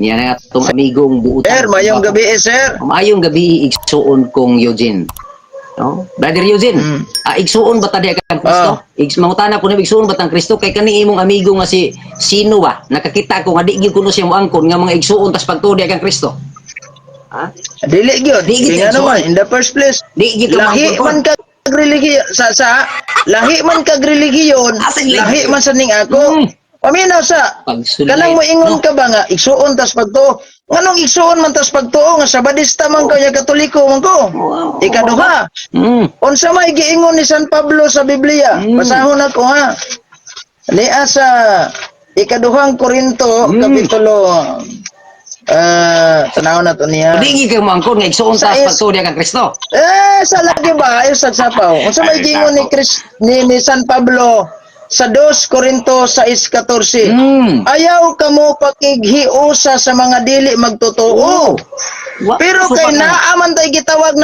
Niya na atong amigong buutan. Sir, mayong gabi eh, sir. Maayong gabi, igsuon kong Eugene. No? Brother Eugene, igsuon ba ta diha kang Kristo? Mangutana ko na, igsuon ba tang Kristo kay kani imong amigo nga si sino ba? Nakakita ko nga di gyud kuno siya moangkon nga mga igsuon tas pagtuo diha kang Kristo. Ha? Dili gyud. Di gyud Kaya igsuon. naman, in the first place, Di gyud ka lahi moangkon. Man kag religiyon sa lahi man kag religiyon, Asa yung lahi man sa ning ako. Paminaw sa Pagsulay. kanang moingon No. ka ba nga igsuon tas pagtuo? Nganong igsuon man tas pagtuo nga Sabadista man ka nya Katoliko man ko? Ikaduha, unsa may giingon ni San Pablo sa Biblia? Basahon ako ha. Nia sa Ikaduhang Korinto, kapitulo, tanaw na to niya. Di gyud ka moangkon nga igsuon tas pagtuo diha kang Kristo. Eh, sa lagi ba? Ayo sa sapaw. Unsa may Ay, giingon ni tako. Chris, ni San Pablo sa 2 Korinto 6:14? Ayaw kamo pakighiusa sa mga dili magtotoo. Pero kay naa man tay gitawag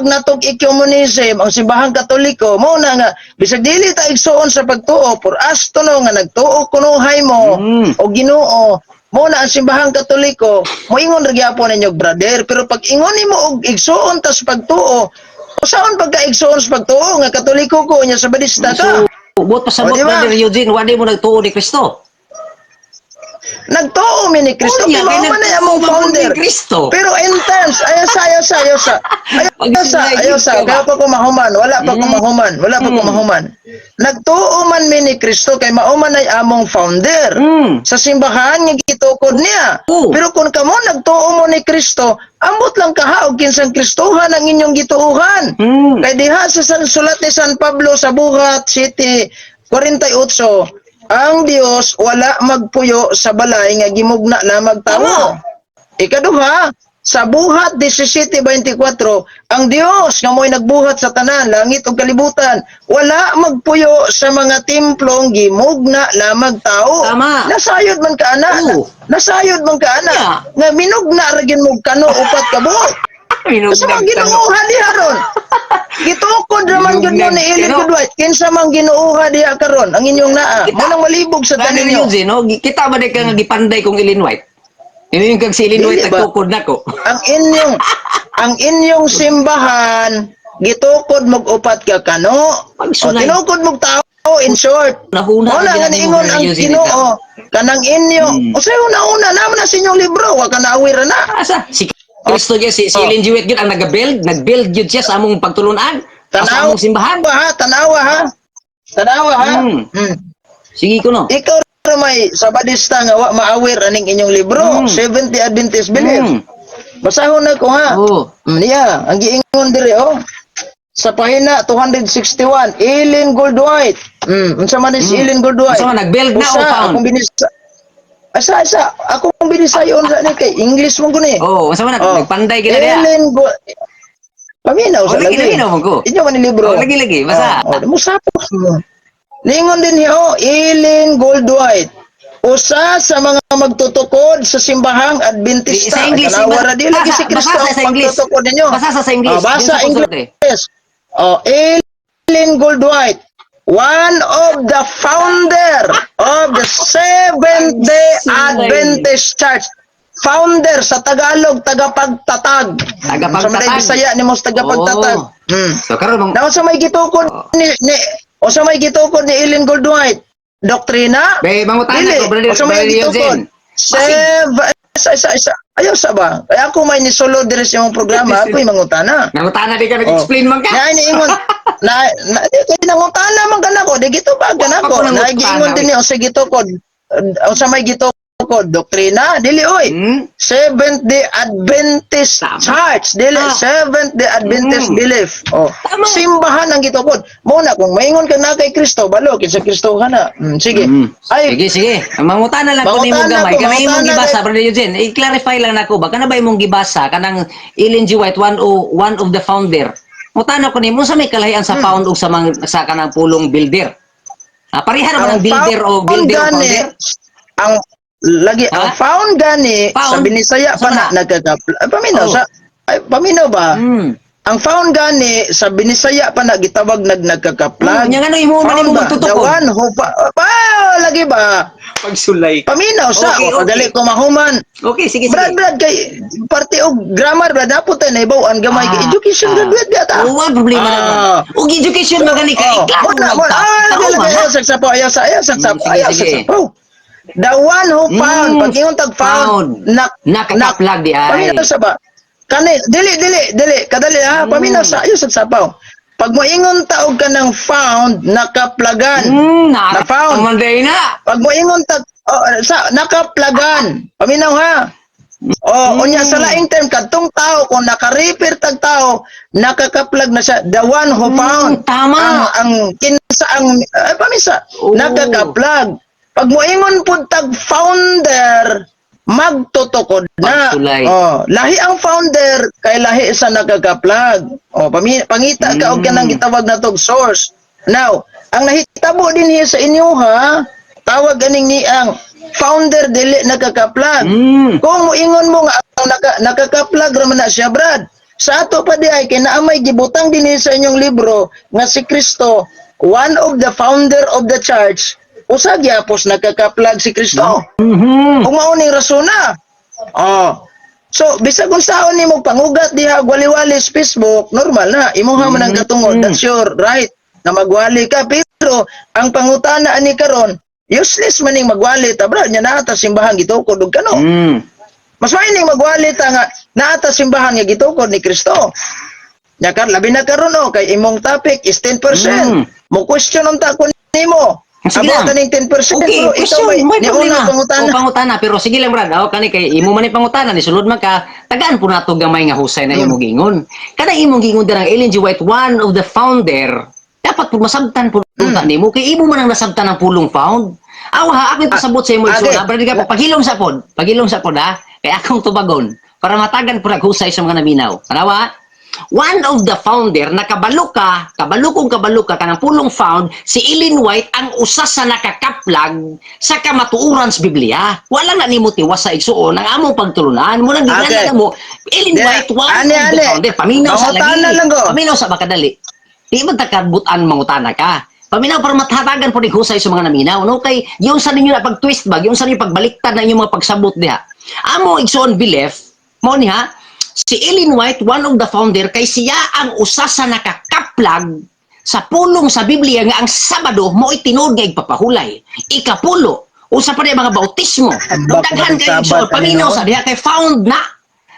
nato ecumenism ang Simbahang Katoliko, mo na nga bisag dili ta igsuon sa pagtuo, for us to know nga nagtuo kunuhay mo o Ginoo, mo na ang Simbahang Katoliko moingon ra gyapon ninyo brother. Pero pag ingon nimo og igsuon ta sa pagtuo, usaon pagka igsuon sa pagtuo nga Katoliko ko nya Sabadista ka? So, buot pasabot, O, di ba? Brother Eugene, wa di mo nagtuo ni Kristo. Nagtuo mi ni Kristo Unya, kay kay mao man ay nagtuo among man mo founder. ni Kristo. Pero in terms, ayaw sa, ayaw sa, ayaw sa. Ayaw sa, ayaw sa. Pagsulay Kaya pa ko mahuman, wala pa ko mahuman, wala pa ko mahuman. Nagtuo man mi ni Kristo kay mao man ay among founder. Sa simbahan nga gitukod niya. Pero kung kamo nagtuo mo ni Kristo, ambot lang kaha og kinsang Kristohan ang inyong gituohan. Kay diha sa sulat ni San Pablo sa Buhat 7:48, ang Dios wala magpuyo sa balay nga gimugna lamang tawo. Ikaduha, sa Buhat 17:24, ang Dios nga mo'y nagbuhat sa tanan, langit ug kalibutan, wala magpuyo sa mga templong gimugna lamang tao. Nasayod man ka ana. Nasayod man ka ana. Nga minugna ra gyud mo kano upat ka buok. Minugna Sa mga kano. Ginooha diha ron. Gitukod raman gyud mo ni Ellen Minugna G. White. Kinsa man Ginooha diha karon ang inyong naa? Mo nang malibog sa Brother tanan ninyo. Eugene, no? Kita ba di ka nga gipanday kong Ellen White? Ini yung kag si Ellen Dili White ba? nagtukod nako. Ang inyong simbahan gitukod mog upat ka kano. O, Pagsulay. tinukod mog tao in short. Nahuna Wala ra nga gyud niingon nimo, ang Eugene, Ginoo kanang inyo. Unsay una-una naman na sa inyong libro, wa ka naawir na. Asa? Si Kristo gyud, si Ellen G. White gyud ang nag-build, nag-build gyud siya sa among pagtulunan, sa Tanaw among simbahan. ba ha? Tanawa ha? Tanawa ha? Sige ko no. Ikaw ra may Sabadista nga wa maawir aning inyong libro, Seventh Day Adventist Belief. Basahon na ko ha. Niya, ang giingon diri oh. Sa pahina 261, Ellen Goldwhite. Unsa man ni si Ellen Goldwhite? Unsa man, nag-build na Usa, o found? Akong binisa. Asa asa, akong binisayon sa ni kay English mo guni. Oh, unsa man nagpanday gid diha? Ellen Gold. Paminaw Oh, sa lagi, lagi. lagi na mo ko. Inyo man ni libro. Oh, lagi lagi, basa. Oh, mo sapos mo. Ningon din niya, oh, Ellen Goldwhite. Usa sa mga magtutukod sa Simbahang Adventista. Sa English, Tanawa ra di lagi basa, si Kristo basa ang sa English. pagtutukod ninyo. Basa sa English. Oh, basa Yun sa konsulte. English. Oh, Ellen Goldwhite, one of the founder of the Seventh Day Adventist Church. Founder sa Tagalog, tagapagtatag. Tagapagtatag. Sa mga Bisaya ni mo sa tagapagtatag. Oh. So karon mong Na unsa may gitukod ni unsa may gitukod ni Ellen Goldwhite? Doktrina? Be, mangutana Dili. ko, brother, Unsa may Brother gitukod? Eugene. Seven, isa, isa, isa. Ayaw sa ba? Kaya ako may nisulod diri sa imong programa, ako'y mangutana. Nangutana di ka, nag-explain man ka. Na iniingon na, na di kay nangutana man ka nako, di gitubag ka Wa pa nako. ko Na nangutana, giingon din oy. niya unsa gitukod. Unsa may gitukod? Doktrina? Dili oy. Seventh Day Adventist Church, dili Seventh Day Adventist Belief. Oh. Simbahan ang gitukod. Mo na kung maingon ka na kay Kristo, balo kinsa Kristo ka na. Sige. Ay, Sige, sige. Mangutana lang ko nimo Mangutana gamay. ko, Kana imong mangutana gibasa, Brother Eugene. I-clarify lang nako ba kana ba imong gibasa kanang Ellen G. White, one of the founder? Mutana ko nimo sa may kalahian sa found ug sa mang, sa kanang pulong builder. Ah, pareha ra man ang builder o found builder o gani, founder? ang lagi ang Ha? found gani sa Found? Binisaya pa Sa na na? nagkakapla. Paminaw sa ay, paminaw ba? Ang found gani sa Binisaya pa na gitawag nagkakaplag. Nya ngano imo man Found imo ba? magtutukod? The one who pa, lagi ba? Pagsulay. Paminaw sa, Okay. okay, dali ko mahuman. Okay, sige, sige. Brad, Brad, kay parte og grammar, Brad, dapat tayo naibawan gamay kay education graduate gata. Oh, wala problema na. Og education magani ka, Oh, ikaw wala, wala. Ah, lagi, lagi, ayaw sagsapaw, ayaw sa, ayaw sagsapaw, Sige, ayaw sige. sagsapaw. The one who found, pag ingon tag found, Found. Nakakaplag di ay. Paminaw sa ba? Kani, dili, dili, dili, kadali ha, paminaw sa, ayaw sagsapaw. Pag moingon ta og kanang found, nakaplagan. Na Na found. Man day na. Pag moingon tag oh, sa nakaplagan. Paminaw ha. Oh, unya sa laing term kadtong tao kung naka-refer tag tao, nakakaplag na siya, the one who found. Tama. Ang kinsa ang ay, pamisa, nakakaplag. Pag moingon pud tag founder, magtutukod na. Pagsulay. Oh, lahi ang founder kay lahi sa nakakaplag. Oh, pangita ka og kanang gitawag na tog source. Now, ang nahitabo din hiya sa inyo ha, tawag ganing ni ang founder dili nakakaplag. Kung moingon mo nga ang nakakaplag ra man na siya, Brad. Sa ato pa di ay kay naamay gibutang dinhi sa inyong libro nga si Kristo, one of the founder of the church, usa gyapos nakakaplag si Kristo. Kung mao ning rasona. Oh. So, bisag unsaon nimo pangugat diha og wali-wali sa Facebook, normal na. Imuha man ang katungod. That's your right na magwali ka. Pero, ang pangutana ani karon, useless man ning magwali ta, bro. Nya naa ta simbahan gitukod og kano. Mas maayo ning magwali ta nga naa ta simbahan nga gitukod ni Kristo. Nya kar labi na karon oh, kay imong topic is 10%. Mo question unta ko nimo. Sige About lang. kaning 10% Okay, pero ikaw question, may may niuna problema. pangutana. O, pangutana, pero sige lang, Brad. O, kani kay imo man ni pangutana, ni sulod man ka, tagaan po nato gamay nga husay na imong gingon. Kada imong gingon dirang Ellen G. White, one of the founder, dapat po masabtan po nimo kay imo man ang nasabtan ang pulong found. Aw ha, ako ipasabot sa imo Ate. igsoon. Ha, Brad, ka paghilom sa pod. Paghilom sa pod ha. Kay akong tubagon para matagan po naghusay sa mga naminaw. Tanawa? One of the founder, nakabalo ka, kabalo kung kabalo ka, kanang pulong found, si Ellen White ang usa sa nakakaplag sa kamatuoran sa Biblia. Wala na nimo tiwas sa igsuon ang among pagtulunan. Mo nang Ate. ginana mo, Ellen Di, White, one ane, of the ane. founder. Paminaw sa lagi. Mangutana lang ko. Paminaw sa makadali. Di man takabutan mangutana ka. Paminaw para matatagan po ni husay sa mga naminaw. No? Kay yung sa ninyo na pag-twist ba, yung sa ninyo pagbaliktad na inyong mga pagsabot diha. Amo igsuon belief, mo ni ha, si Ellen White, one of the founder, kay siya ang usa sa nakakaplag sa pulong sa Biblia nga ang Sabado mo tinuod nga igpapahulay. Ikapulo, usa pa rin mga bautismo. Bak Daghan ng kay Sabat, igsuon, paminaw ano? sa diha kay found na.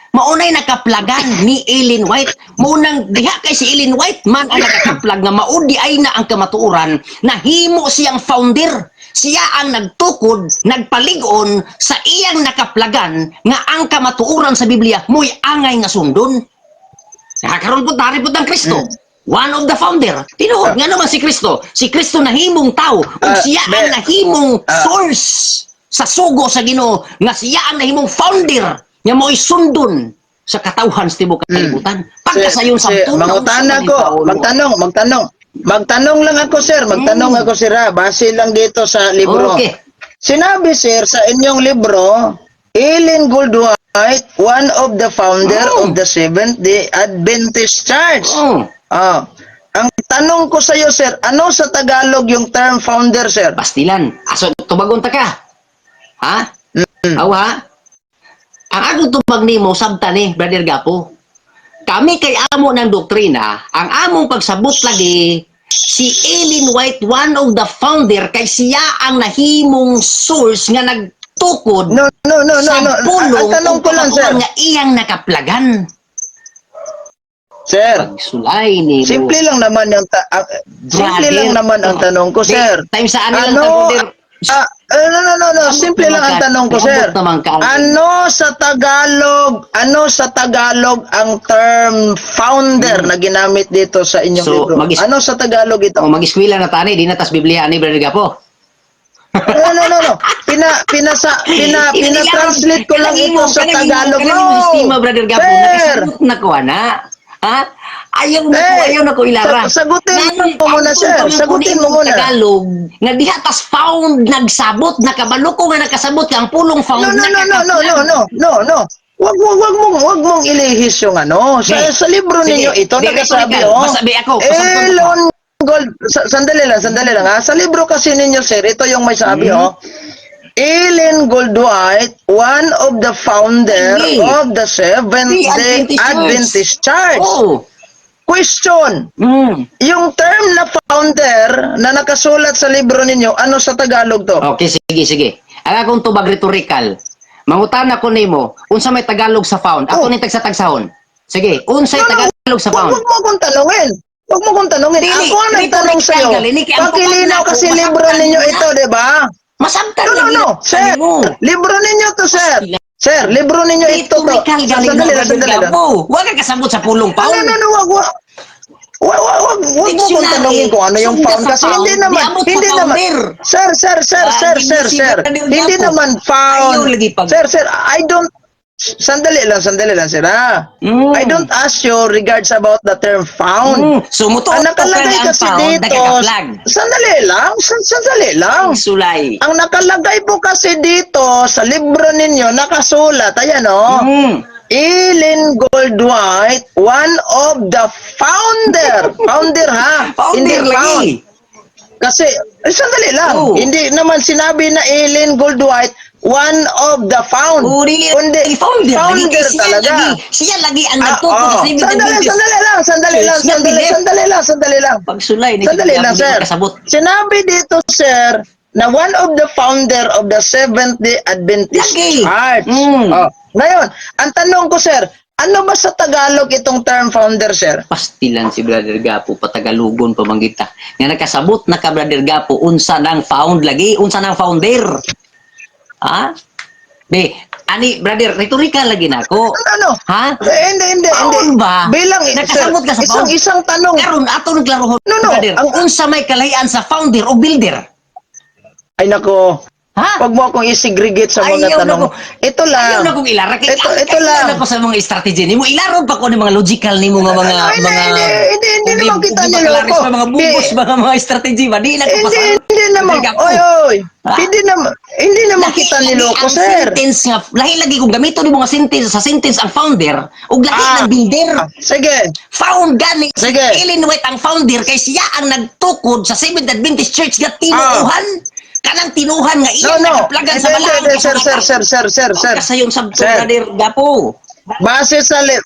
Maunay nakaplagan ni Ellen White. Maunang diha kay si Ellen White man ang nakakaplag nga maudi ay na ang kamatuoran na himo siyang founder. Siya ang nagtukod, nagpalig-on sa iyang nakaplagan nga ang kamatuoran sa Biblia mo'y angay nga sundon. Nakakaroon po tari po ng Kristo. One of the founder. Tinuod nga naman si Kristo. Si Kristo nahimong tao ug siya ang nahimong source sa sugo sa Ginoo nga siya ang nahimong founder nga mo'y sundon sa katawhan sa tibuok kalibutan. Pagkasayon sa Si, mangutana ko, magtanong, magtanong. Magtanong lang ako, sir. Magtanong ako, sir, ha. Base lang dito sa libro. Okay. Sinabi, sir, sa inyong libro, Ellen Goldwhite, one of the founder of the Seventh-day Adventist Church. Ah. Ang tanong ko sa iyo, sir, ano sa Tagalog yung term founder, sir? Pastilan. Aso tubagon ta ka. Ha? Aw ha? Ang akong tubag nimo sabta ni Brother Gapo. Kami kay amo ng doktrina, ang among pagsabot lagi si Ellen White, one of the founder, kay siya ang nahimong source nga nagtukod No, no, no, no, sa no. Ang, pulong ang tanong ug ko lang, sir. kamatuoran nga iyang nakaplagan. Sir, Pagsulay ni simple lang naman yung simple lang naman ang tanong ko, sir. Time sa ano lang Ano? ta, brother. Ah, no, no, no, no. Simple lang ang tanong ko, sir. Abot naman ka. Ano sa Tagalog ang term founder na ginamit dito sa inyong So, libro? Ano sa Tagalog ito? O mag-eskwela na tani, di na tas Biblia ani Brother Gapo. No, no, no, no. Pina pinasa pina pina-translate ko lang ito sa Tagalog. Kanang No. imong sistema, Brother Gapo, Sir. nakasabot na ko ana. Ha? Ayaw na ko, Eh, ayaw na ko ilara. sagutin Ganun, mo muna, ang sir. punto Sagutin ni mo muna. Tagalog, nga diha tas found nagsabot, nakabalo ko nga nakasabot ka ang pulong found. No, no, no, no, no, no, no, no, no. Wag mong ilihis yung ano. Sa, Okay. sa libro Sige. ninyo ito Di, nakasabi, rhetorical. oh. Masabi ako, pasabot ko. Elon Gold, sandali lang, sandali lang ha. Sa libro kasi ninyo, sir, ito yung may sabi, oh. Ellen Goldwhite, one of the founder Lagi. Of the Seventh The Day Adventist Church. Adventist Church. Question, yung term na founder na nakasulat sa libro ninyo, ano sa Tagalog to? Okay, sige, sige. Ang akong tubag rhetorical. Mangutana ko nimo, unsa may Tagalog sa found? Ako Oh. ni tagsa-tagsahon. Sige, unsay No, Tagalog sa Wag, found? wag mo akong tanungin. Wag mo akong tanungin. Dili, Ako ang nagtanong rhetorical sa'yo. gali ni, kay ang Pakilinaw tubag na kasi ako, libro masabtan ninyo mo na. ito, di ba? Masabtan No, no, lagi no. na Sir, mo. libro ninyo to, sir. Sir, libro ninyo ito to. Rhetorical gali na, Sandali lang, Brother sandali lang. Gabo. Wag ka kasabot sa pulong No, found. no, wag, wag. Wag, wag, wag, wag mo akong Dictionary. tanungin kung ano yung Sunda found sa kasi found, hindi naman, niabot sa hindi naman. founder. Sir, sir, sir, Ah, sir, hindi sir, si sir. Brother Hindi Gabo. naman found. Ayaw lagi pag- Sir, sir, I don't, sandali lang, sir, ah. I don't ask you regards about the term found. Sumutuot Ang ka nakalagay ang kasi found, dito, nagkaka-flag. Sandali lang, sandali lang. Ang sulay. Ang nakalagay po kasi dito sa libro ninyo, nakasulat, ayan oh, Ellen Goldwhite, one of the founder. Founder ha? Founder Hindi lagi. found. Kasi, eh, sandali lang. Oo. Hindi naman sinabi na Ellen Goldwhite, one of the found. Oo, dili Kundi, founder, founder lagi. Siya talaga. lagi, siya lagi ang Ah, nagtukod oo. sa Seventh Sandali, Adventist sandali lang, sandali lang, Church nga sandali, belief. Sandali lang, sandali lang. Pagsulay ni Sandali Gabo, lang, di sir. makasabot. Sinabi dito, sir, na one of the founder of the Seventh-day Adventist Lagi. Church. Oh. Ngayon, ang tanong ko, sir, ano ba sa Tagalog itong term founder, sir? Pastilan si Brother Gapo, patagalugon pa man kita. Nga nakasabot na ka, Brother Gapo, unsa nang found lagi, unsa nang founder. Ha? Be, ani brother, rhetorical lagi nako. Ano, ano? Ha? Eh, hindi, hindi, hindi. Found ba? Bilang, sir, Nakasabot ka sa isang, found? Isang tanong. Karon ato nang klarohon, No, brother. Unsa may kalahian sa founder o builder? Ay, nako. Ha? Huwag mo akong i-segregate sa mga Ayaw na tanong. ko. Ito lang. Ayaw na kong ilaro. Kay, Ito, ito lang. Na ko sa mga strategy nimo. Ilaro pa ko ni mga logical nimo nga mga Ay, hindi, mga hindi, hindi, hindi naman kita ug niloko. makalaris pa, mga bugos mga strategy ba di na ko Hindi, pasal. hindi naman. Oy, oy. Ha? Hindi naman Lahi kita lagi niloko, ang sir. sentence nga lahi lagi kung gamito nimo nga sentence sa sentence ang founder ug lahi Ah. ng builder. Sige. Found gani Sige. Ellen White ang founder kay siya ang nagtukod sa Seventh Adventist Church nga tinuuhan. Kanang tinuhan nga No, iyang no. nakaplagan sa Hindi, balaang hindi, sir, sir, sir, sir, sir, sir. Kasayon sabto, Sir. brother Gapo.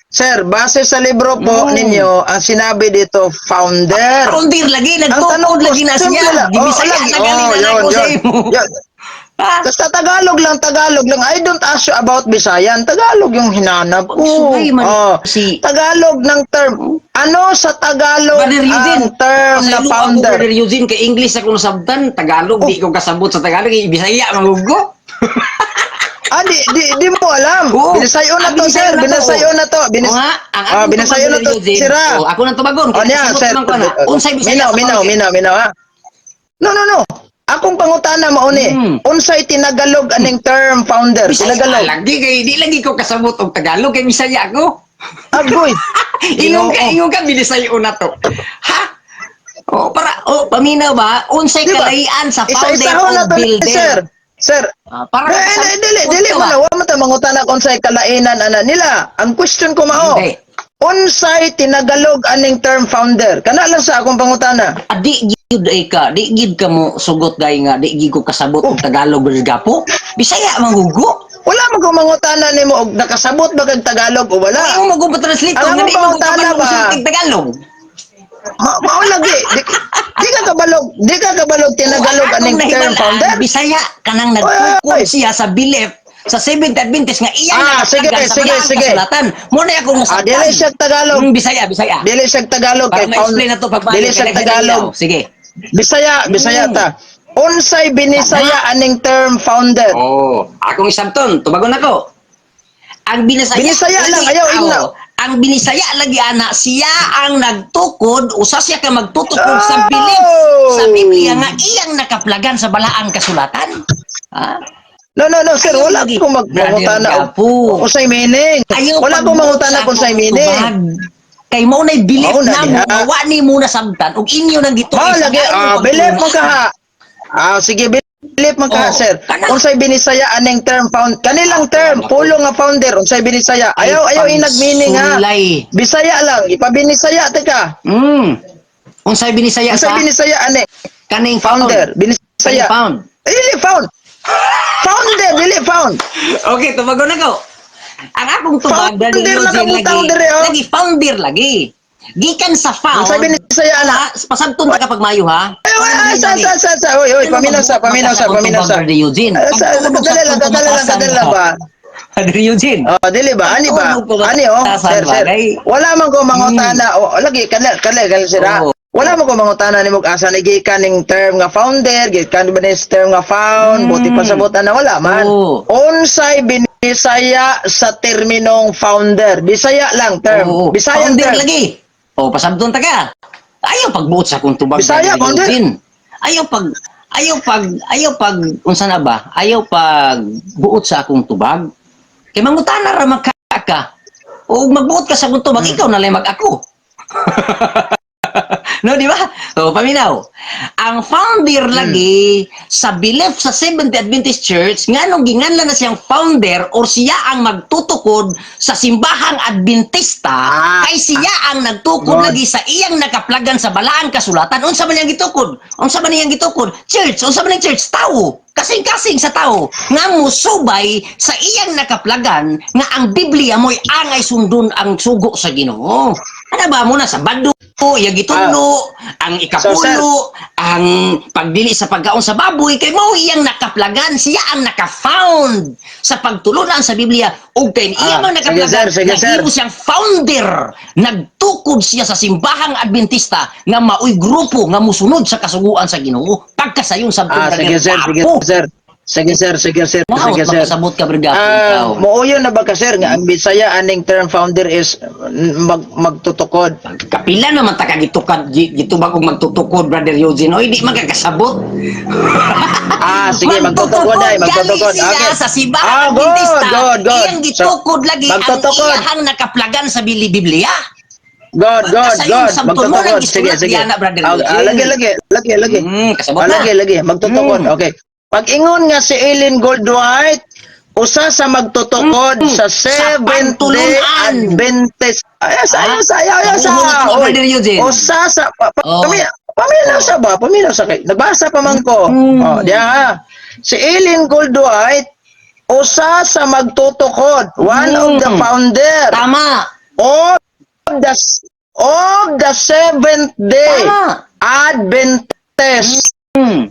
Sir, base sa libro po ninyo, ang sinabi dito, founder. Founder lagi, Ang tanong nagtukod ko, lagi na simple siya. lang. Oh, Gibisaya lagi. na gali Oh, na yun, nako sa yun. imo. Yun. Ha? Basta Tagalog lang, Tagalog lang. I don't ask you about Bisayan. Tagalog yung hinanap ko. Pagsulay man Oh. si- Tagalog ng term. Ano sa Tagalog Brother Eugene, ang term na pasaylo ako, founder? Brother Eugene, kay English ako nasabtan, Tagalog, di ko kasabot sa Tagalog, kay Bisaya, mangugo. Ah, di mo alam. Oo. Binisayo na Ah, to, binisayo sir. na to. Binisayo na to. Oo nga, ang Ah, akong binisayo na tubag, to, Brother Eugene. sira. Oh, ako nang tubagon. Oh, niya, Kasabot sir. man ko na. Unsay Bisaya Minaw, sa minaw, founder? minaw, minaw, ha? No, no, no. Akong pangutana mauni. Unsay tinagalog aning term founder? Bisaya Tinagalog. lagi kay di lagi ko kasabot og Tagalog kay Bisaya ako. Agoy. Ingon ka binisayo na to. Ha? Oh, para oh, paminaw ba unsay Di ba? kalahian sa founder Isa-isahon o na to, builder? sir. Sir, Ah, para Eh, kasabot dili, dili ka mo ba? na, wa man ta mangutana kung unsay kalainan ana nila. Ang question ko mao. Hindi. Unsay tinagalog aning term founder? Kana lang sa akong pangutana. Ah, di gyud ay ka, di gyud ka mo sugot dai nga di gyud ko kasabot og Tagalog brother Gapo. Bisaya mangugo. Wala man ko mangutana nimo og nakasabot ba kag Tagalog o wala. Ay mo mo translate Ang nga di mo pangutana kabalo ba? og Tagalog. Mao lagi. Di ka kabalog tinagalog Ang aning akong term nahibalaan, founder. Bisaya kanang Oy, nagtukod oy. siya sa belief sa Seventh Adventist nga iyang Ah, sige, nakaplagan sa sige, balaang sige. kasulatan. Mo na akong Ah, nasabtan. dili siya Tagalog. Bisaya, Bisaya. Dili siya Tagalog Para kay found. ma-explain na to pag Dili siya Tagalog. Sige. Bisaya, Bisaya ta. Unsay binisaya aning term founder? Oh, akong isabton, tubagon ako. Ang binisaya Binisaya lang, ayaw, Oo. ingna. Ang binisaya lagi ana, siya ang nagtukod, usa siya ka magtutukod sa Oh! belief sa Biblia nga iyang nakaplagan sa balaang kasulatan. Ha? No, no, no, sir, Ayaw wala lagi. ko magmangutana Brother Gapo. og unsay meaning. Ayaw Wala ko mangutana sa kung unsay akong meaning. tubag. Kay mao nay belief Mao na na mo diha. nga wa ni mo nasabtan ug inyo nang gituoy Mao sa lagi, kaayong ah, belief mo pagtulungan. ka ha. Ah, sige, belief mo ka ha, Oh, sir. kana. Unsay binisaya aning term found? Kanilang term, pulo nga founder, unsay binisaya? Ayaw, ayaw inag meaning ha. Pagsulay. Bisaya lang, ipabinisaya teka. Unsay binisaya Unsay sa binisaya ani? kaning Founder, found? binisaya. Kaning found. Eh, dili found. Founder, dili found. Okay, tubagon na ko. Ang akong tubag, Founder Brother na Eugene, kabutang lagi, dire, oh. lagi, founder lagi. Gikan sa found, Ang sabi ni saya ana. Ah, pasabton ta kapag mayo ha. Ay, ay, ay, sa, oy, oy, paminaw sa, paminaw sa, paminaw sa. Brother Eugene. Ay, sa, kadali lang, kadali lang ba? Brother Eugene. Oh, dili ba? Ani ba? Pagtunog ko Ani oh, batasan sir, ba? sir. Wala man ko mangutana. Oh, lagi kadali, kadali, kadali sir. Ah. Oo. Wala man ko mangutana nimo asa ni gikan ning term nga founder, gikan ba ni term nga found, buti pa sabot na wala man. Oo. Unsay binisaya sa terminong founder? Bisaya lang term. Oo. Bisaya Founder term. lagi. O, pasabton ta ka. Ayaw pagbuot sa akong tubag. Bisaya, Brother founder. Eugene. Ayaw pag unsa na ba? Ayaw pag buot sa akong tubag. Kay mangutana ra man ka ka. O magbuot ka sa akong tubag, ikaw na lang mag-ako. No, di ba? So, paminaw. Ang founder lagi sa belief sa Seventh Adventist Church, nganong ginganlan na siyang founder or siya ang magtutukod sa simbahang Adventista, kay siya ang nagtukod God. lagi sa iyang nakaplagan sa balaang kasulatan. Unsa man iyang gitukod? Unsa man iyang gitukod? Church. Unsa man ang church? Tao. Kasing-kasing sa tao nga musubay sa iyang nakaplagan nga ang Biblia mo'y angay sundon ang sugo sa Ginoo. Ano ba mo na sa bado, iyang gituno, ang ikapulo, So, sir. ang pagdili sa pagkaon sa baboy, kay mao iyang nakaplagan, siya ang naka-found sa pagtulunan sa Biblia ug kay iya Ah, man sige, nakaplagan, sir, sige, sir. nahimo siyang founder, nagtukod siya sa simbahang Adventista nga maoy grupo nga musunod sa kasuguan sa Ginoo. Pagkasayon sa Ah, sige sir, sige sir. Sige sir, sige sir, Wow, sige sir. makasabot ka brigado Ah, ikaw. muuyon na ba ka sir nga ang Bisaya aning term founder is magtutukod? Kapila naman ta ka gitukad gitubag og magtutukod, Brother Eugene. Oy, di man ka kasabot. Ah, sige, magtutukod ay, magtutukod. Gali siya sa simbahang Ah, good, Adventista. good, good. Iyang gitukod So, lagi ang magtutukod. iyahang nakaplagan sa Biblia. Good, good, Pagkasayon good. sa tulo Magtutukod. ng Sige, gisulat sige. diana, Brother Ah, ah, Eugene. lagi, lagi, lagi, lagi. Kasabot Ah, na. lagi, lagi. Magtutukod. Okay. Pag ingon nga si Ellen Goldwhite, usa sa magtutukod sa Sa Seventh Day pagtulunan. Adventist. Ay, sa, Ah, ay, sa, ay, ay, sa. nabuhunot mo, Oy, Brother Eugene. Usa sa, Oh. paminaw sa ba? Paminaw sa kay. Nagbasa pa man ko. Oh, diya ha. Si Ellen Goldwhite, usa sa magtutukod. One of the founder Tama. of the Seventh Day Tama. Adventist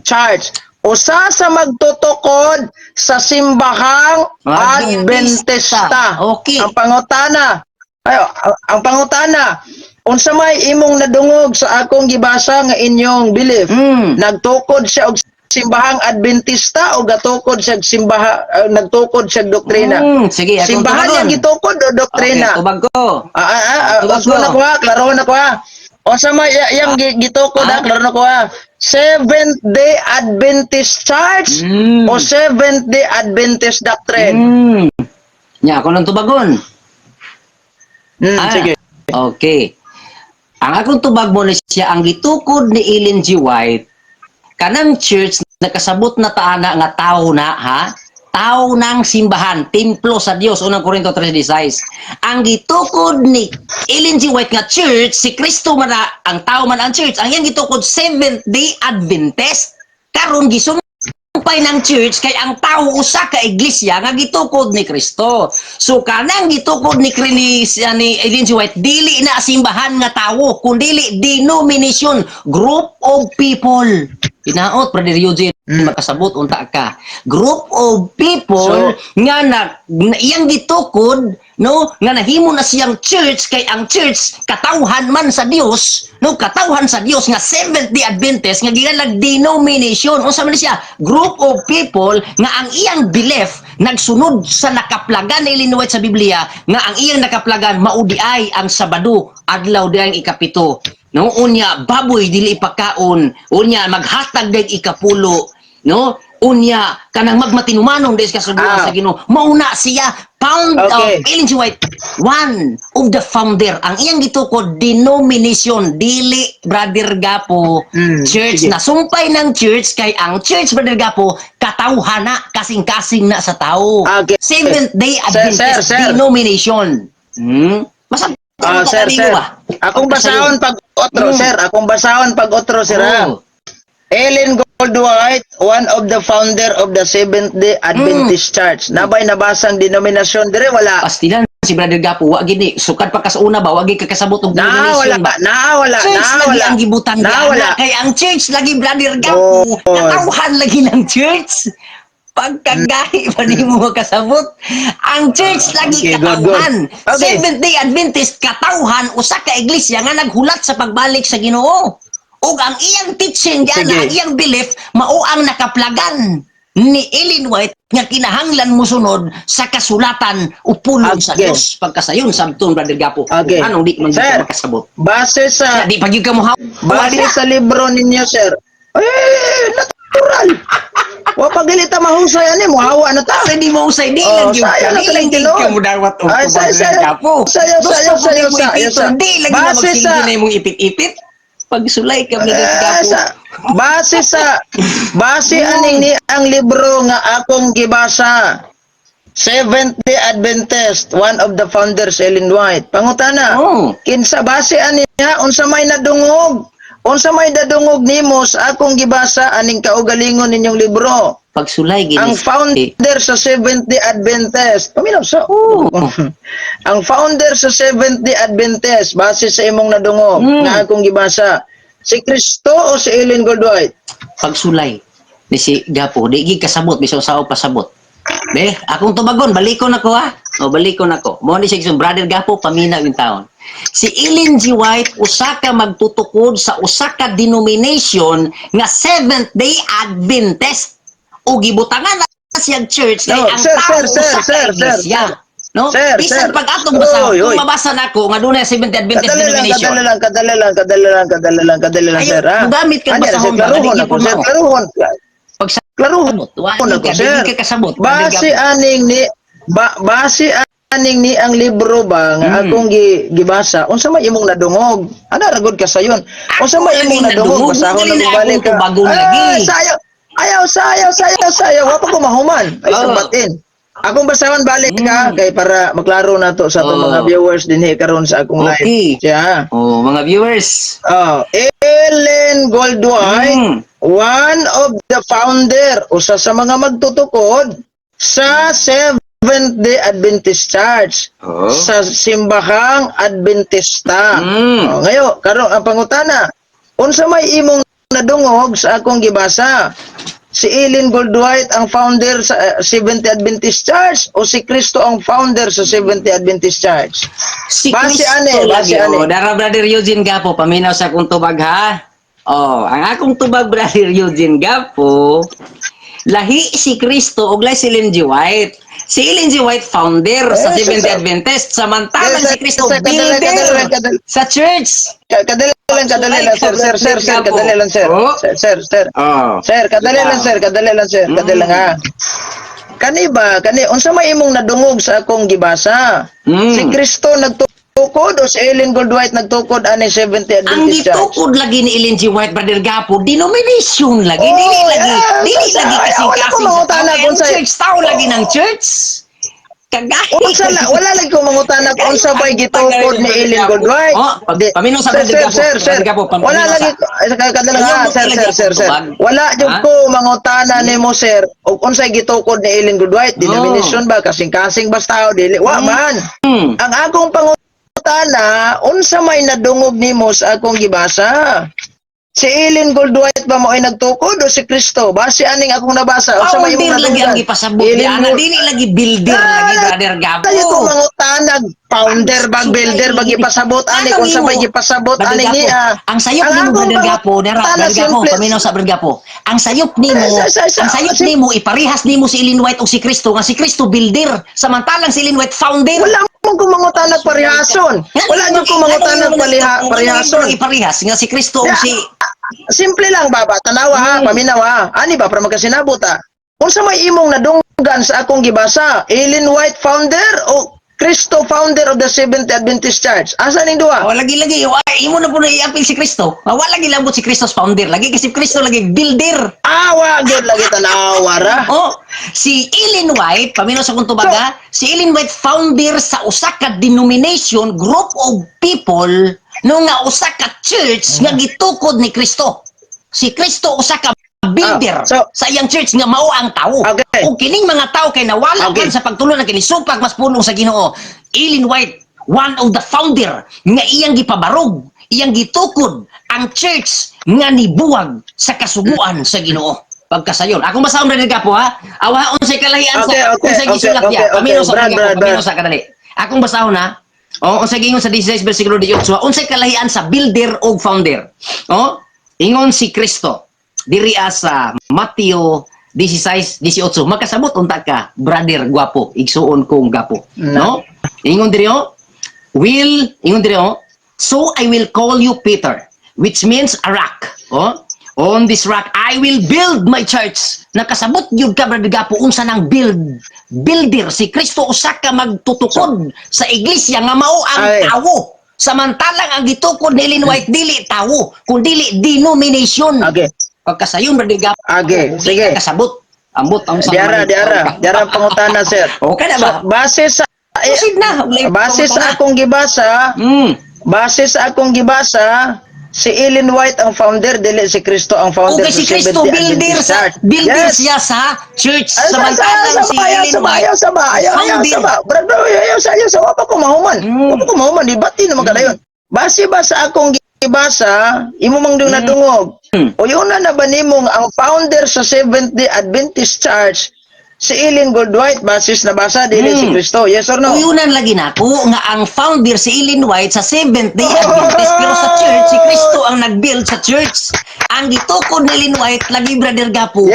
Church. Usa sa magtutukod sa simbahang Adventista. Adventista. Ang pangutana. Ay, ang pangutana, unsa may imong nadungog sa akong gibasa nga inyong belief? Nagtukod siya og simbahang Adventista o gatukod siya og simbaha nagtukod siya og doktrina? Sige, akong Simbahan tubagon. niya gitukod o doktrina? Okay, tubag ko. Ah, ah, ah, ah, Tubag usbon ko. na ko ha, klaro na ko ha. O sa may yang gitukod ha, klaro na ko ha. Seventh Day Adventist Church o Seventh Day Adventist Doctrine? Nya ako nang tubagon. Hmm, Ah, sige. Okay. Ang akong tubag mo ni siya ang gitukod ni Ellen G. White kanang church nakasabot na taana nga tao na ha, tao ng simbahan, templo sa Dios, unang Korinto 3:16. Ang gitukod ni Ellen G. White nga church, si Kristo man na, ang tao man ang church. Ang iyang gitukod Seventh Day Adventist. Karon gisumpay ng church kay ang tao usa ka iglesia nga gitukod ni Kristo. So kanang gitukod ni Ellen G. White dili na simbahan nga tawo kundili denomination, group of people. Hinaot, Brother Eugene, makasabot unta ka. Group of people nga na iyang gitukod, no, nga nahimo na siyang church kay ang church katawhan man sa Dios, no, katawhan sa Dios nga Seventh Day Adventist nga gikanang denomination. Unsa man ni siya? Group of people nga ang iyang belief nagsunod sa nakaplagan ni Ellen White sa Biblia nga ang iyang nakaplagan mao di ay ang Sabado, adlaw di ang ikapito. No, unya baboy dili ipakaon, unya maghatag dag ikapulo, no? Unya kanang magmatinumanon des kasuguan sa Ginoo. Mauna siya found of Ellen G. White, one of the founder. Ang iyang gitukod denomination, dili, Brother Gapo, church. Sige. Na sumpay ng church kay ang church, Brother Gapo, katawhan na, kasing-kasing na sa tao. Seventh Day Sir, Adventist sir, sir. denomination. Masabot Ah, ka sir, amigo sir. ba? Akong basahon pag otro, sir. Akong basahon pag otro, sir. Ha? Oh. Ellen Goldwhite, one of the founder of the Seventh-day Adventist Church. Nabay nabasang denominasyon dire, wala? Pastilan si Brother Gapo, wa gini sukad pa kas una ba, wa gid ka kasabot og Na wala, denomination ba. Na wala, Church na lagi wala. ang gibutang Na na wala. Kay ang church lagi, Brother Gapo, Oh. katawhan lagi ng church. Pagkagahi pa nimo makasabot. Ang church lagi Okay, good, good. katawhan. Okay. Seventh Day Adventist katawhan, usa ka iglesia nga naghulat sa pagbalik sa Ginoo. Ug ang iyang teaching diyan, Sige. ang iyang belief mao ang nakaplagan ni Ellen White nga kinahanglan mosunod sa kasulatan o pulong sa Dios pagkasayon sabton, Brother Gapo. Okay. Anong di man Sir. ka makasabot? Base sa Di pa gyud ka mo base sa libro ninyo, sir. Eh, natural. Wa pa gali ta mahusay ani, mohawa na ta. Kasi di mo usay, di Oh, lang gyud sayo ka. na Di lang talang gyud ka tinuod. mo dawat og Ay, tubag, sayo, Brother sayo. Gapo. Sayo, Gusto sayo, ko sayo, nimo sayo, ipiton, sayo. di lagi na Base magsilbi na imong ipit-ipit. Pagsulay ka, Brother Eh, Gapo. sa base aning ni ang libro nga akong gibasa. Seventh Day Adventist, one of the founders, Ellen White. Pangutana, kinsa base ani niya, unsa may nadungog? Unsa may nadungog nimo sa akong gibasa aning kaugalingon ninyong libro? Pagsulay gini. Ang founder sa Seventh Day Adventist. Paminaw sa. Ang founder sa Seventh Day Adventist base sa imong nadungog nga akong gibasa. Si Kristo o si Ellen Goldwhite? Pagsulay ni si Gapo, di gid kasabot bisan sa pasabot. Be, akong tubagon, balikon ako ha. O balikon ako. Mo ni siya, Brother Gapo, paminaw yung taon. Si Ellen G. White usa ka magtutukod sa usa ka denomination nga Seventh Day Adventist. O gibutangan na siyang church kay No, ang sir, tao sir, sir, usa ka sir, sir, iglesia. sir. No? Sir, Bisan sir. pag atong basa, Oy, kung oy. mabasa nako nga dunay Seventh Day Adventist Kadali lang, denomination. kadali lang, kadali lang, kadali lang, kadali lang, kadali lang, Ayaw, sir, ha? mugamit kang Ano yan, basahon sir, ba? klaruhon Dili ako, po sir, mao. klaruhon. Pag sa Klaruhon wa ako, ka, sir. di ka kasabot, Brother Base Gapo. aning ni ba, base aning ni ang libro ba nga akong gibasa, unsa may imong nadungog? Ana ra gud ka sayon. Unsa may Ako imong lagi nadungog? nadungog, Basahon dili na na balik akong ka. tubagon lagi. Ah, sayo. Ayaw, sayo, sayo, sayo. Wa pa ko mahuman. Ay, sabatin. Akong basahon balik ka kay para maklaro na to sa atong mga viewers dinhi karon sa akong live. Siya. Oh, mga viewers. Oh, Ellen Goldwhite, one of the founder, usa sa mga magtutukod sa Seventh Day Adventist Church, sa simbahang Adventista. Oh, ngayon, karon ang pangutana, unsa may imong nadungog sa akong gibasa? Si Ellen Goldwhite ang founder sa Seventh Day Adventist Church o si Kristo ang founder sa Seventh Day Adventist Church? Si Base Kristo ane, base lagi. ane. Oh, dara, Brother Eugene Gapo, paminaw sa akong tubag ha. Oh, ang akong tubag, Brother Eugene Gapo, lahi si Kristo ug lahi si Ellen G. White. Si Ellen G. White founder sa Eh, Seventh Day Adventist, samantalang Yes, si Kristo sir, kadali, builder kadali, kadali. sa church. Kadali lang, kadali lang, sir, sir, sir, sir, kadali lang, sir. Oh. Sir, sir, sir. Oh. Sir, kadali lang, sir, kadali lang, sir, kadali lang, ha. Kani ba, kani, unsa may imong nadungog sa akong gibasa? Si Kristo nagtukod o si Ellen Goldwhite nagtukod ani Seventh Day Ang Adventist Church? gitukod lagi ni Ellen G. White, Brother Gapo, denomination lagi. Oh, Dili lagi, dili lagi ay, kasi wala ko kasi sa mangutana tao. kung Ang church, tao lagi ng church. Kagahi. Unsa la, wala lagi ko mangutana kung unsa bay gitukod ni Ellen Goldwhite. Oh, paminaw sa Sir, Brother sir, Gapo. sir, sir. Brother Gapo, Wala paminaw lagi kadali lang, Ayaw ha, mo sir, lagi sir, sir, sir. tubag. Wala jud Ha? ko mangutana nimo, sir, og unsay gitukod ni Ellen Goldwhite, denomination ba, kasing-kasing basta o dili. Wa man. Ang akong pangutana, unsa may nadungog nimo sa akong gibasa? Si Ellen Goldwhite ba mo ay nagtukod o si Kristo? Base aning akong nabasa, unsa may imong Founder lagi ang nadunggan? gipasabot di Ellen ana, dili lagi builder Ah, lagi, Brother Gapo. Tayo ko mangutana, founder bag builder bag gipasabot ani Ano kung sa may imo? gipasabot Brother ani Gapo, niya. ang sayop Ang nimo, akong Brother Gapo, dara, pangutana, Brother Gapo, simple. paminaw sa Brother Gapo. Ang sayop nimo, Eh, ang sayop nimo iparehas nimo si Ellen White og si Kristo nga si Kristo builder, samantalang si Ellen White founder. Wala mong kumangutana parehason. Wala nyo kumangutana parehason. Iparehas nga si Kristo og si Simple lang baba, tanawa ha, paminaw ha. Ani ba para magkasinabot ha? Unsa may imong nadunggan sa akong gibasa? Ellen White founder o Kristo founder of the Seventh Adventist Church? Asa ning duha? Oh, lagi lagi wa imo na po na iapil si Kristo. Ah, wala lagi labot si Kristo founder. Lagi kasi Kristo lagi builder. Awa gyud lagi tanawa ra. Oh, si Ellen White, paminaw sa kung tubaga, si Ellen White founder sa usa ka denomination, group of people no nga usa ka church nga gitukod ni Kristo. Si Kristo usa ka builder Ah, so- sa iyang church nga mao ang tao. Ug kining mga tao kay nawala man sa pagtulon ang kinisupag mas pulong sa Ginoo. Ellen White, one of the founder nga iyang gipabarog, iyang gitukod ang church nga nibuwag sa kasuguan sa Ginoo. Pagkasayon. Ako masahon na po ha. Awa unsay kalahian sa unsay gisulat niya. Pamino sa Brad, Brad, pamino Brad. sa kadali. Akong basahon ha. O unsay giingon sa 16 versikulo 18, unsay kalahian sa builder og founder. O ingon si Kristo diri sa Mateo 16:18. Makasabot unta ka, brother gwapo, igsuon kong gapo. No? Ingon diri oh, will ingon diri oh, "So I will call you Peter, which means a rock." Oh, "On this rock I will build my church." Nakasabot gyud ka, brother Gapo, unsa nang build? Builder si Kristo, usa ka magtutukod sa iglesia nga mao ang tawo. Samantalang ang gitukod ni Ellen White dili tawo, kun dili denomination. Pagkasayon, brother Gapo, Okay, di sige. ka kasabot. Ambot ang sa Diara, diara, diara ang pangutana, sir. Okay na ba? So, base sa Proceed na. Walay base sa pangutana. akong gibasa, base sa akong gibasa, si Ellen White ang founder, dili si Kristo ang founder Okay, si sa Kristo Seventh-day builder Adventist sa Church. builder siya sa church, Ay, samantalang sa, si sa, Ellen sa, White ayaw sa ba, ayaw, ayaw founder. sa ba. Brad, bro, ayaw sa, ayaw sa, wa pa ko mahuman. Wa pa ko mahuman, di bati naman kadayon. Base ba sa akong gibasa, imo mang dung nadungog. O yun na na ba nimo nga ang founder sa Seventh-day Adventist Church si Ellen Gold White, basis na basa dili si Kristo? Yes or no? Uyunan lagi nako nga ang founder si Ellen White sa Seventh Day Adventist, pero sa church si Kristo ang nag-build sa church. Ang gitukod ni Ellen White lagi, brother Gapo,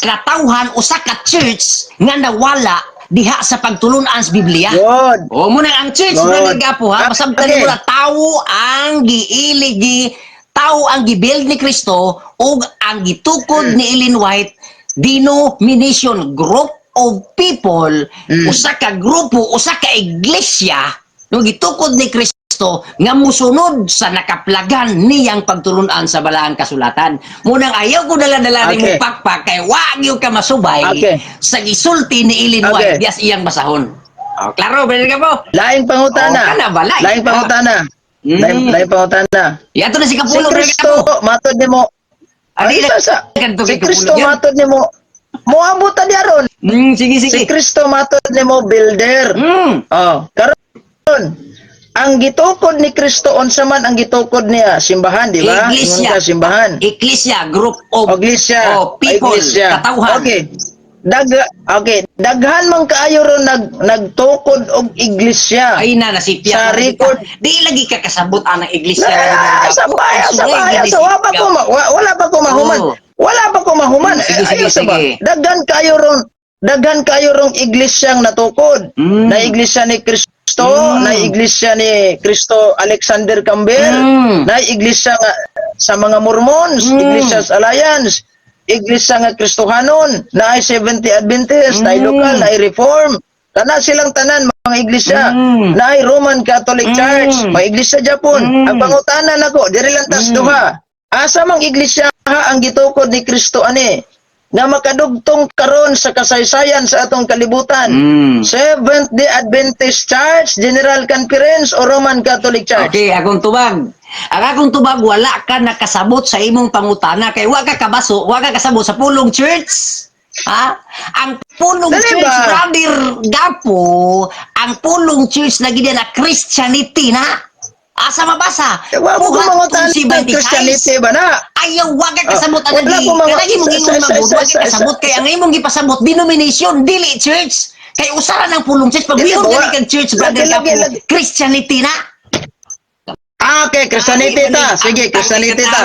katawhan, usa ka church nga nawala diha sa pagtulunan sa Biblia. Good. O muna ang church, Good. brother Gapo ha, masabtan mo na tawo ang giiligi, tao ang gibuild ni Kristo ug ang gitukod ni Ellen White denomination, group of people, usa ka grupo, usa ka iglesia no gitukod ni Kristo nga musunod sa nakaplagan niyang pagtulunan sa balaang kasulatan. Munang ayaw ko dala-dala nimo pakpak kay wa gyud ka masubay sa gisulti ni Ellen White dias iyang basahon. Oh, klaro, brother Gapo? Laing pangutana. Oh, kana ba, laing Laing ka. pangutana. Laing, laing pangutana. Yato na si Si Kapulo, brother Kristo Gapo. matod nimo. Adi Ay, na sa, kanto si kay Kristo Kapulo yan. matod nimo. Moabot ta diya ron. Sige, sige. Si Kristo matod nimo builder. Oh, karon ang gitukod ni Kristo, unsa man ang gitukod niya? Simbahan, di ba? Iglesia. Ingon ka, simbahan. Iglesia, group of Iglesia. of people, Iglesia. katawhan. Okay. Okay, daghan man kaayo ron nagtukod og iglesia. Ay na nasipya. Sa ka. record. Di lagi ka kasabot anang iglesia. Na, sa baya, sa baya, sa wala pa ko wala pa ko mahuman. Oo. Wala pa ko mahuman. Sige, sige, Ayaw sa ba? sige. Daghan kayo rong iglesyang natukod. Na iglesia ni Kristo, na iglesia ni Kristo Alexander Campbell, na iglesia nga sa mga Mormons, Iglesia Alliance, iglesia nga Kristohanon, na ay Seventh Adventist, na ay local, na ay Reform. Tanan silang tanan mga iglesia. Na ay Roman Catholic Church, mga iglesia Japon. Ang pangutana nako, diri lang tas duha. Asa mang iglesia ha ang gitukod ni Kristo ani nga makadugtong karon sa kasaysayan sa atong kalibutan? Seventh Day Adventist Church, General Conference o Roman Catholic Church? Okay, akong tubag. Ang akong tubag, wala ka nakasabot sa imong pangutana kay wa ka kabaso, wa ka kasabot sa pulong church. Ha? Ang pulong Dali church, ba? brother Gapo, ang pulong church lagi na Christianity na. Asa mabasa? Wa ko Buhat mangutana 11:26. ng Christianity ba na? Ayaw, wag ka kasabot Ah, ang wala di. ko mga- Kanang imong ingon magud, wag ka kasabot kay ang imong gipasabot denomination dili church. Kay usaran ang pulong church pag Dili wiyon ba, gani kag church, brother Lagi, lagi, Gapo, lagi. Christianity na. Ah, okay, Christianity ta. Sige, Christianity ta.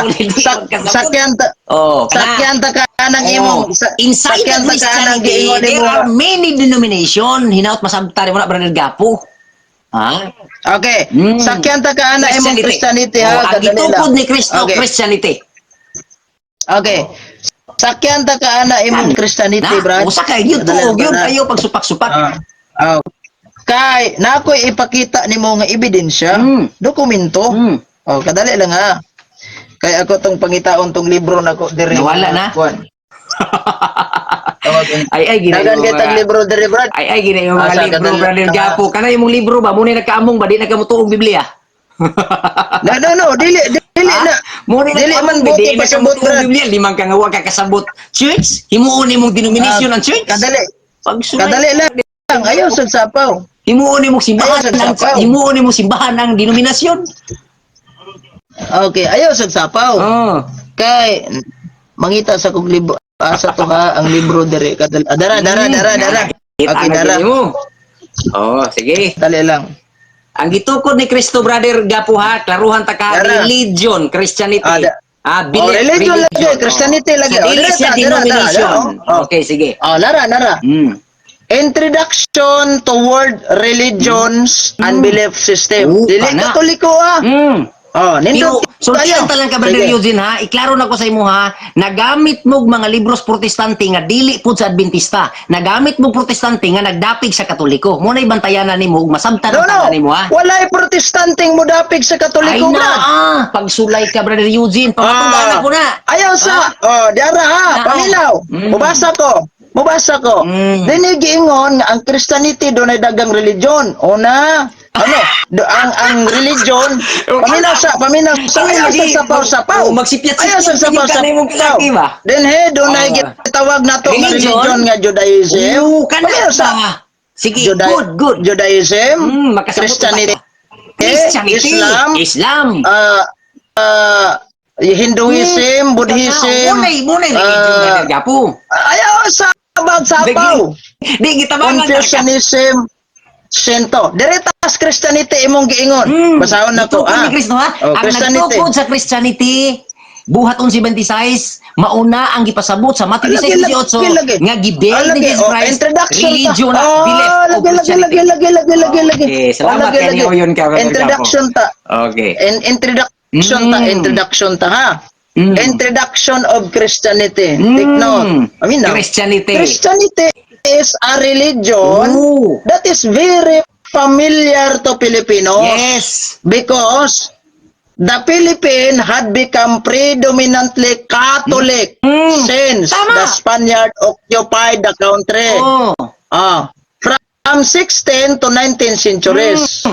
Sakyan ta. Oh, kana. Sakyan ta ka nang Oh, imong inside the sakyan ta ka nang Christianity, giingon there nimo. are many denomination. Hinaut masabta mo na, brother Gapo. Ha? Okay. Sakyan ta ka na imong Christianity Oh, ha, ang kadali lang. gitukod ni Kristo, Christianity. Okay. Sakyan ta ka na imong Christianity, Na, brad. usa kay gyud Kadali tuog lang yun ba na? ayo pagsupak-supak. Ah. Ah. Kay na ako'y ipakita nimo nga ebidensya, dokumento. Oh, kadali lang ha. Kay ako tong pangitaon tong libro nako diri. Nawala na? Kuan. Tawag ini. Ay ay gina Dagan yung kay tag libro diri, brad. Ay ay gina yung mga Asa, libro, kadali brother lang, ha? Gapo. Kana imong libro ba mo ni nagkaamong ba di nagkamutuog Biblia? No, no, no, dili dili Ha? na. Mo ni Dili man buti pasabot, Brad. Biblia, limang ka nga wa ka kasabot. Church, himuon nimong denomination ang church. Kadali. Pagsulay. Kadali lang. Ayaw sa sapaw. Himuon nimong simbahan Ayaw sa ang sapaw. himuon nimong simbahan ang denominasyon. Okay, ayaw sa sapaw. Oh. Kay mangita sa kog libro, asa to ha ang libro dere kadal, ah, dara dara dara dara. Kita Okay, na dara. gini mo. Oh, sige. Dali lang. Ang gitukod ni Kristo, brother Gapo ha, klaruhan ta ka Dara. religion, Christianity. Ah, Ah, Oh, belief, religion lagi, Christianity lagi. So, Oh, dili dara siya ta, dara, dara, denomination. dara, oh. Okay, sige. Oh, lara nara. Introduction to World Religions and Belief System. Oh, Dili kana. Katoliko ah. Oh, Pero nindot sultian kayo. ta lang ka, brother Sige. Eugene ha. Iklaro na ko sa imo ha, nagamit mo og mga libros Protestante nga dili pud sa Adventista. Nagamit mo Protestante nga nagdapig sa Katoliko. Mo na ibantayanan nimo ug masabtan No, ang no. tanan nimo ha. Walay Protestanteng modapig sa Ay Katoliko, na, brad. ah, pagsulay ka, brother Eugene, pamatugan Ah. ko na. Ayaw sa, oh, diara ha, Ah. paminaw. Mubasa ko. Mubasa ko. Dini giingon nga ang Christianity dunay dagang religion. Una, ano, ang religion, paminaw sa, Ay, ayaw sa lagi. sapaw sapaw. Oh, magsipyat-sipyat Ayaw sa sapaw ka na imong sapaw. kalaki ba? Then he dunay Ah. gitawag nato nga Religion? religion nga Judaism. Oo, kana Paminaw sa ba? Sige, Juda- good, good. Judaism, Makasabot Christianity, ba? Christianity, Islam, Islam. ah ah, Hinduism, Buddhism. Munay religion, brother Gapo. Ayaw sa sapaw. Di gitabangan ta ka. Confucianism, Shinto. Diretas Christianity imong giingon. Basahon na ko Gitukod ah. ni Kristo ha. Oh, Ang Christianity. nagtukod sa Christianity buhat 11:26 mauna ang gipasabot sa Matthew Lagi, 16:18 lagi, lagi. nga gibel Ah, ni lagi. Jesus Oh, Christ introduction ta. religion na Oh, belief of lagi, lagi, Christianity. lagi, lagi, lagi, lagi, lagi. Okay, salamat Oh, lagi, kay lagi. ni Oyon ka, Brother Introduction ta. Okay. Introduction ta, introduction ta ha. Introduction of Christianity. Take note. I mean, now, Christianity. Christianity is a religion Ooh. that is very familiar to Filipinos. Because the Philippines had become predominantly Catholic since Tama. the Spaniard occupied the country. Oh. Ah, from 16 to 19 centuries.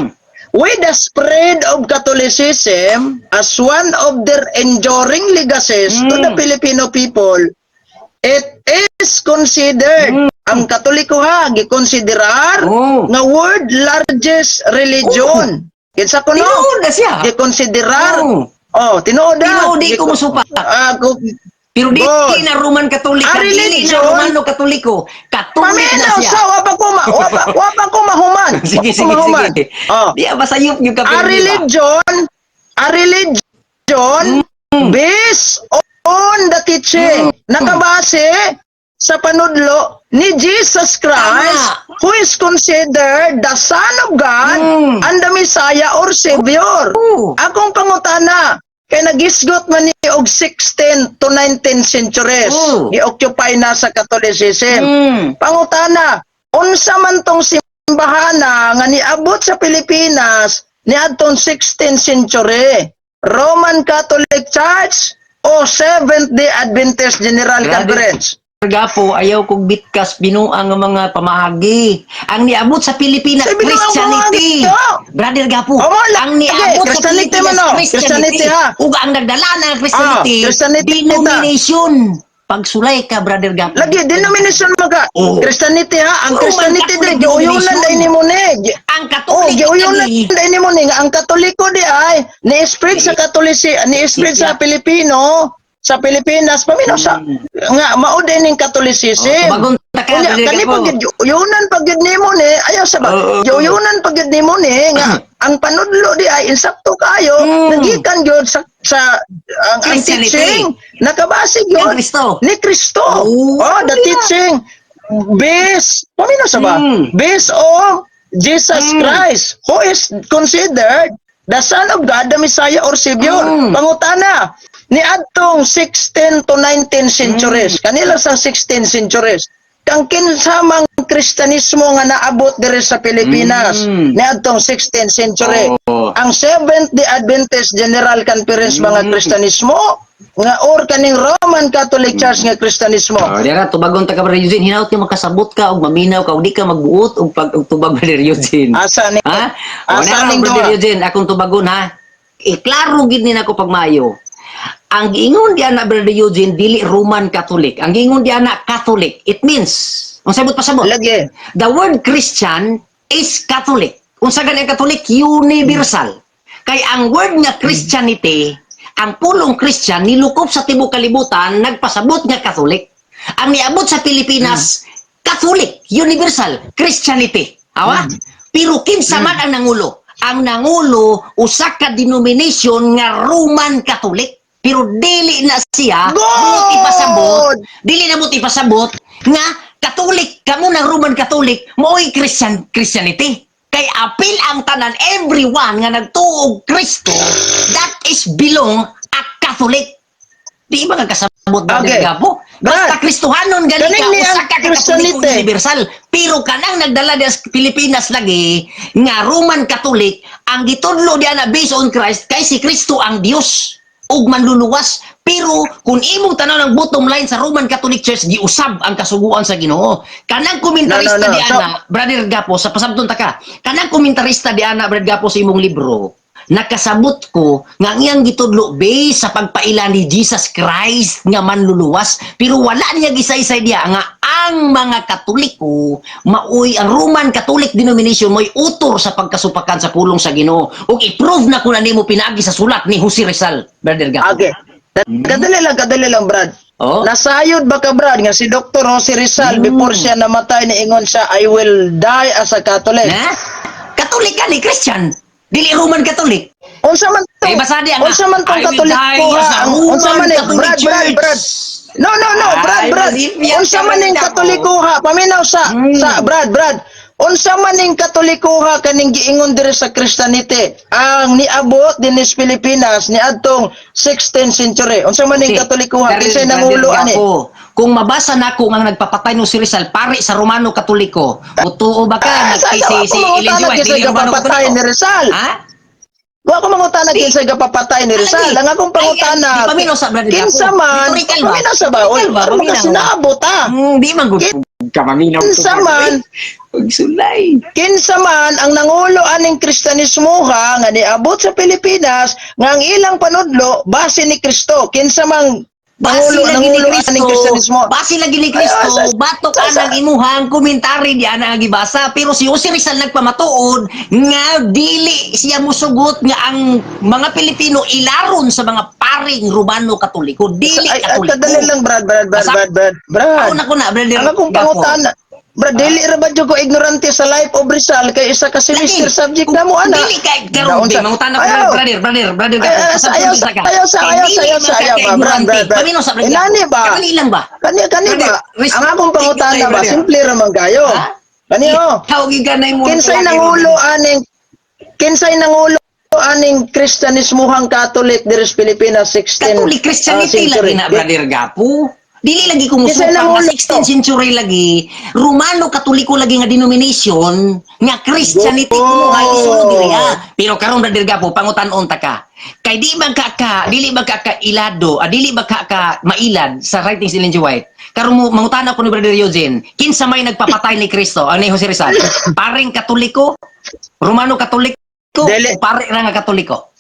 With the spread of Catholicism as one of their enduring legacies to the Filipino people, it is considered, ang Katoliko ha, gikonsiderar nga world largest religion. Kinsa kuno? Tinuod na siya. Gikonsiderar. Oh. Oh, tinuod na. Tinuod di ko musupa. Ah, Pero di Good. na Roman Catholic, Ang dili na religion- Romano Katoliko, Catholic na Paminaw siya. sa wa pa ko mahuman. Sige, Wa pa ko sige, mahuman. sige. Oh. Di ba sayop yung A kapil religion, a religion based on the teaching. Nakabase sa panudlo ni Jesus Christ, who is considered the Son of God and the Messiah or Savior. Oo. Akong pangutana, kay nagisgot man ni og 16 to 19 centuries, gi-occupy na sa Catholicism. Pangutana, unsa man tong simbahana nga niabot sa Pilipinas niadtong 16th century? Roman Catholic Church o Seventh Day Adventist General Grabe. Conference? Gapo, ayaw kong bitkas binuang ang mga pamaagi. Ang niabot sa Pilipinas, Sa binuang Christianity. pamaagi, oh. Brother Gapo, Oh, mo, ang niabot sa Christianity Pilipinas, man, oh. Christianity. Christianity, ha. Ug ang nagdala ng Christianity, Ah, Christianity kita. denomination. Pagsulay ka, Brother Gapo. Lagi denomination maga. Oh. Christianity ha, ang Roman Christianity Catholic di giuyunan denomination. dai nimo ni. Ang Oh, Katolik giuyunan lagi. dai nimo ni nga ang Katoliko di ay ni-spread sa Katolisi, ni-spread sa Pilipino, sa Pilipinas, paminaw sa nga mao din ning Catholicism. Oh, tubagon ta ka, Unya, Brother kani Gapo. pag giuyunan pag gyud nimo ni, ayaw sa ba? Oo. Giuyunan pag gyud nimo ni nga ang panudlo di ay insakto kayo, nagikan gyud sa ang Christianity. teaching nakabase gyud Kang Kristo. ni Kristo. Oh, Oh, the yeah. teaching based, paminaw sa ba? Based on Jesus Christ, who is considered the Son of God, the Messiah or Savior. Pangutana, ni adtong 16 to 19 centuries, kanila sa 16 centuries, kang kinsamang Kristiyanismo nga naabot diri sa Pilipinas ni adtong 16th century? Oo. Ang Seventh Day Adventist General Conference mga Kristiyanismo nga or kaning Roman Catholic Church nga Kristiyanismo? Oh, dira tubagon ta ka, Brother Eugene. Hinaut nga makasabot ka ug maminaw ka ug di ka magbuot og pag og tubag, Brother Eugene. Asa ni Ha? O Asa na ning Brother duha? Eugene, akong tubagon ha. Iklaro gid ni nako pagmayo. Ang giingon diha na, Brother Eugene, dili Roman Catholic. Ang giingon diha na, Catholic. It means, unsay buot pasabot? Lagi. The word Christian is Catholic. Unsa gani ang Catholic? Universal. Kay ang word nga Christianity, ang pulong Christian nilukop sa tibuok kalibutan, nagpasabot nga Catholic. Ang niabot sa Pilipinas, Catholic, universal, Christianity. Awa? Pero kinsa man ang nangulo? Ang nangulo usa ka denomination nga Roman Catholic. Pero dili na siya Good! buot ipasabot, dili na mo ipasabot nga Catholic kamo ng Roman Catholic mao'y Christian, Christianity. Kay apil ang tanan, everyone nga nagtuog Kristo, that is belong a Catholic. Di ba nga kasabot ba, Gabo? Brad, Basta Kristohanon gani kaning ka, ni usa ang ka ka Katoliko Christianity. universal. Pero kanang nagdala diya sa Pilipinas lagi nga Roman Catholic, ang gitudlo diya na based on Christ, kay si Kristo ang Dios ug manluluwas. Pero kung imong tanaw ng bottom line sa Roman Catholic Church, giusab ang kasuguan sa Ginoo. Kanang komentarista No, no, no. di ana, Brother Gapo, sa pasabton ta ka. Kanang komentarista di ana, Brother Gapo, sa imong libro, nakasabot ko nga ang iyang gitudlo base sa pagpaila ni Jesus Christ nga manluluwas, pero wala niya gisaysay diya nga ang mga Katoliko maoy ang Roman Catholic denomination mo'y utor sa pagkasupakan sa pulong sa Ginoo, ug i-prove na ko na nimo pinaagi sa sulat ni Jose Rizal, Brother Gapo. Okay. Kadali lang, Brad. Oh. Nasayod ba ka, Brad, nga si Dr. Jose Rizal, before siya namatay, niingon siya, "I will die as a Catholic"? Na? Katolik ka ni Christian, dili Roman Catholic. Unsa man tong Eh, basa di ang unsa man tong "I will Katoliko die ha? as a Unsa Roman man eh, Catholic Brad, Brad, Church." Brad. No, Brad, Ay, Brad. masipyat Unsa ka man ning rin ako. Katoliko ha? Paminaw sa sa Brad, Brad. Unsa man ning Katoliko ha kaning giingon diri sa Christianity ang niabot dinhi sa Pilipinas niadtong 16th century? Unsa man ning Katoliko ha? Brother- Kinsay Brother nangulo ani? Gapo, kung mabasa nako nga ang nagpapatay no si Rizal pare sa Romano Katoliko, mutuo ba ka Ah, nagkay sa si ako si Ellen G. mangutana White kinsay dili Romano gapapatay Katoliko? ni Rizal. Ha? Wa ko mangutana kinsay gapapatay ni Rizal. Lagi. Ang akong pangutana, Ay, di paminaw sa Brother Gapo. kinsa man, Rhetorical ba? paminaw sa ba? Oy, Rhetorical ba? ano ka Paminaw. sinabot ah? Di man gud ka maminaw. Kinsa man, Pagsulay. Kinsa man ang nangulo aning Kristiyanismo ha nga niabot sa Pilipinas nga ang ilang panudlo base ni Kristo? Kinsa mang Base pangulo lagi ni nangulo aning Kristo. Kristiyanismo? Base lagi ni Kristo. Ay, Batok anang imuhang komentary di ana nga gibasa. Pero si Jose Rizal nagpamatuod nga dili siya musugot nga ang mga Pilipino ilaron sa mga paring Romano Katoliko. Dili Ay, ay, Katoliko. kadali lang, Brad, Brad, Brad, Brad, Brad, Brad. Ako na ko na, Brother Ang akong Gapo. pangutana, Brad, dili ra ba jud ko ignorante sa life of Rizal kay isa ka semester Lagi. subject na mo ana. Dili kay karon Naunsa- di mangutana ko, Ayaw. brother, brother, brother Ay, Gapo. ay, Pasabot ayaw, sa ka. ayaw, sa, Kay ayaw, dili ayaw, man ka ayaw, ba, Brad, ka-ignorante. Brad, Brad. Paminaw sa Brother Inani Gapo. ba? Kadali lang ba? Kani kani Brother, ba? respect Ang akong pangutana kayo, ba, brother. simple ra man kayo. Ha? Kani oh. Ikaw giganay mo. Kinsay nangulo aning Kristiyanismuhang Catholic diri sa Pilipinas 16 Catholic Christianity century? lagi na, Brother Gapo. Dili lagi Kinsay kumusuka nga nangulo? 16th century lagi, Romano Katoliko lagi nga denomination nga Christianity Oh. kuno isulod diri ah. Pero karon, Brother Gapo, pangutan-on ta ka. Kay di man ka ka dili ba ka ka ilado, dili ba ka ka mailad sa writings ni Ellen G. White? Karon mo mangutana ko ni Brother Eugene, kinsa may nagpapatay ni Kristo, ano ni Jose Rizal? Paring Katoliko? Romano Katoliko? Dili. O pare ra nga Katoliko?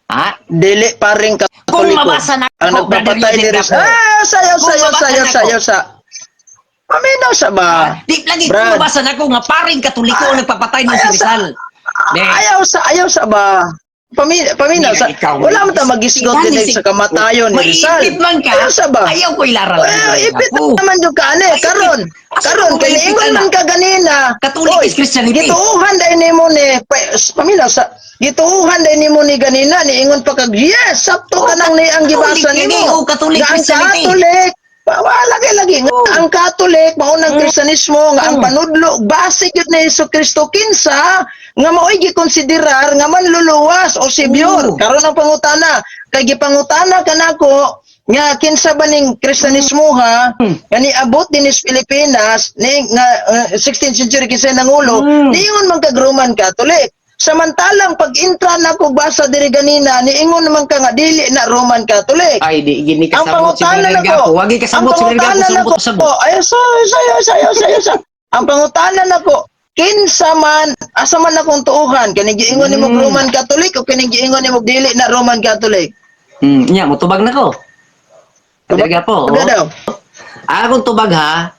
Ha? Dili paring Katoliko. Kung mabasa na ang ako, Brother nagpapatay Eugene diri Gapo. Ah, sayaw, Kung sayaw, mabasa sayaw, na ako. sayaw sa. Paminaw sa ba? Di lagi Brad. kung mabasa na ako nga paring Katoliko ang nagpapatay ni Ayaw Jose Rizal. Di. Ayaw sa ba? Paminaw sa. Ikaw, Wala man ta magisgot Ikaw, dinhi sa kamatayon ni Rizal. Maipit man ka. Ayaw sa ba? Ayaw ko ilaral. Ay, ipit naman jud ka ani Ay, karon. ipit. Asa Karon ko kay maipit niingon ana? man ka ganina. Catholic Oy, is Christianity. Gituohan dai nimo ni paminaw sa gituohan dai nimo ni ganina, niingon pa kag yes, sakto Oh, ka nang ni ang gibasa Catholic nimo. lagi, oh, Catholic Nga ang Christianity. Catholic wala lagi lagi nga Oh. ang Catholic mao nang Kristiyanismo nga ang panudlo base gyud ni Hesus Kristo, kinsa nga mao'y gikonsiderar nga manluluwas o savior. Oh. Karon ang pangutana kay gipangutana kanako nga kinsa ba ning Kristiyanismo ha nga niabot dinhi sa Pilipinas ni nga 16th century, kinsa nangulo? Niingon man kag Roman Catholic. Samantalang pag intra na ko basa diri ganina, niingon naman ka nga dili na Roman Catholic. Ay, di gini Ang kasabot si pangutana Brother na ko. Gapo. Wagi kasabot si Brother Gapo Ang sa pangutana sabot sabot. ko. Ay, sayo, sayo, sayo, sayo. Ang pangutana na ko, kinsa man, asa man akong tuuhan, kining giingon nimo Roman Catholic o kining giingon nimo dili na Roman Catholic? Nya, mutubag na ko. Tubag Brother Gapo, na oh. daw. Akong tubag ha,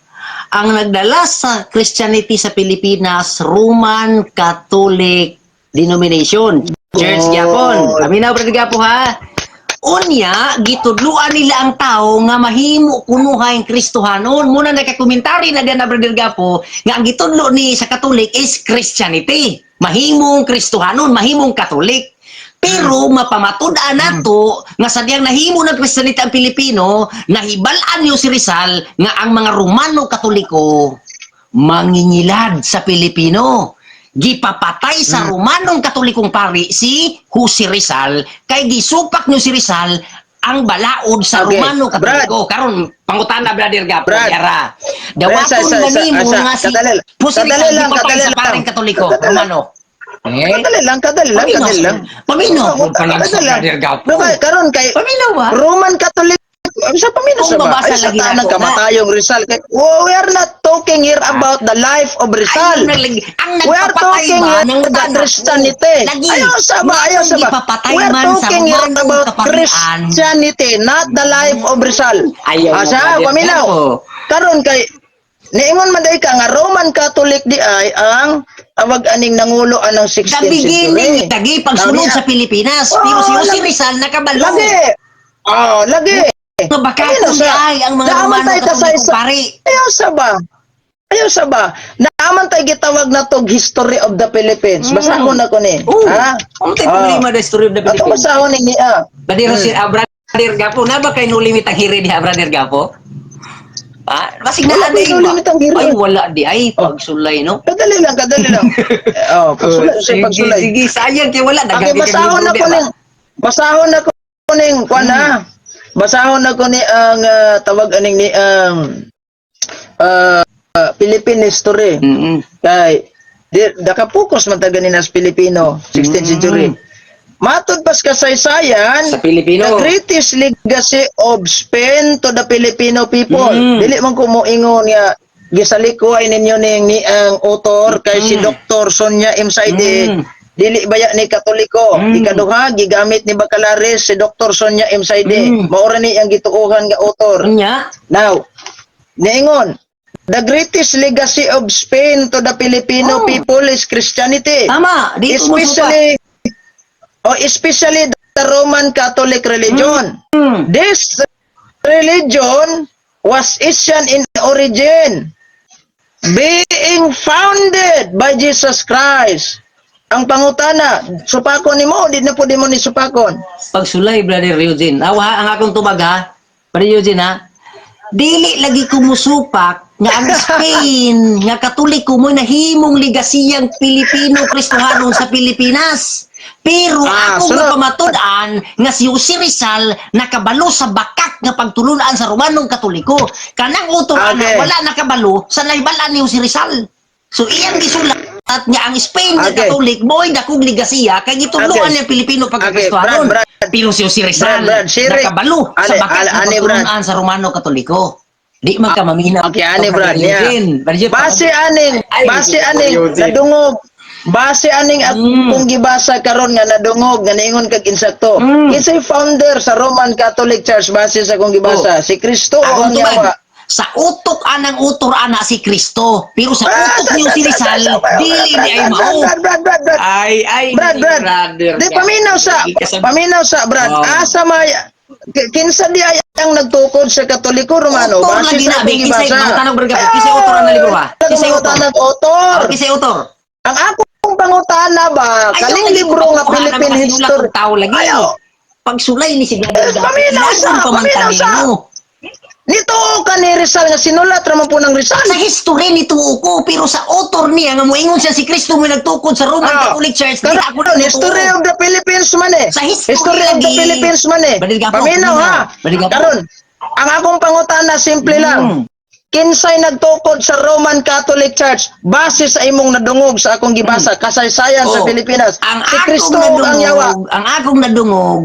ang nagdala sa Christianity sa Pilipinas, Roman Catholic denomination. Church Good. gyapon. Paminaw, Brother Gapo, ha. Unya, gitudluan nila ang tao nga mahimo kunuhay ang Kristohanon. Muna nakakomentary na diyan na, Brother Gapo, nga ang gitudlo ni sa Catholic is Christianity. Mahimong Kristohanon, mahimong Catholic. Pero mapamatud-an nato nga sadyang nahimo ng Christianity ang Pilipino, nahibal-an niyo si Rizal nga ang mga Romano Katoliko mangingilad sa Pilipino. Gipapatay sa Romanong Katolikong pari si Jose Rizal kay gisupak niyo si Rizal ang balaod sa Romano Katoliko. Karon pangutana, Brother Gapo, Brad. yara. Brad, Dawaton ba nimo nga si kadali. Jose Kadali Rizal lang, gipatay kadali sa lang. paring Katoliko, Kadali lang. Romano? Eh? Kadali lang, kadali lang, Paminaw kadali lang. Paminaw Oo, po pa lang sa kadali lang. Brother Gapo. No, kay, karon kay Paminaw ba? Roman Catholic sa paminaw Kung sa ba? mabasa Ay, sa lagi tanang nato na. kamatayong Rizal. Kay, oh, we are not talking here about the life of Rizal. Ay, ang We are nagpapatay talking ba here ng about anak ko? Christianity. Lagi. Ayaw sa ba, ayaw sa ba. Gipapatay We are man sa talking here Romanong about kaparian. Christianity, not the life of Rizal. Ayaw mo, Asa, Brother paminaw. Gapo. Karon kay niingon man day ka nga Roman Catholic di ay ang awag aning nangulo anang The 16th beginning, century. lagi pagsunod Lagi. sa Pilipinas. Oo, Pero si Jose lagi. Rizal nakabalo. Lagi. Oh, lagi. Nga baka Ayun, kung ay ang mga naaman Romano tayo ta sa Katolikong pari. Ayaw sa ba? Ayaw sa ba? Naaman tayo gitawag na tog History of the Philippines. Basahon na ko ni. Oo. Ha? Ano tayo problema the history of the Ato Philippines? basahon ni niya. Brother, si Brother Gapo, na ba kay no limit ang hiri diha, Brother Gapo? Ah, basig na Wala na ko'y no limit ang hiri. Ay, wala di ay pagsulay, no. Kadali lang, kadali lang. Oh, pagsulay, Sige, pagsulay. sige, sayang kay wala Okay, daghan kay basahon na libro ko di ba? ning basahon na ko ning kuan ha. Basahon na ko ni ang tawag aning ni ang Philippine history. Kay di nakapokus man ta ganin as Pilipino 16th century. Matud pas kasaysayan, Sa Pilipino. the greatest legacy of Spain to the Filipino people. Dili man ko moingon nga gisalikoy ninyo ning ni ang author kay si Dr. Sonia M. Saide. Dili baya ni Katoliko. Ikaduha, gigamit ni Bacalares si Dr. Sonia M. Saide. Maura ni ang gituohan nga author. Unya, Now, niingon, the greatest legacy of Spain to the Filipino people is Christianity. Tama, dito mo suka. Especially the Roman Catholic religion. This religion was Asian in origin, being founded by Jesus Christ. Ang pangutana, supakon nimo, di na po di mo ni supakon? Pagsulay, Brother Eugene. Awa, ang akong tubag ha. Brother Eugene ha. Dili lagi kumusupak nga ang Spain nga Katoliko mo nahimong ligasiyang Pilipino Kristohanon sa Pilipinas. Pero akong sunod. napamatud-an nga si Jose Rizal nakabalo sa bakak nga pagtulunan sa Romanong Katoliko. Kanang utor ana wala nakabalo sa nahibalan ni Jose Rizal. So iyang gisulat nga ang Spain nga Katolik mo'y dakong ligasiya kay gituluan niya Pilipino pagka-Kristohanon. Brad, Brad. Pero si Jose Rizal Brad, Brad, si Rick. nakabalo sa Ale, bakat ale, nga ani, Brad. pagtulunan sa Romano Katoliko. Di man ka maminaw. Okay, ani Brad. Brother Eugene. Brother Eugene, Ay, Base aning Eugene. nadungog, base aning at kung gibasa karon nga nadungog nga niingon kag insakto. Kinsay founder sa Roman Catholic Church base sa akong gibasa? Si Kristo o Akong ang tubag, yawa? sa utok anang utor ana si Kristo, pero sa Ah, utok niyo si Rizal, dili ni ay mao. Brad, Brad, Brad, Brad. Ay, ay, Brad, Brad. Brother. Di paminaw sa Brad. Oh. Asa may kinsa di ay ang nagtukod sa Katoliko Romano Autor base lagi sa na, akong be. Kinsay, gibasa? mangutanong, Brad, kinsay autor ang libro, ha? Kinsay autor? Mangutanong author. Kinsay autor? Ang akong pangutana ba, Ayaw, kaning lagi libro ko nga pakuhaan ang Philippine mga sinulat History. ng tao lagi. Ayaw. Pagsulay ni si Brother Eh, Gapo, paminaw sa, ilagon pa man paminaw sa. kanino. Nito ka ni Rizal nga sinulat ra man po ng Rizal. Sa history ni ko, pero sa author niya nga moingon siya si Kristo mo nagtukod sa Roman Catholic Church, di ako Karon, History of the Philippines man eh. Sa history History of the lagi. Philippines man eh. Brother Gapo, Paminaw ha. Brother Gapo. Karon, ang akong pangutana simple lang. Kinsay nagtukod sa Roman Catholic Church base sa imong nadungog sa akong gibasa kasaysayan sa Oh. Pilipinas? Ang Si akong Kristo o ang yawa? nadungog, ang akong nadungog,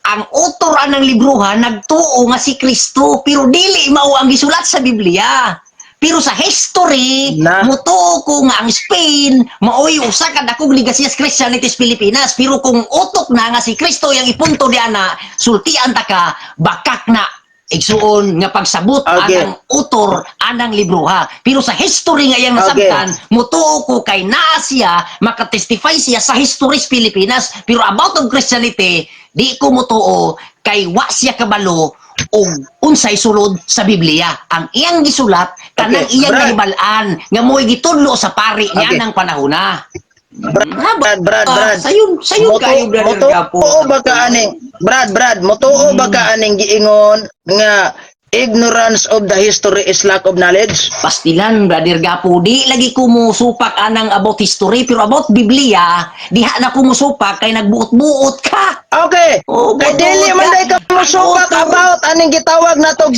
ang author anang libroha nagtuo nga si Kristo pero dili mao ang gisulat sa Biblia. Pero sa history, Na. Mutuo ko nga ang Spain maoy usa ka dakong legacy sa Christianity sa Pilipinas. Pero kung utok na nga si Kristo yang ipunto di ana, sultian ta ka, bakak na, igsuon, nga pagsabot anang author anang libroha. Pero sa history nga iyang nasabtan, mutuo ko kay naa siya, makatestify siya sa history sa Pilipinas. Pero about of Christianity, di ko mutuo kay wa siya kabalo og unsay sulod sa Biblia. Ang iyang gisulat kanang iyang Brad. nahibal-an nga mo'y gitudlo sa pari niya ng panahona. Brad, Brad, Brad, Brad. Sayon, sayon kayo, Brother Mutuo Gapo. ba ka aning, Brad, Brad, mutuo ba ka aning giingon nga ignorance of the history is lack of knowledge? Pastilan, Brother Gapo, di lagi ko musupak anang about history, pero about Biblia, diha na ko musupak kay nagbuot-buot ka. Okay. Oh, Kay dili man day ka musupak Ang about aning gitawag nato.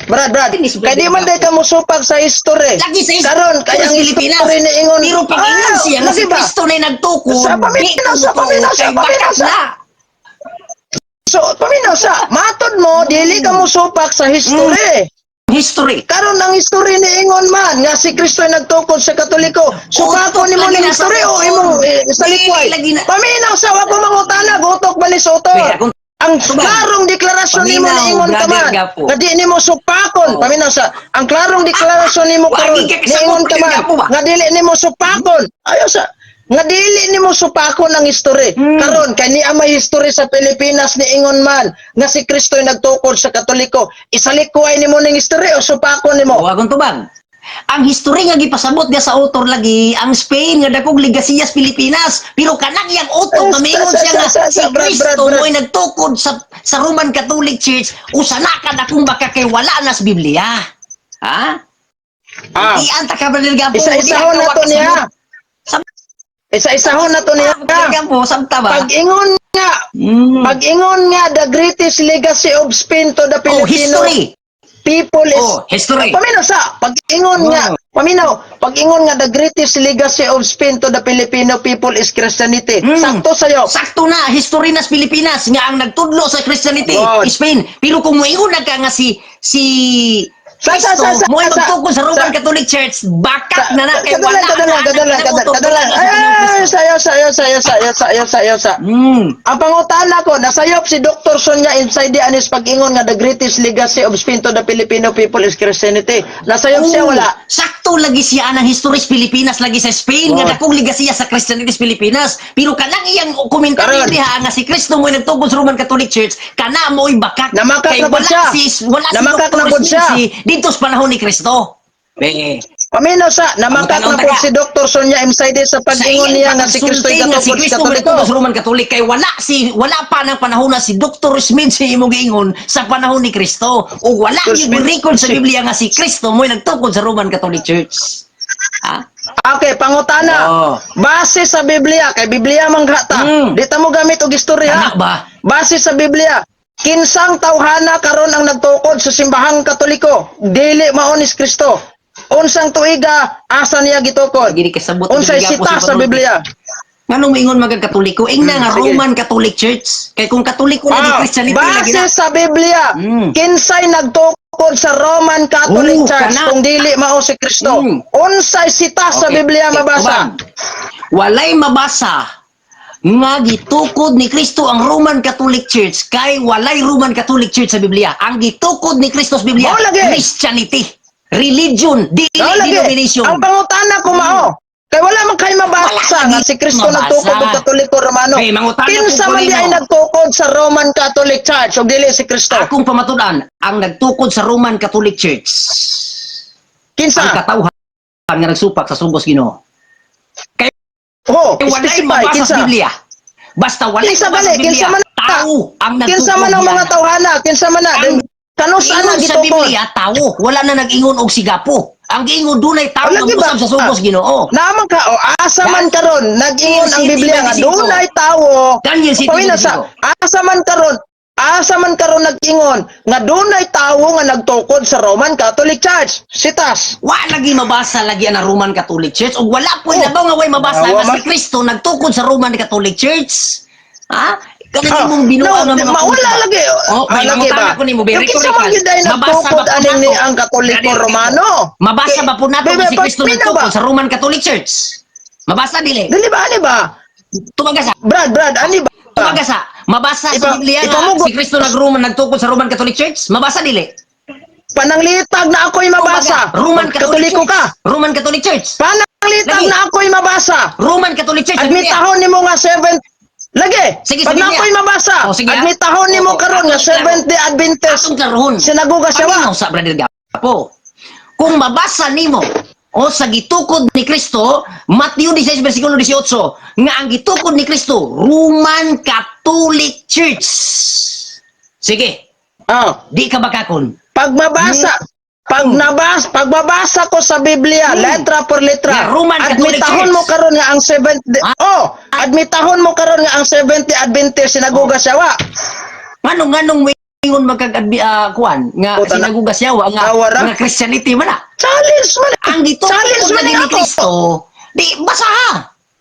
Brad, Brad. Kay di man day ka musupak sa history. Lagi sa history Karon kay ang Pilipinas. history ni ingon. Pero pag ingon siya nga lagi si ba? Kristo na nagtukod, Sa paminaw, di ko sa mutuo paminaw, sa kay paminaw, bakak na. So, paminaw sa matod mo dili ka musupak sa history. History. Karon ang history ni ingon man nga si Kristo ay nagtukod sa Katoliko. Supakon nimo Lagi ning na history sa o imong sa Dili, likway. lagi na. Paminaw sa wa ko mangutana, utok bali sa utok. Kaya kung Ang Tubang. klarong deklarasyon nimo Paminaw, ni ingon ka Brother man Gapo. nga di nimo supakon. Oh. Paminaw sa ang klarong deklarasyon nimo Wagi karon ka ni kasabot, ingon ka Brother man Gapo ba? nga dili nimo supakon. Ayo sa nga dili nimo supakon ang history. Karon kay niya may history sa Pilipinas ni ingon man nga si Kristo ay nagtukod sa Katoliko. Isalikway nimo ning history o supakon nimo? O akong tubag. Ang history nga gipasabot niya sa author lagi, ang Spain nga dakong legasiyas Pilipinas, pero kanang iyang utok Eh, nga miingon siya nga si Brad, Brad, Kristo Brad. mo'y nagtukod sa Roman Catholic Church, usa na ka dakong baka kay wala na sa Biblia. Ha? Ian ta ka, Brother Gapo. Isa-isahon Di na ka to niya. Isa-isahon na to niya. Brother Gapo, sabta ba? Pag-ingon nga, pag-ingon nga the greatest legacy of Spain to the Oh, Filipino history. people is Oh, history. Paminaw sa pag-ingon nga, paminaw, pag-ingon nga the greatest legacy of Spain to the Filipino people is Christianity. Sakto sa'yo. Sakto na, history na sa Pilipinas nga ang nagtudlo sa Christianity, God. Spain. Pero kung moingon na ka nga si si Sa- Kristo, mo'y magtukod sa Roman Catholic Church, bakak na na kay wala Kadalan, na kadalan, na kadalan, utok, kadalan. wala na Ay, sa ay, Kristo. sayo, sayo, sayo, sayo, sayo, sayo, sa. Ang pangutana ko, nasayop si Dr. Sonia inside the anis pag-ingon nga the greatest legacy of Spain to the Filipino people is Christianity. Nasayop siya Oo, wala? Sakto lagi siya ang history sa Pilipinas lagi sa Spain nga dakong ligasiya sa Christianity sa Pilipinas. Pero kanang iyang komentaryo Karon. diha nga si Kristo mo'y nagtukod sa Roman Catholic Church, kana mo'y bakak. Namakak Kay na pod wala siya. si wala si Namakak Dr. na pod siya. Smithy dito sa panahon ni Kristo. Be. Paminaw sa, namakak Ang na po tanong si Dr. Sonia Imsaide sa pag-ingon niya nga si Kristo ay pagsulti nga si katukod sa Kristo mo'y Katoliko. nagtukod sa Roman Catholic kay wala pa ng panahon na si Dr. Smith si imong giingon sa panahon ni Kristo. O wala Dr. gyud Smith. record sa Biblia nga si Kristo mo'y nagtukod sa Roman Catholic Church. Ha? Okay, pangutana. Oo. Base sa Biblia, kay Biblia man gata. Di ta mo gamit og istorya. Kana ba? Base sa Biblia, kinsang tawhana karon ang nagtukod sa simbahang Katoliko? Dili mao ni Kristo. Unsang tuiga asa niya gitukod? Gini kasabot Unsay Biblia po sita si sa Padre. Biblia? Nganong moingon magag Katoliko? Ingna nga Sige. Roman Catholic Church. Kay kung Katoliko lagi, Christianity lagi Base na. sa Biblia, kinsay nagtukod sa Roman Catholic Oh, Church kana. kung dili mao si Kristo? Unsay sita sa Biblia mabasa? Tubag. Walay mabasa nga gitukod ni Kristo ang Roman Catholic Church kay walay Roman Catholic Church sa Biblia. Ang gitukod ni Kristo sa Biblia, Mao lagi. Christianity. Religion, dili Mao lagi. denomination. Ang pangutana ko mao. Kay wala man kay mabasa Wala nga lagi si Kristo mabasa. nagtukod og Katoliko Romano. Okay, mangutana Kinsa ko man di kanino. ay nagtukod sa Roman Catholic Church ug dili si Kristo? Akong pamatud-an, ang nagtukod sa Roman Catholic Church, Kinsa? ang katawhan nga nagsupak sa sugos Ginoo. Kay Oh, walay specify mabasa kinsa? sa Biblia. Basta walay Kinsa mabasa bali? sa Biblia, Kinsa man na? tao ang nagtukod Kinsa man ang mga diyan. tawhana? Kinsa man na? Ang Then, kanus ana Ingon sa gitukod? Biblia, tao. Wala na nag-ingon og sigapo. Ang giingon dunay tao Wala, nga di ba? usab sa sugos Ginoo. Naman ka o asa man karon nag-ingon ang City Biblia nga 25. dunay tawo. Daniel City Pamina sa 25. asa man karon nag-ingon nga dunay tawo nga nagtukod sa Roman Catholic Church. Sitas. Wa lagi mabasa lagi ang Roman Catholic Church ug wala po'y Oh. labaw nga way mabasa Awa nga si Kristo nagtukod sa Roman Catholic Church. Ha? Kanang Ah, imong binuang no, nga mga mawala punta. lagi. Oh, Ah, may lagi mangutana ba? ko nimo, Yung kinsa rhetorical. man gyud ay Mabasa nagtukod ba po aning ni nato? ang Katoliko Brother Romano? Mabasa Kay- ba po nato Bebe, nga si Kristo pagpina ba? nagtukod sa Roman Catholic Church? Mabasa dili? Dili ba ani ba? Tumagasa. Brad, Brad, ani ba? Tumagasa. Mabasa sa Biblia nga si Kristo nagtukod sa Roman Catholic Church? Mabasa dili? Pananglitag na ako'y mabasa. Tumaga. Roman Catholic Katoliko Church. ka. Roman Catholic Church. Pananglitag Lagi. na ako'y mabasa. Roman Catholic Church. Admitahon nimo nga seventh. Lagi. Sige, Pag sige, na ako'y niya. mabasa, Oh, sige, ah. admitahon nimo Oo, karon nga atong klaro. Seventh Day Adventist. Atong klarohon. Sinagoga siya wa. Paminaw sa Brother Gapo. Kung mabasa nimo o sa gitukod ni Kristo, Matthew 16 versikulo 18, nga ang gitukod ni Kristo, Roman Catholic Church. Sige, Ah. di ka bakakon. Pag mabasa, pag nabas, pag mabasa ko sa Biblia, letra por letra, Yeah, Roman Catholic admitahon Church. mo karon nga ang Seventh Day, Ah. oh, admitahon mo karon nga ang Seventh Day Adventist sinagoga siya wa. Nganong nganong moingon magkag kuan nga Puta na. sinaguga siya wa nga Awa ra. nga Christianity man na. Challenge man. Ang gitukod Challenge na man ni ako. Kristo, di basa ha.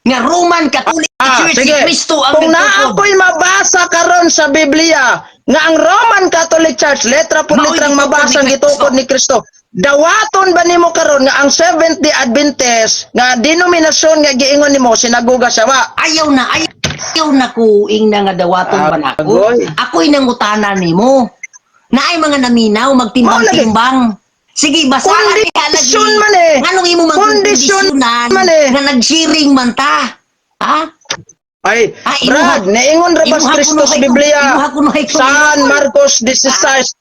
Nga Roman Catholic Ah, Church si sige. Kristo ang Kung naa nagtukod. ako'y mabasa karon sa Biblia nga ang Roman Catholic Church letra por Mao'y letrang gitukod mabasa ang ni Kristo. gitukod ni Kristo. Dawaton ba nimo karon nga ang Seventh Day Adventist nga denominasyon nga giingon nimo sinagoga siya wa? Ayaw na, ayaw na kuing na nga dawaton ba na ako. Agoy. Ako'y nangutana nimo. Naay mga naminaw, magtimbang-timbang. Sige, basa Kondisyon man eh. Nganong imo man Kondisyon kondisyonan man eh. nga nag-sharing man ta? Ha? Ay, Ah, Brad, niingon ra ba si imuha Kristo kuno sa kay- Biblia? imuha kuno kay- San Marcos 16.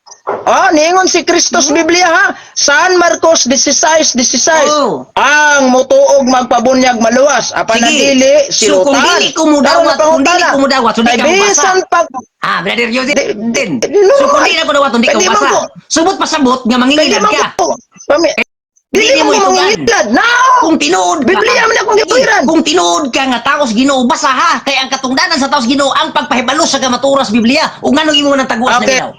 Ah, niingon si Kristo sa Biblia ha. San Marcos 16:16. Oh. Ang mutuog magpabunyag maluwas, apan ang Sige. dili So, kung silutan. dili ko mudawat, Karon kung dili pangutana. ko mudawat, so di Kay ka mubasa. bisan pag Ah, Brother Joseph. Di- no, So kung di na ko dawaton, di ka Pwede man mabasa. ko. Subot pasabot nga pwede mangingilad man ka. ko. Dili Dili mo mo itugan. mangingilad. Nao. Kung tinuod ka, Biblia man akong gituiran. Kung tinuod ka nga taos Ginoo, basa ha. Kay ang katungdanan sa taos Ginoo ang pagpahibalo sa kamaturas Biblia. Ug nganong imo nang taguas na Okay. minaw?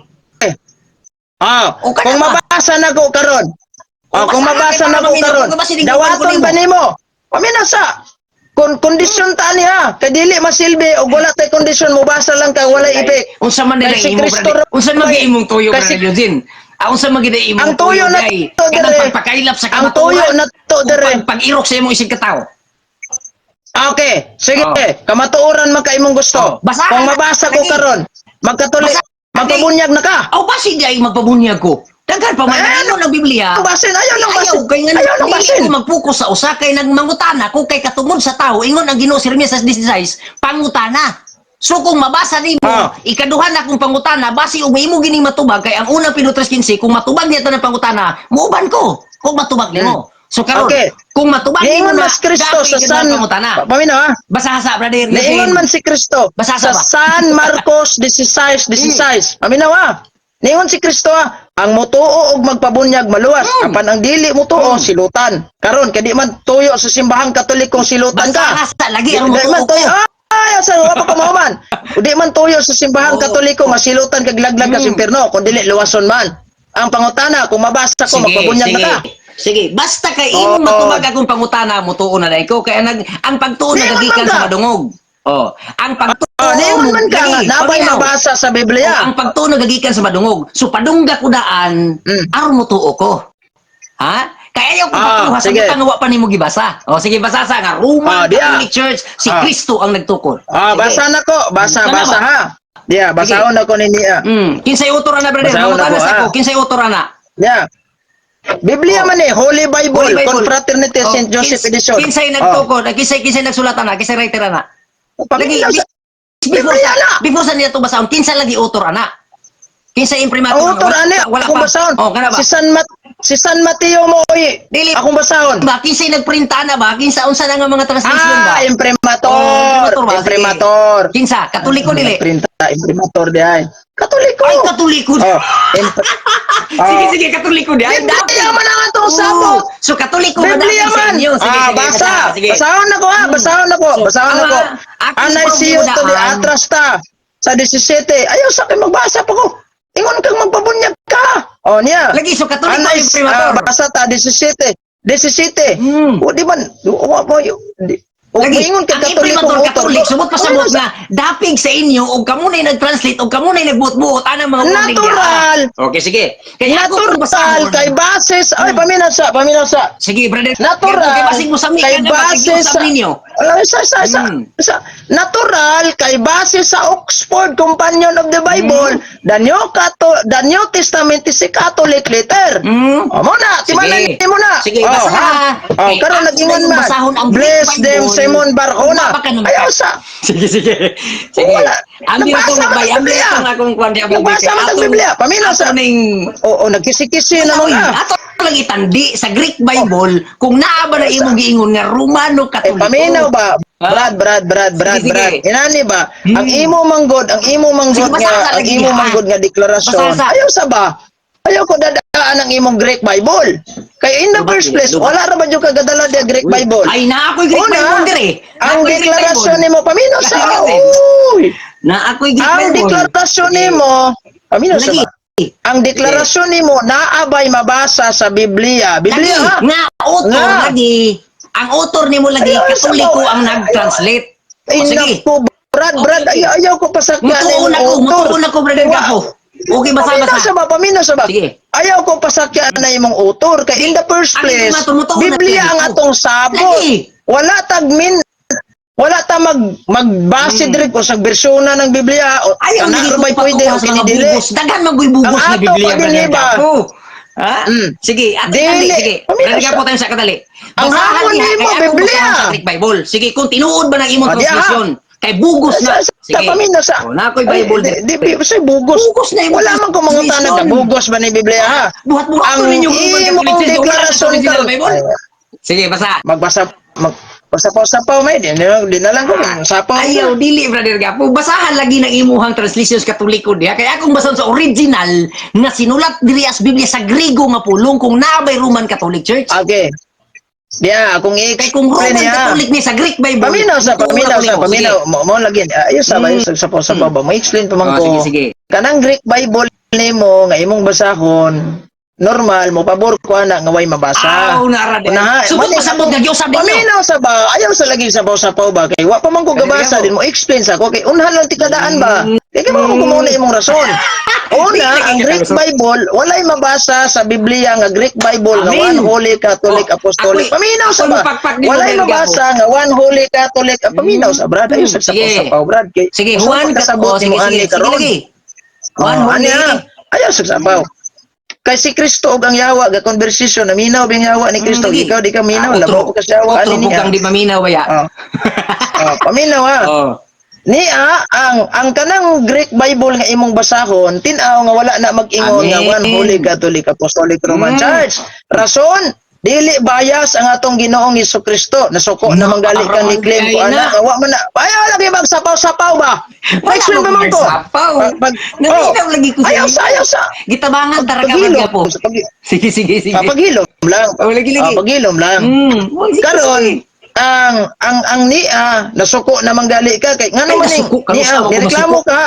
Ah, O, kana kung ba? mabasa na ko karon. Ah, Kung kung basa mabasa na na kay ko para maminaw, karon. kung basi lingkuran ko Dawaton nimo. ba nimo? Pamina sa kon kondisyon ta ni ha. Kay dili masilbi og wala tay kondisyon mobasa lang kay walay epek. Unsa man Kay nila si imo Kristo brother? Unsa man kay- gyud imong tuyo kay si- brother Eugene? Ah, unsa man gyud imong Ang tuyo na kay to, kanang dire. pagpakailap sa Ang kamatuoran? tuyo na to, Ug dire. pag-irok sa imong isig katawo. Okay, sige. Oh. Kamatuoran man kay imong gusto. Oh, basahan Kung na. mabasa ko Lagi. karon, magkatuloy, Basa- magpabunyag na ka. Aw basi di ay magpabunyag ko. Daghan pa man Eh, ano ng Biblia. Ang basin, ayaw lang basin. Ayaw kay nga Ayaw lang dili basin. ko magpokus sa usa kay nagmangutana ko kay katungod sa tao ingon ang Ginoo si Jeremias 16 pangutana. So kung mabasa nimo ikaduha na kung pangutana basi og imo gining matubag kay ang unang Pino 3:15 kung matubag niya tanang pangutana muuban ko kung matubag nimo. So karon Okay. kung matubag nimo Niingon na mas Kristo dapat sa ikaduhang San pangutana. Paminaw ha. Basa sa brother. Niingon man si Kristo Basa sa sa ba? San Marcos 16:16. Paminaw ha. Niingon si Kristo ha, ang mutuo og magpabunyag maluwas, apan ang dili mutuo silutan. Karon kay di man tuyo sa simbahang Katolikong silutan ka. Basa sa lagi ang Di man mutuo ko. tuyo. Ay, asa wa pa kumahuman. Di man tuyo sa simbahang Oo. Katoliko nga silutan kag laglag ka sa impierno, kun dili luwason man. Ang pangutana kung mabasa ko magpabunyag na ka. Sige, basta kay imong Oo. matubag akong pangutana, mutuo na dai ko kay nag ang pagtuo Niingon nagagikan man ka. sa madungog. Oh, ang pagtuo Oh, niingon man ka nga Lagi, nabay paminaw. mabasa sa Oh, Biblia. ang pagtuo nagagikan sa madungog. So padungga ko daan aron mutuo ko. Ha? Kaya ayaw ko Ah, pagtuha sa sige. butang nga wa pa nimo gibasa. Oh, sige basa sa nga Roman Ah, diya. Catholic Church si Kristo ang nagtukod. Ah, Sige. basa na ko, basa, Kana basa ba? ha. Yeah, basahon na ko ni niya. Kinsay utor ana brother? Basahon Mangutana ako, sa ah. ko, kinsay utor ana? Yeah. Biblia man eh, Holy Bible, Holy Bible. Confraternity Oh, St. Joseph Edition. Kinsay nagtukod, kinsay nagsulat ana, kinsay writer ana? Oh, Lagi, paminaw sa before Biblia sa, na! before sa niya ito basahon, kinsa lagi author ana? Kinsa imprimatur? Ang author Wala, ani, wala akong pa. basahon. Oh, kana ba? Si San Mateo mo oy. Dili. Akong basahon. Ba kinsa nagprinta na ba? Kinsa unsa na nga mga translation ba? Ah, imprimator. Oh, imprimatur ba? Sige. Imprimator. Kinsa? Katoliko dili? Printa, imprimator di ay. Katoliko. Ay, Katoliko. Oh, Sige, Oh. sige, Katoliko di. Ay, Biblia man ang atong Oo. sabot. So katoliko ba Biblia dapit sa man. inyo? Sige, Ah, sige, basa. sige. Basahon na ko ha, basahon na ko, So, basahon na ko. akong Anay siyo to di pagmudaan. atras ta sa 17. Ayaw sa akin magbasa pa ko. Ingon kang magpabunyag ka. Oh, niya. Lagi so Katoliko Anay, imprimatur. basa ta 17. 17. O di man, wa mo di, Ug Lagi, moingon kag ang Katolikong imprimatur author. Katolik, sumot pasabot nga dapig sa inyo og kamo na'y nag-translate og kamo na'y nagbuot-buot anang mga warning diha. Natural. Okay, sige. Kaya ako kung Natural basahon. kay basis ay, paminaw sa, paminaw sa. Sige, brother. Natural Kay basig mo sa kay base sa ninyo. Alam, sa, sa natural kay base sa Oxford Companion of the Bible, the New Testament is a Catholic letter. O mo na, Sige. timanan mo na. Sige, oh, basa. ha? Oh, Kay karon ako nag-ingon na yung man. basahon ang Greek Bless them, Bible. Simon Barjona. Baka naman. Ayaw sa. Sige, sige. Sige. Wala. Ang Nabasa itong man bay, ang ang Biblia. itong akong kwan di Nabasa man ang Biblia. Paminaw sa. Ning Oo, nagkisi-kisi na Uy, mga. ato lang itandi sa Greek Bible kung naa ba na imong giingon nga Romano Eh, Katoliko. paminaw ba? Ha? Brad, Brad, Brad, Brad, Sige, sige. Brad. Inani ba? Ang imo manggod, ang imo manggod Sige, basa nga, sa ang lagi, imo ha? manggod nga deklarasyon. Basa sa. Ayaw sa ba? Ayaw ko dadaan ang imong Greek Bible. Kay in the Lubat, first place, lubat. wala ra ba jud kagadala di Greek Uy, Bible? ay, naa ako'y Greek Una, Bible dire. Naa ang ako'y Greek deklarasyon Bible. nimo paminaw sa. Lagi. Uy! Na ako'y Greek Ang Bible. deklarasyon nimo, paminaw sa Lagi. ba? Ang deklarasyon nimo naabay mabasa sa Biblia. Biblia Lagi, ha? nga author Nga. lagi. Ang author nimo lagi Ayaw, Katoliko sa- ang nag-translate. Ay, O, sige. naku, Brad, Brad, ayaw, ayaw ko pasakyan Mutuon ako, mutuon ako, brother Gapo. Okay, basa Paminaw basa. sa ba? Paminaw sa ba? Sige. Ayaw ko pasakyan na imong author. Kay in the first Ang place, imong tumutuon na Biblia lagi ang ko. atong sabot. Lagi. Wala tagmin wala ta magbase diri ko sa bersyon ng Biblia o Ayaw kana lagi ra ko ba'y pwede patuwa o sa mga kini dili. bugos. Daghan man ko'y bugos Ang na ato Biblia, pa din, brother iba. Gapo. Ha? Sige, ate, Dili. dali, sige. Paminaw Brother sa- Gapo tayo sa kadali. Ang Basahan hapon niya, nimo, kay akong Biblia. basahan sa Greek Bible. Sige, kung tinuod ba ng imong O, di, ha? translation, kay bugos na. Sa paminaw sa. O, na ako'y Bible. Ay, di, di, sa bugos. Bugos na imong Wala man ko mangutana ka translation. bugos ba ni Biblia ha? Buhat-buhat Ang ko ninyo Roman imong Catholic Church, wala sa deklarasyon original karon. Bible. Sige, basa. Magbasa mag sapaw may di na lang ko sapaw. Ayaw, dili, brother Gapo. Basahan lagi ng imuhang translations Katoliko diha. Kaya akong basahon sa original na sinulat diri as Biblia sa Griego nga pulong kung naabay Roman Catholic Church. Okay. Diya, akong Kay kung i-explain Roman niya. Catholic ni sa Greek Bible. Paminaw sa, tuon paminaw ako sa, nimo. paminaw. Sige. Mo lagi. Ayos sa, ayos sa sapaw sapaw ba. Mo explain pa man Oh, ko. sige, sige. Kanang Greek Bible nimo nga imong basahon, normal mo pabor ko ana nga way mabasa. Aw, nara din. Unaha, Subot mali- pasabot nga giusab ninyo. Paminaw sa ba? Ayaw sa lagi sapaw-sapaw ba kay wa pa man ko gabasa Kaya din mo explain sa ako kay unhan lang tikadaan ba. Kay kay mo kumuna imong rason. Una, Di lagi ang Greek ka rason. Bible walay mabasa sa Biblia nga Greek Bible nga Amen. One Holy Catholic Oh, Apostolic. Paminaw sa ako'y ba? mapakpak nimo, Walay Brother mabasa nga One Holy Catholic. Ah, paminaw sa brad. Ayaw sa Sige. sapaw-sapaw brad kay Sige, usa Juan pa kasabot oh, sige, nimo sige, ani sige, karon. lagi. Juan Oh, Holy. ani ha. Ayaw sa sapaw. Kay si Kristo ug ang yawa ga conversation naminaw bing yawa ni Kristo Lagi. ikaw di ka minaw Ah, labaw ko kasi yawa otro ani niya. bukang di maminaw baya. Oh. Oh, paminaw ha. Oh. Niya ang kanang Greek Bible nga imong basahon tin-aw nga wala na mag-ingon nga Amen. One Holy Catholic Apostolic Roman Church. Rason dili bias ang atong Ginoong Hesus Kristo. Nasuko na manggali ka ni claim ko Aron ana kay na. nga wa man na. Ayaw lagi magsapaw-sapaw ba. Wala Explain mo pa man ko. magsapaw. Naminaw lagi ko sa Ayaw inyo. sa ayaw sa. Gitabangan tara ka Paghilom. Gapo. Sige, sige, sige. Paghilom lang. Oh, lagi, lagi. Ah, paghilom lang. Oh, sige, Karon sige. ang niya nasuko na manggali ka kay ngano Ay, man ning nasuko ka, niya usawa ko nireklamo ka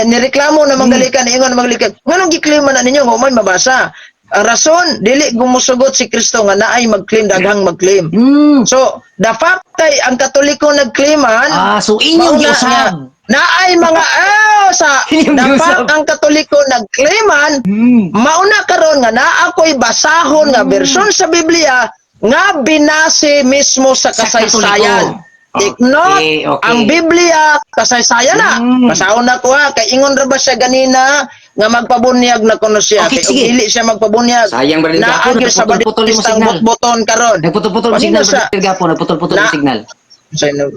nireklamo na manggali ka niingon na manggali ka nganong gi-claim man na ninyo nga umay mabasa ang rason dili gumusugot si Kristo nga naay mag-claim daghang mag-claim. So the fact kay ang Katoliko nag-claiman Ah, so inyong mauna giusab. nga, naay mga sa Inyong the giusab. fact ang Katoliko nag-claiman mauna karon nga naa ko'y basahon nga bersyon sa Biblia nga binase mismo sa Sa kasaysayan. Katoliko. Take note, ang Biblia kasaysayan na. Basahon na ko ha kay ingon ra ba siya ganina nga magpabunyag na kuno siya Okay, kay sige. ug dili siya magpabunyag. Sayang ba rin Naa Gapo, gyud sa nagputol-putol yung Batistang signal. botboton karon. Nagputol-putol yung Paminaw signal, brother Gapo, nagputol-putol yung signal.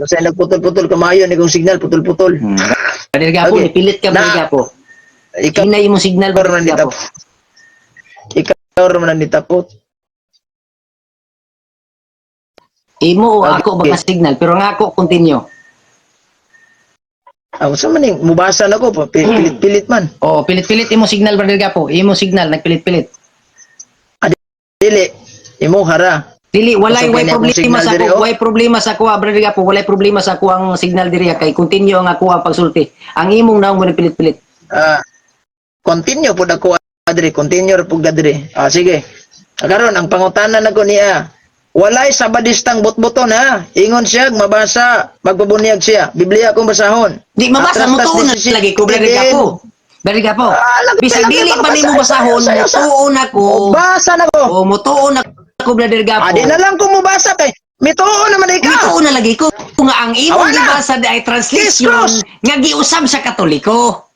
Sa nagputol-putol kamayo ni kong signal putol-putol. Brother Gapo, Okay. nipilit ka, brother Gapo. Ikaw Hinay mo signal, ra brother man Gapo. nitapot. Ikaw ra man nitapot. Imo o ako baka signal, pero nga ako continue. Ah, unsa man ning mubasa na ko pilit-pilit man. Oh, pilit-pilit imo signal, brother Gapo. Imo signal nagpilit-pilit. Dili imo hara. Dili walay Unsa way gani akong problema signal sa diri, ako, oh? way problema sa kuha, brother Gapo, walay problema sa kuha ang signal diri kay continue ang ako ang pagsulti. Ang imong naong mo nagpilit-pilit. Ah, continue pud ako diri, continue ra pud ka diri. Ah, sige. Ah, karon ang pangutana nako niya. Walay sabadistang butbuton ha. Ingon siya, mabasa, magpabunyag siya. Biblia akong basahon. Di mabasa mo Atras tuon na 17 lagi ko, Brother din. Gapo. Brother Gapo. Ah, lagi, Bisag lagi, dili pa basa, nimo sayo, basahon, sayo, sayo. mutuon ako. Basa na ko. O mutuon ako, Brother Gapo. Ah, di na lang kung mubasa kay mituo naman ikaw. Mituon na lagi ko nga ang imong Awa na. gibasa di ay translation Kiss cross. nga giusab sa Katoliko.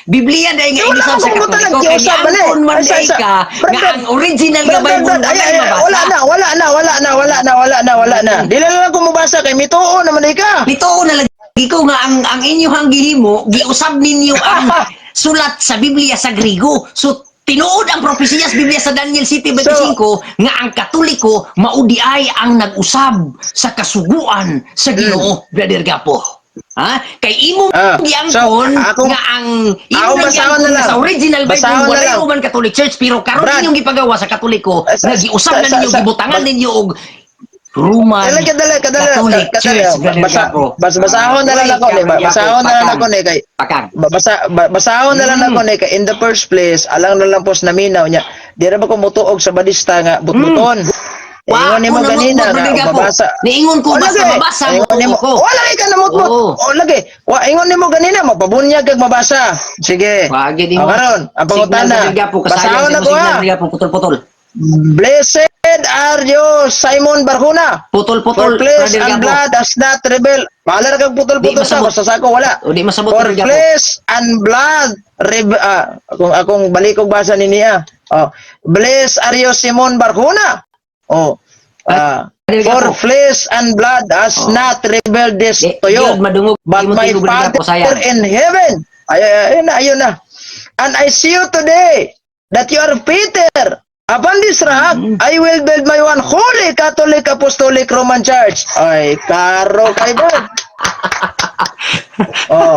Biblia dai nga Wala giusab sa akong Katoliko butalan, kay giusab, bali. giangkon man Ay, sa- di sa- ka nga Brandon, ang original nga Brandon, Bible Brandon, ay, walay ay, mabasa. wala na, wala na, wala na, wala na, wala na, wala na. Di na lang kung mubasa kay mituo naman ikaw. Mituon na lagi ko nga ang inyong gihimo, giusab ninyo ang sulat sa Biblia sa Grigo. So tinuod ang propesiya sa Biblia sa Daniel 7:25 nga ang Katoliko maudi ay ang nag-usab sa kasuguan sa Ginoo, Brother Gapo. Ha? Kay imong giangkon So, nga ang imong ako nang basahon giangkon na nga lang. sa original Bible Basahon na walay lang. Roman Catholic Church, pero karon Brad. inyong gipagawa sa Katoliko Eh, nga giusab na ninyo, gibutangan ninyo og Roman Dali, kadali, kadali, Catholic kadali. Church, Brother Basa, Gapo. basahon na lang Uy, ako ni, Brother Gapo, basahon na lang pakang. ako ni kay Pakang. Basahon na lang ako ni kay in the first place, alang na lang pos naminaw niya. Di ra ba ko mutuog sa badista nga butbuton? Wa, Ingon nimo ako ganina namutmot, nga Brother Gapo. mabasa. Niingon ko O, basta lagi. mabasa mo Ingon nimo. ko. Wala kay ka namutmot. Oo. O lagi. Wa ingon nimo ganina mapabunyag kag mabasa. Sige. Wagi di O, mo. karon ang pangutana. Signal, Brother Gapo, kasayang Basahon sa na imo ko signal, ha. Brother Gapo, putol-putol. Blessed are you, Simon Barjona. Putol-putol, For flesh Brother and Gapo. blood has not revealed. Bahala ra kag Di putol-putol sa masabot. basta sa ako wala. O di masabot, For Brother Gapo. flesh and blood kung akong balikog basa ni niya. Oh, blessed are you, Simon Barjona. Oh. Brother For Gapo. flesh and blood has not revealed this Di, to you, yun, madungog but imong my tingog, Brother Gapo, Father sayang. in heaven. Ay, ay, ayun na, ayun na. And I see you today that you are Peter. Upon this rock, I will build my one holy Catholic Apostolic Roman Church. Ay, karo kay Brad. Oh,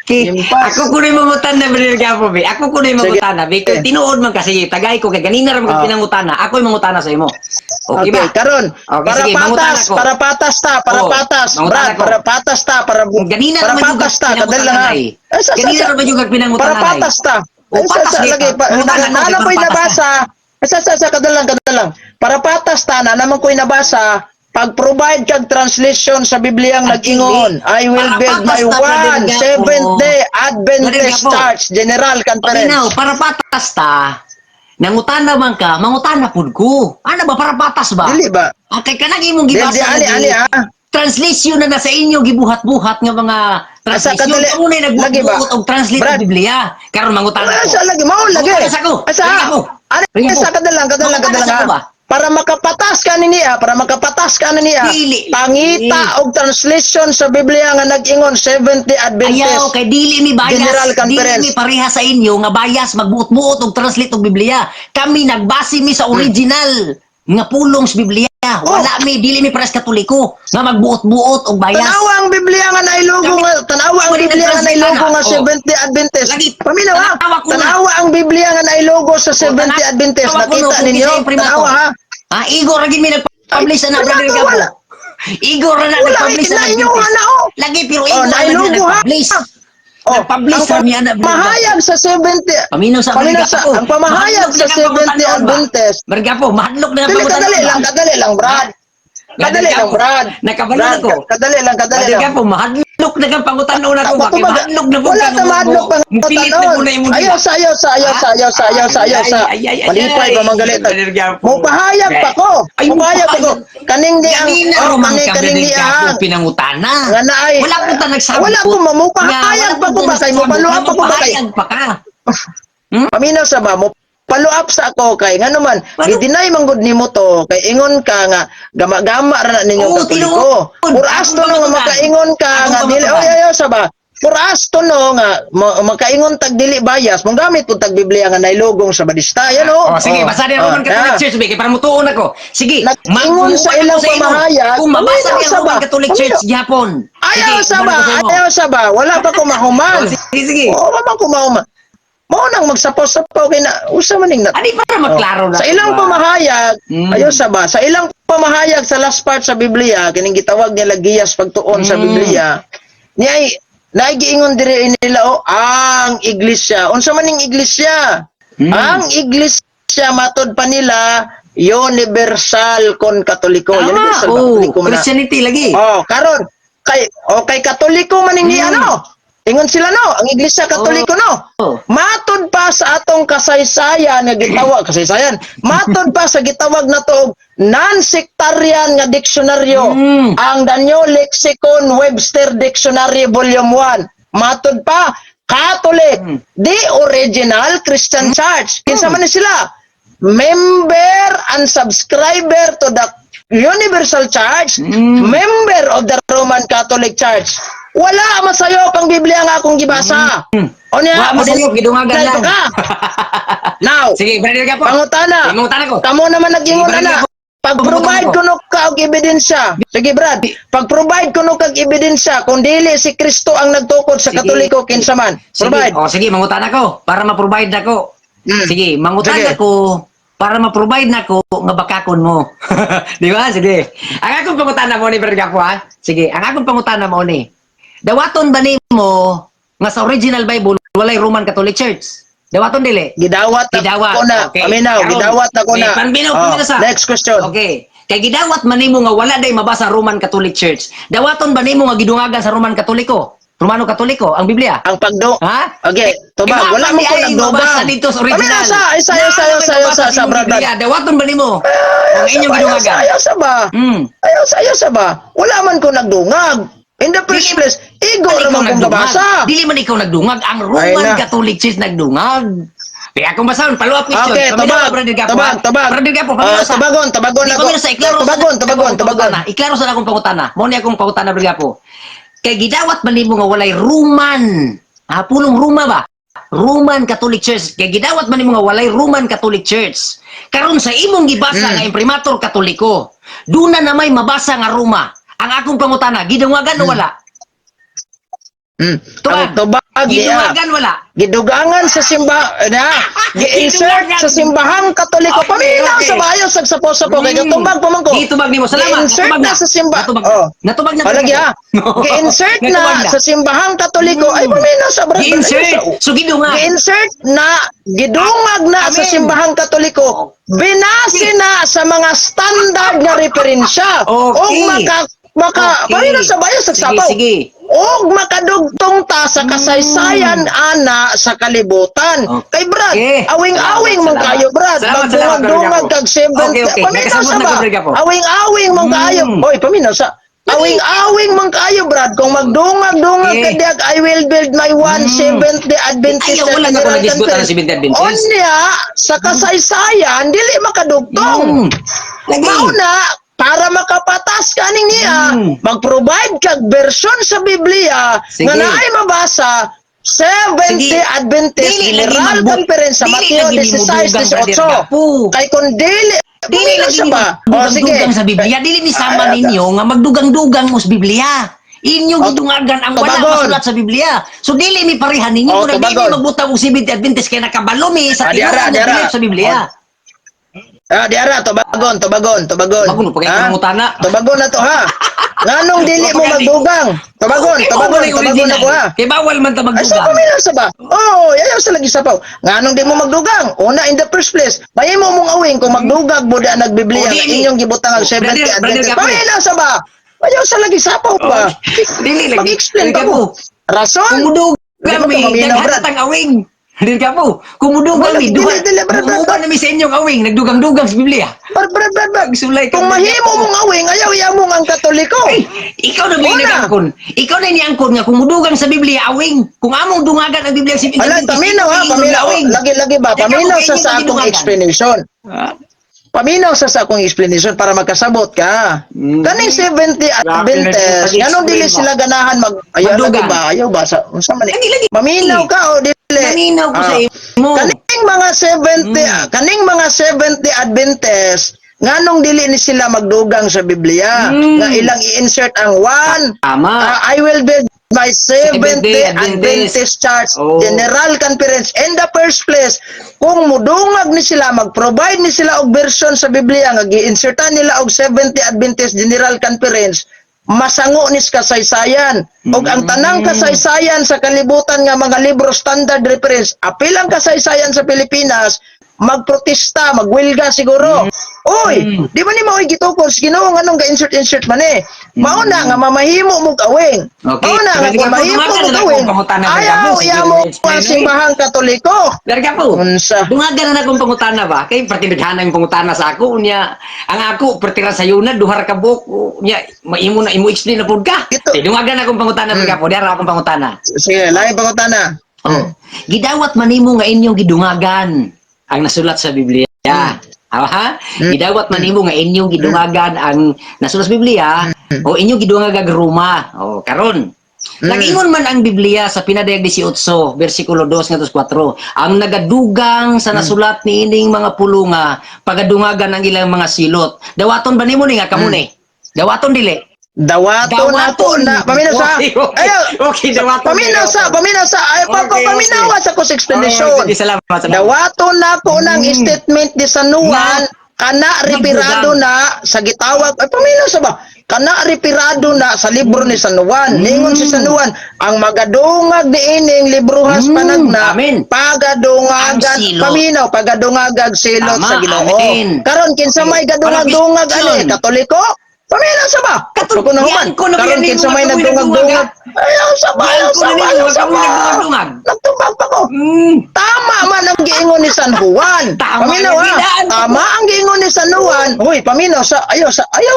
Okay. Impas. Ako kuno'y mangutana, Brother Gapo, be. Ako kuno'y mangutana, be. Kay tinuod man kasi, tagay ko, kay ganina ra man pinangutana. Ako'y mangutana sa imo. Okay Okay, ba? karon. Okay, Para sige, mangutana patas, ko. para patas ta, para Oo, patas, mangutana Brad, ko. para patas ta, para Ganina para ra man yung patas ta, kadal lang ha. pinangutana ay. Eh, Ganina ra man yung pinangutana Para ay. patas ta. O, Eh, patas sa, gid lagi, ta. pa, Mangutana ko, na, na, para ko'y patas ta. nabasa. Eh, sa, kadal lang, kadal lang. Para patas ta, na naman ko'y nabasa, pag-provide kag translation sa Bibliang Ang nag-ingon, dili. I will Para build patas my ta, Brother one Gapo. Seventh Day Brother Adventist Gapo. Church General Conference. Paminaw, para patas ta. Nangutana man ka, mangutana pud ko. Ano ba, para patas ba? Dili ba? Ah, kay kanang imong Dili, gibasa di, ani, nga ani, ah. translation na na sa inyo gibuhat-buhat nga mga Asa, translation. kadali, Kamu na lagi ba? nagbuhat og translate Brad. og Biblia. Karon mangutana ko. Asa lagi mao lagi. Mangutana sa ko. Asa? Ringa ko. Ani Ringa ko. sa kadal lang, kadal lang, Mangutana kadal sa lang. ko ba? Para makapatas ka ni niya, para makapatas ka ni niya. Dili. Pangita og translation sa Biblia nga nag-ingon Seventh Day Adventist. Ayaw, kay dili mi bias. General Dili Conference. mi pareha sa inyo nga bias magbuot-buot og translate og Biblia. Kami nagbase mi sa original nga pulong sa Biblia. Wala mi, dili mi pares Katoliko nga magbuot-buot og bias. Tanawa ang Biblia nga nailogo nga, tanawa ang Wala Biblia nga nag-translate nailogo na. nga Oh. Seventh Day Adventist. Lagi, Paminaw ha. tanawa ko na. Tanawa ang Biblia nga nailogo sa Seventh Day Adventist. Tanawa ko no, Nakita kung ninyo? kinsa yung primato. Tanawa ha. Ha, Igor ra gid mi nag-publish na, Ay, Brother primato, Gabo. wala. Igor ra na Wala, nag-publish na na inyo Adventist. na oh. Lagi pero Oh, Igor ra na nailogo ha. nag-publish. Oh, Nag-publish ang ra niya na, Brother Gabo. pamahayag sa 70 Paminaw sa Paminaw Brother sa Gabo. ang pamahayag Mahadlok sa na kang Seventh Day pangutanon ba? Adventist. Brother Gabo, mahadlok na kang Dali, pangutanon kadali ba? lang, kadali lang, Brad. Kadali lang, Brad. Nakabalo Brad, ko. kadali lang, kadali Brother lang. Gabo, mahadlok na kang pangutanon ako ba? Kay Kumbaga, mahadlok na po wala kang ta mahadlok pang Pilit na po na imong Ayaw sa, ayaw sa, ayaw sa, ayaw sa, ayaw sa, ayaw sa. Ay, ay, ay, ay, Malipay ay. pa manggalit. Brother Gabo. Mupahayag pa ko. Ay, Mupahayag pa ko. Kaning ni ang, Ganina oh, romang kaning ka, kaning Brother ni Gabo, ang. pinangutana. Nga na ay. Wala ko ta nagsabot. Wala ko mamupahayag Nga, pa ko ba kay wala ko mupalo pa ko ba kay. Mapahayag pa ka. Paminaw sa ba mo follow up sa ako kay ngano man Ano? gi-deny man gud nimo to kay ingon ka nga gama-gama ra na ninyo Oo, Katoliko. tinuod. For us to Akong no nga pamatudan. makaingon ka Akong nga dili pamatudan. oy ayaw sa ba. For us to no nga makaingon tag dili bias mong gamit pud tag Biblia nga nailogong sa badista yan oh. Oh, sige, basa niya Roman Catholic ah. Church, kay para mutuon ako. Sige, Nag-ingon sa magmuwan ilang ako imo. pamahayag, Kung mabasa paminaw niya sa Roman ba? Catholic Paminaw. Church gyapon. Ayaw Sige, sa ba? uban ko sa imo. Ayaw sa ba? Wala pa ko mahuman. Oh, sige, sige. Oo, wa man ko mahuman. Mao nang magsapaw-sapaw kay na usa man ning na Ani para maklaro na. Sa ilang ba? pamahayag, ayaw sa ba, sa ilang pamahayag sa last part sa Biblia, kining gitawag nila giyas pagtuon sa Biblia, niay naay giingon diri nila oh, ang iglesia. Unsa man ning iglesia? Ang iglesia matod pa nila Universal kon Katoliko. Tama. Universal ba? Oh, Katoliko man na. Christianity lagi. Oh, karon kay okay Katoliko man ni ano. Ingon sila no, ang Iglesia Katoliko no. Oh. Matud pa sa atong kasaysayan nga gitawag kasaysayan. Matud pa sa gitawag na to og non-sectarian nga diksyonaryo. Ang The New Lexicon Webster Dictionary Volume 1. Matud pa Catholic, the original Christian Church. Kinsa man ni sila? Member and subscriber to the Universal Church, member of the Roman Catholic Church. Wala masayop ang Biblia nga akong gibasa. O niya, Wa masayop, gidungagan dahil lang. ka. Now, Sige, Brother Gapo. pangutana. Sige, mangutana ko. Kamo naman nag-ingon Sige, ana. Brother Gapo. Pag-provide kuno ka og ebidensya. Sige, Brad. Pag-provide kuno kag ebidensya kung dili si Kristo ang nagtukod sa Sige. Katoliko, kinsa man. Sige, Provide. oh, sige, mangutana ko para ma-provide nako. Sige, mangutana Sige. ko para ma-provide nako nga bakakon mo. Di ba? Sige. Ang akong pangutana mo ni Brother Gapo, ha? Sige, ang akong pangutana mo ni. Dawaton ba nimo nga sa original Bible walay Roman Catholic Church? Dawaton dili? Gidawat na Gidawat. ko na. Okay. Paminaw, Karon. gidawat na ko Okay, na. panbinaw, Oh, paminaw sa. next question. Okay. Kay gidawat man nimo nga wala day mabasa Roman Catholic Church. Dawaton ba nimo nga gidungagan sa Roman Katoliko? Romano Katoliko ang Biblia? Ang pagdo. Ha? Okay, tubag. Kay Wala mo di ko ay mabasa nagdugang. dito sa original. Paminaw sa, isa, isa, Naa isa, may isa, mabasa sa, sa imong Brad. Biblia. Dawaton ba nimo ang inyong Ayaw gidungagan? sa, ayaw sa ba? Ayaw sa, ayaw sa ba? Wala man ko nagdungag. In the first Dili- place, igo Dili naman ikaw kong nagdungag. gabasa. Dili man ikaw nagdungag. Ang Ay Roman na. Catholic Church nagdungag. Kaya akong basahon, follow up question. Okay, Paminaw, tubag, Brother Gapo, tubag, ha? tubag. Brother Gapo, paminaw Ah, sa. tubagon, tubagon Di, ako. paminaw sa, iklaro sa- Tubagon, tubagon, akong tubagon. pangutana. Iklaro sa akong pangutana. Mao ni akong pangutana, Brother Gapo. Kay gidawat man nimo nga walay Roman. Ha, pulong Roma ba? Roman Catholic Church. Kay gidawat man nimo nga walay Roman Catholic Church. Karon sa imong gibasa nga imprimatur Katoliko, duna na may mabasa nga Roma. Ang akong pangutana, gidungagan o wala? Tubag. Ang tubag, yeah. Gidungagan wala. Gidugangan sa simba na gi-insert Gidugangan. sa simbahang Katoliko. Okay, Paminaw okay. sa bayo sa sapo-sapo kay gatubag pa man ko. Gitubag nimo. Salamat. Gi-insert Natubag na sa simba. Natubag na. Oh. Natubag na. O, lagi ha. Gi-insert Natubag na sa simbahang Katoliko. Ay, paminaw sa brad. Gi-insert. So gidunga. Gi-insert na, gidungag na sa Amen. simbahang Katoliko. Binase na sa mga standard nga referensya. Okay. Og maka maka paminaw sa bayo sa Sige, sapaw. sige. Og makadugtong ta sa kasaysayan ana sa kalibutan. Okay. Kay Brad, awing-awing man Salamat. kayo Brad. Salamat, salamat, Magdungag-dungag Brad Gapo. kag 70. Okay. Paminaw Nakasabot sa na ba? ko, Brad Gapo. Awing-awing man kayo. Oy, paminaw sa. Awing-awing man kayo Brad. Kung magdungag-dungag ka diag, I will build my 170 Adventist Ayaw, wala na ko General nag-disgot Conference. ang 70 Adventist. Unya, sa kasaysayan, dili makadugtong. Lagi. Mao na, para makapatas kaning niya, mag-provide kag version sa Biblia Sige. nga naay mabasa 70 Sige. Adventist Dili lagi General Conference sa dili Mateo lagi ni 16, mudugang, Brother 18. Gapo. Kay kung dili, Dili paminaw lagi siya ni ba? O sige. magdugang sa Biblia. Dili ni sama Ay, ninyo nga magdugang-dugang mo sa Biblia. Inyo O, gidungagan ang wala tubagon. masulat sa Biblia. So dili mi parehan ninyo O, kung dili tubagon. magbutang og 70 Adventist kay nakabalo mi sa Ah, di tinuod ara, nga di ara. belief sa Biblia. Ah, di ara, tubagon, tubagon, tubagon. Tubagon, pagay Ha? pangutana. Tubagon na to ha. Nganong dili mo magdugang? Tubagon, Okay, tubagon, mao man yung tubagon original. ako ha. Kay bawal man ta Ay, sa magdugang. paminaw sa ba? Oo, oh, ayaw sa lagi sapaw. Nganong di mo magdugang? Una, in the first place, mahimo mong awing kung magdugag mo da nagbiblia O, nga dili. inyong gibutang ang O, 70 brother, brother Adventist. Gapo. Paminaw sa ba? Ayaw sa lagi sapaw ba? Dili lagi. Mag-explain Brother pa mo. Gapo. Rason? Kung Di mudugang mo mi, to maminaw, daghan Brad. tang awing. Dili ka po. Kung mudugang Wala, mi, dili, duha. dili, brad, brad, Muuban na mi sa inyong awing, nagdugang-dugang sa Biblia. Brad, brad, brad, brad. Sulay ka, Kung Brad mahimo Gapo. mong awing, ayaw iya mong ang Katoliko. Ay, ikaw na ba yung Una. nag-angkon? Ikaw na niangkon nga kung mudugang sa Biblia awing. Kung among dungagan ang Biblia sa Ala, paminaw ha, paminaw. Lagi, lagi ba? Paminaw sa akong explanation. Paminaw sa akong explanation para magkasabot ka. Kaning 70 Adventist, Grabe, nganong dili nag-explain mo. sila ganahan mag ayaw lagi Magdugang. ba? Ayaw ba sa unsa man ni? Lagi, lagi. Paminaw ka o dili? Paminaw ko sa Ah. imo. Kaning mga 70 kaning mga 70 Adventist, nganong dili ni sila magdugang sa Biblia nga ilang i-insert ang one Tama. Ah, I will build my 70 Seventh-day Adventist. Adventist Church Oh. General Conference. In the first place, kung mudungag ni sila, mag-provide ni sila og version sa Biblia nga gi-insertan nila og 70 Adventist General Conference, masango ni sa kasaysayan. Og ang tanang kasaysayan sa kalibutan nga mga libro standard reference, apil ang kasaysayan sa Pilipinas, Magprotesta, magwilga siguro. Oy, di ba ni mao'y gitukod sa Ginoo, nganong ga-insert insert man eh? Mao na nga mamahimo mo awing. Okay. Mao na nga Pero kung di ka po, mahimo dumagan mo na awing, akong pangutana, Brad ayaw Gapo. Sige, iya mo explain ang na eh. simbahang Katoliko. Dari ka po. Unsa? Dungagan na akong pangutana ba? Kay perti ang pangutana sa ako unya. Ang ako pertira sa yuna duha ra ka buok unya, maimo na imo explain na pud ka. Ito. Kay dungagan na akong pangutana, mm. Gapo. Dara akong pangutana. Sige, lain pangutana. Oh. Gidawat man nimo nga inyong gidungagan ang nasulat sa Biblia. Ha? Gidawat man nimo nga inyong gidungagan ang nasulat sa Biblia o inyong gidungagan ang Roma. Oh, karon. Nagingon man ang Biblia sa Pinadayag 18, versikulo 2 ngadto 4, ang nagadugang sa nasulat niining mga pulunga, pagadungagan ang ilang mga silot. Dawaton ba nimo ni nga kamo ni? Dawaton dili? Dawaton ako na paminaw sa Okay. Ayaw, Okay, dawaton. paminaw sa paminaw sa ay pa, paminaw sa ko sa explanation. Oh, sige, salamat, salamat. Dawaton na ko ng statement ni San Juan kana referado na sa gitawag, ay paminaw sa ba, kana referado na sa libro ni San Juan. Ningon si San Juan, ang magadungag niining librohas panagna Amen. pagadungagan Ang silot. paminaw, pagadungagag silot Tama, sa Ginoo. amen. Karon kinsa may gadungag-dungag Walang ani, question. Katoliko? Paminaw sa ba? Katoliko. Katoliko na human. Yan ko na Karon yan kinsa nimo may nga kamoy nagdungag-dungag. Ayaw sa ba, ayaw Yan ko sa na ba, nimo ayaw nga sa kamoy ba. nagdungag-dungag. Nagtubag pa ko. Tama man ang giingon ni San Juan. Tama Paminaw ang ha. gidaan ko. Tama ang giingon ni San Juan. Hoy, paminaw sa ayaw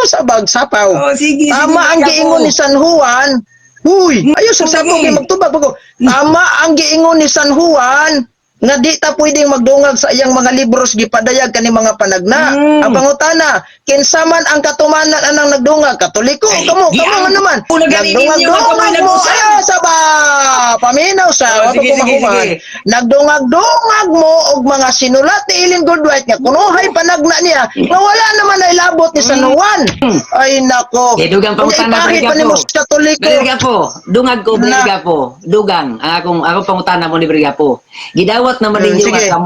sa bagsapaw. Oh, sige, Tama sige, ang Gapo. giingon ni San Juan. Huy, ayaw sa sapaw sige. kay magtubag pa ko. Tama ang giingon ni San Juan nga di ta pwedeng magdungag sa iyang mga libros gipadayag kani mga panagna. Ang pangutana, kinsa man ang katumanan anang nagdungag? Katoliko Ay, kamo, kamo giang- nga naman. Una gani ninyo, Nagdungag-dungag kamoy mo nag-usap. ayaw sa ba. Paminaw sa Oh, wa pa sige, ko sige, mahuman. sige. Nagdungag-dungag mo og mga sinulat ni Ellen Goodwhite nga kunuhay panagna niya nga wala naman ay labot ni San Juan. Ay nako. Eh, dugang pangutana, Ipahid pa Brad nimo Gapo. sa Katoliko. Brother Gapo, dungag ko, Brother Na. Gapo. Dugang, ang akong pangutana mo ni Brother Gapo. Gidawat naman ninyo sige. nga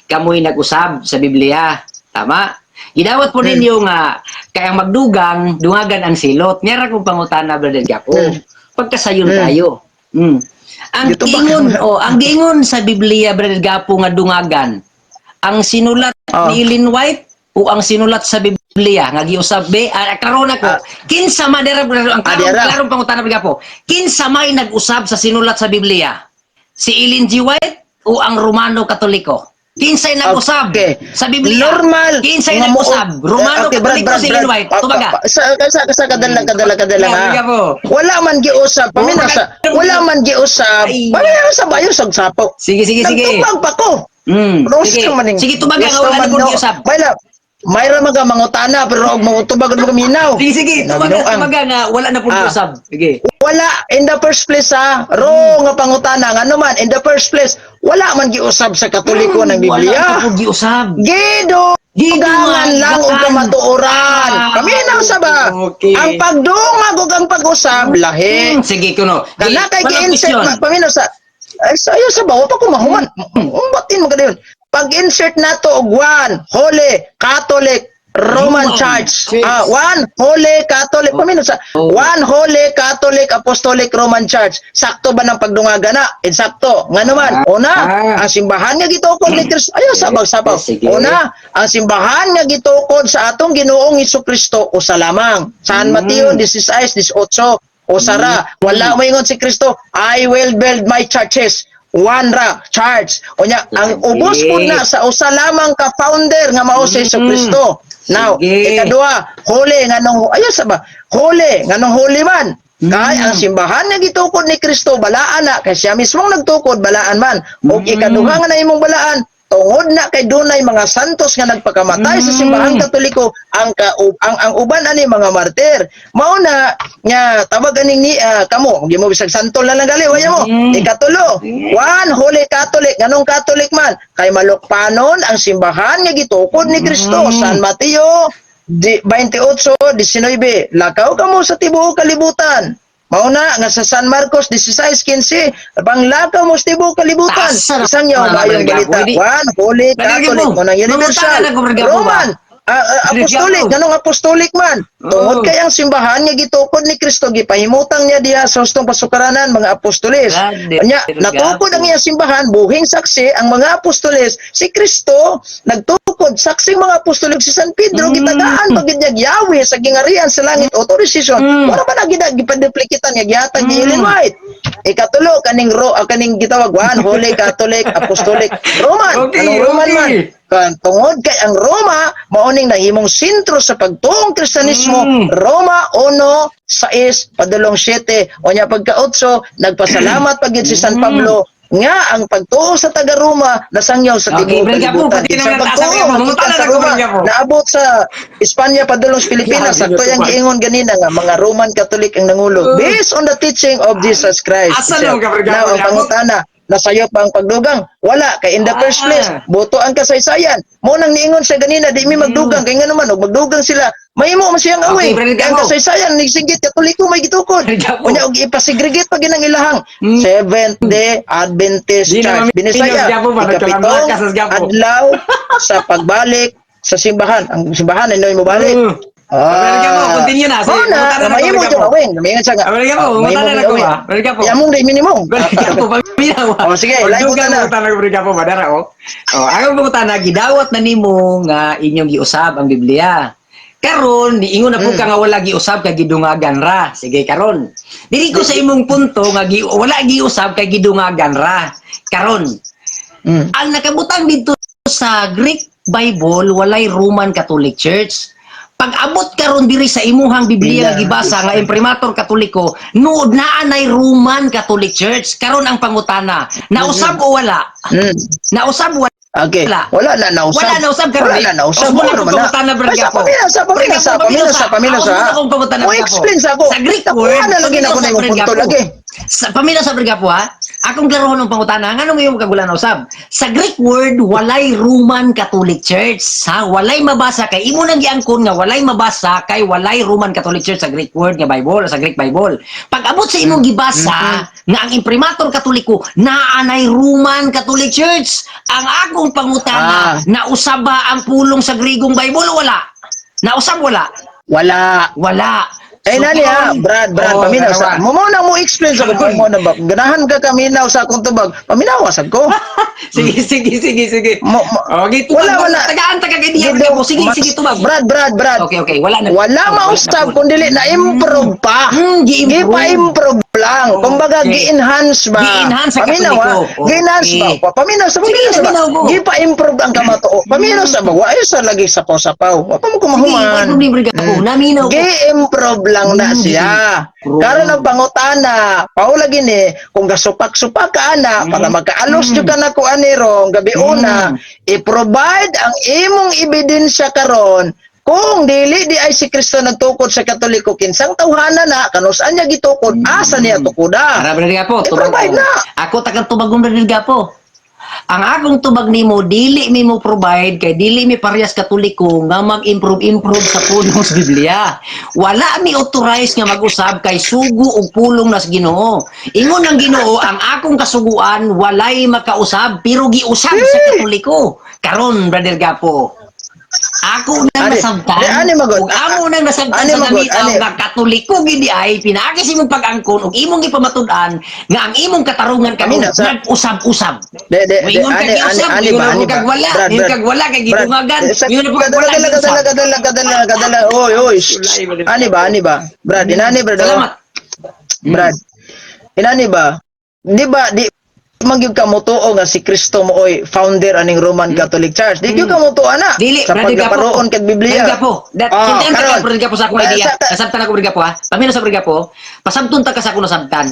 kamoy nag-usab sa Biblia. Tama? Gidawat po ninyo nga kay ang magdugang, dungagan ang silot. Niyara kong pangutana, Brother Gapo. Pagkasayon tayo. Ang Dito ba- giingon, oh, ang giingon sa Biblia, Brother Gapo, nga dungagan, ang sinulat ni Ellen White o ang sinulat sa Biblia nga giusab be, karon ako, kinsa man dira ang Ah, klarong, dira. klarong pangutana bigla po, kinsa may nag-usab sa sinulat sa Biblia, si Ellen G. White o ang Romano Katoliko? Kinsay nag-usab sa Biblia? Normal. Kinsay nga mo- nag-usab? Romano Okay, Brad, Katoliko, Brad, si Ellen Brad. White? Pa- Tubaga. Sa kadala kadala kadala Yeah, ha. bigla po. Wala man giusab. Paminaw sa wala man giusab. Ay. Paminaw sa bayo sa sapaw. Sige, sige, sige. Nagtubag pa ko. Rose Sige. ka man ning- Sige, tubaga nga Gusto wala man na no. giusab. May mayra man ka mangutana pero og mangutubag mo kaminaw. Sige, sige, tubaga, Nabinuang. tubaga nga wala na po giusab. Sige. Wala in the first place ha. Ro nga pangutana nga man in the first place wala man giusab sa Katoliko ng Biblia. Wala na po giusab. Gido Gidungan Dugangan lang og kamatuoran. Paminaw sa ba? Okay. Ang pagdungag ug ang pag-usab lahi. Sige kuno. Kana kay Walang gi-insert question. paminaw sa ay sayo sa ba wa pa ko mahuman. Umbatin mo kadayon. Pag-insert nato og one Holy Catholic Roman Roman Church. Church. Ah, one Holy Catholic, paminaw sa one Holy Catholic Apostolic Roman Church. Sakto ba ng pagdungaga na? Insakto. Ngano man? Una, ang simbahan nga gitukod ni Kristo. Ayo sabag sabaw. Sige. Una, ang simbahan nga gitukod sa atong Ginoong Kristo usa lamang. San Mateo 16:18. Usara, wala moingon si Kristo, "I will build my churches." One ra church. Unya, ang Sige. ubos pud na sa usa lamang ka founder nga mao si Kristo. Now, Sige. ikaduha, holy nganong ayo sa ba? Holy nganong holy man. Kay ang simbahan nga gitukod ni Kristo balaan na kay siya mismong nagtukod, balaan man. Ug ikaduha nga na imong balaan tungod na kay dunay mga santos nga nagpakamatay sa simbahang Katoliko, ang ka, ang ang uban ani mga martir. Mao na nga tawag aning ni kamo gi mo bisag santol na lang gali waya mo. Ikatulo, one Holy Catholic, nganong Catholic man? Kay malukpanon ang simbahan nga gitukod ni Kristo. San Mateo di, 28:19, lakaw kamo sa tibuok kalibutan. Mao na nga sa San Marcos 16:15, panglakaw mo sa tibuok kalibutan. Taas na Isang yaw naman, maayong Brad balita. Gapo. One Holy Brad Catholic Gapo, mo nang universal mangutana na ko, Brad Gapo, ba? Roman. Apostolic, Gapo. Nganong apostolic man? Tungod kay ang simbahan nga gitukod ni Kristo, gipahimutang niya diha sa hustong pasukaranan, mga apostoles. Brother Nya, natukod Gapo. Ang iyang simbahan, buhing saksi ang mga apostoles, si Kristo nagtukod saksi mga apostoles, si San Pedro gitagaan pa gid niya giyawi sa gingarian sa langit authorization. Wala pa na gid gipaduplikitan nga gihatag ni Ellen White. Ikatulo, kaning kaning gitawag one Holy Catholic Apostolic Roman. Anong Roman man? Kan tungod kay ang Roma mao ning nahimong sentro sa pagtuong Kristiyanismo, Roma 1:6 padulong 7. Unya pagka 8, nagpasalamat pa gyud si San Pablo nga ang pagtuo sa taga Roma nasangyaw sa Okay, tibuok Brad Gapo, kalibutan. pati Sa naman ang pagtuo taas ang gikan mangutana sa na ko, Roma Brad Gapo. naabot sa Espanya padulong sa Pilipinas. Grabe, Sakto yang Gapo. giingon ganina nga mga Roman Catholic ang nangulo based on the teaching of Jesus Christ. Asa naman ka, Brad Gapo? Now, ang Gapo? pangutana, nasayop ba ang pagdugang? Wala, kay in the first place, boto ang kasaysayan. Mo nang niingon siya ganina, di mi magdugang, kay nga naman, og magdugang sila, mahimo man siyang Okay, away. Brother Kay ang Gapo. kasaysayan, nigsigit, Katoliko may gitukod. Brother Gapo. Unya, og ipasegregate pa ginang ilahang Seventh Day Adventist Di Church. naman Binisaya, minus, Gapo, ba? ikapitong Nagkalamlakas sa Gapo. adlaw sa pagbalik sa simbahan. Ang simbahan ay mo balik. Brother Gapo, continue na. Sige, Oh, na, mangutana na ko, mahimo Brother yung Gapo. awing. Mahimo siya nga. Brother Gapo, Ah, mahimo mangutana na yung ko awing. ba? Brother Gapo. Yamong day minimum. Brother Gapo, paminaw. Oh, sige, lain Pagdugang pangutana. mangutana ko, Brother Gapo, madara oh. Oh, ang pangutana, gidawat na nimo nga inyong giusab ang Biblia. Karon, niingon na po ka nga wala giusab kay gidungagan ra. Sige, karon. Diri ko sa imong punto nga wala giusab kay gidungagan ra. Karon, ang nakabutang dito sa Greek Bible, walay Roman Catholic Church. Pag abot karon diri sa imuhang Biblia nga gibasa nga imprimatur Katoliko, nuod naa nay Roman Catholic Church. Karon ang pangutana, nausab o wala? Nausab o wala? Okay. Wala. Wala na nausab. Wala nausab karon. Wala na nausab. Wala Wala akong naman na. pangutana, Brad Ay, sa Gapo. pamina, sa pamina, Brad sa Gapo, pamina, sa pamina, Ako sa. muna akong pangutana, Mo Brad Gapo. explain sa ako. Sa Greek Nakuha word, na lagi na ako na imong Brad punto Gapo. lagi. Sa pamilya sa Brad Gapo ha. Akong klarohon ng pangutana, ngano mo yung kagulan usab? Sa Greek word, walay Roman Catholic Church, ha? Walay mabasa kay imo nang giangkon nga walay mabasa kay walay Roman Catholic Church sa Greek word nga Bible, sa Greek Bible. Pag abot sa imong gibasa nga ang imprimatur Katoliko naa nay Roman Catholic Church. Ang akong pangutana, nausab ba ang pulong sa Grigong Bible o wala? Nausab wala? Wala. Wala. Eh, So, nani ha, Brad, Brad, Oh, paminaw sa. dalawa. Mo mo na mo explain sa ko mo na ba. Ganahan ka kaminaw sa akong tubag. Paminaw sad ko. Sige, sige, sige, sige. Mo, Okay, tubag. Wala, wala. Tagaan, taga idea. Gido, Sige, sige, tubag. Brad, Brad, Brad. Okay. Wala na. Wala Oh, mausab na. kung dili na improve pa. Gi-improve. Gipa-improve lang. Kumbaga gi-enhance ba? Gi-enhance sa Paminaw, ha? Katoliko. Gi-enhance ba? Paminaw sa Sige, paminaw sa ba? paminaw ko. Gipa-improve ang kamatuo. Paminaw sa ba? Wa ay sa lagi sapaw-sapaw. Wa pa mo Sige, kumahuman. wala problema ko. Naminaw ko. Gi-improve lang na siya. Gi-improve. Karon ang pangutana, paula gini, kung gasupak-supak ka ana para makaalos jud ka na ko ani rong gabi una, i-provide ang imong ebidensya karon kung dili di ay si Kristo nagtukod sa Katoliko, kinsang tawhana na kanus-an niya gitukod, asa niya tukoda? Para Brother Gapo, tubag I-provide ko. na. Ako tagang tubag Brother Gapo. Ang akong tubag nimo dili mi mo provide kay dili mi parehas Katoliko nga mag-improve improve sa pulong sa Biblia. Wala mi authorized nga mag-usab kay sugo og pulong nas Ginoo. Ingon ang Ginoo, ang akong kasuguan walay makausab pero giusab sa Katoliko. Karon, Brother Gapo, ako nang Ani, nasabtan. di, ani magod. Ug amo nang nasabtan Ani sa magod, gamitaw ani. nga Katoliko gid ay pinaagi sa imong pag-angkon ug imong gipamatud-an nga ang imong katarungan karon Amina, nag-usab-usab. De, de, de, Moingon kag ani, ani, giusab, ani moingon ba, ako ani ba? kag wala, Brad, moingon Brad. kag wala kay Brad, gidungagan, moingon ako kag kadala, wala kadala, giusab. kadala, kadala, kadala, oy, oy, shh, shh. Ani ba? Brad, inani, Brad, oh. Salamat. Brad, inani ba? Di ba, di man gyud ka motuo nga si Kristo mo oy founder aning Roman Catholic Church? Di gyud ka motuo ana Dili, sa Brother Gapo. pagkaparoon kag Biblia. Brother Gapo. Ah, Sintihan ka, karon. Brother Gapo, sa akong Ah, idea. sa Nasabtan ako, Brother Gapo, ha? Pamino sa Brother Gapo. Pasabton ta ka sa akong nasabtan.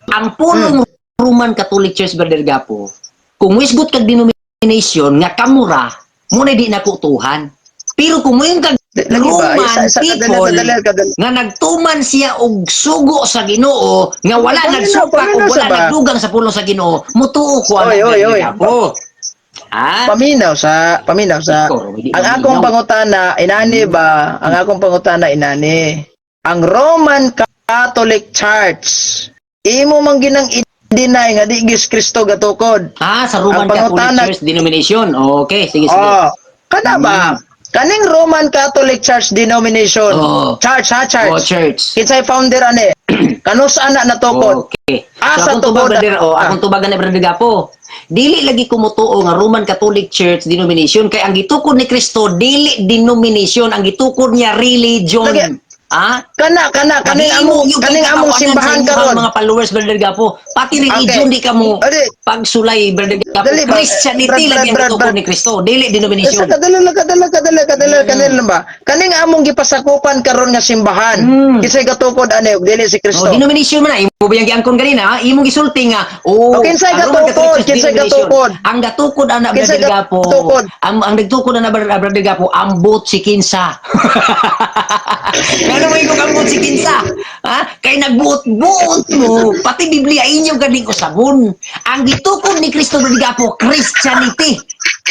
Ang pulong Roman Catholic Church, Brother Gapo, kung wisgot kag denomination nga kamura, muna di nakutuhan. Pero kung moingon kag Lagi ba? Roman Isa, kadala, people kadala, kadala. nga nagtuman siya og sugo sa Ginoo nga wala Pamino, nagsupak pamino o wala sa ba? nagdugang sa pulong sa Ginoo, mutuo ko Oy, ang oy, oy. Gapo. Ha? Paminaw sa Ikaw, hindi ang akong maminaw. pangutana inani ba, ang akong pangutana inani, ang Roman Catholic Church, imo man ginang i-deny nga di gis Kristo gatukod? Ah, sa Roman Ang Catholic pangutana Church denomination. Okay, sige, sige. Oh, kana ba? Kaning Roman Catholic Church denomination. Church ha, church. Oh, church. Kinsay founder ani? Kanus ana natukod? Okay. Ah, So sa akong tubag, tubod, brother, oh, ah. akong tubagan na, Brother Gapo. Dili lagi kumutuo nga Roman Catholic Church denomination kay ang gitukod ni Kristo dili denomination, ang gitukod niya religion. Lagi. Ah? Kana kana kaning among simbahan karon. Mga followers, Brother Gapo. Pati religion di ka mo Adi. pagsulay, Brother Gapo. Dali ba? Christianity Brad, lagi Brad, ang Brad, gitukod Brad. ni Kristo, dili denomination. Sa kadala lang, kadala kadala kadala kadala lang ba? Kaning among gipasakupan karon nga simbahan. Kinsay gatukod ani ug dili si Kristo? Oh, denomination man na. Imo ba yung giangkon ganina, ha? Imong gisulti nga, oh, Oh, kinsay ang Roman gatukod? Catholic Church Kinsay denomination. gatukod? Ang gatukod ana, Kinsay Brother Gapo. gatukod? Ang nagtukod ana, Brother Gapo, ambot si kinsa. Ngano mo ikong ambot si kinsa? Ha? Kay nagbuot-buot mo, pati Biblia inyo ganing usabon. Ang gitukod ni Kristo, Brother Gapo, Christianity.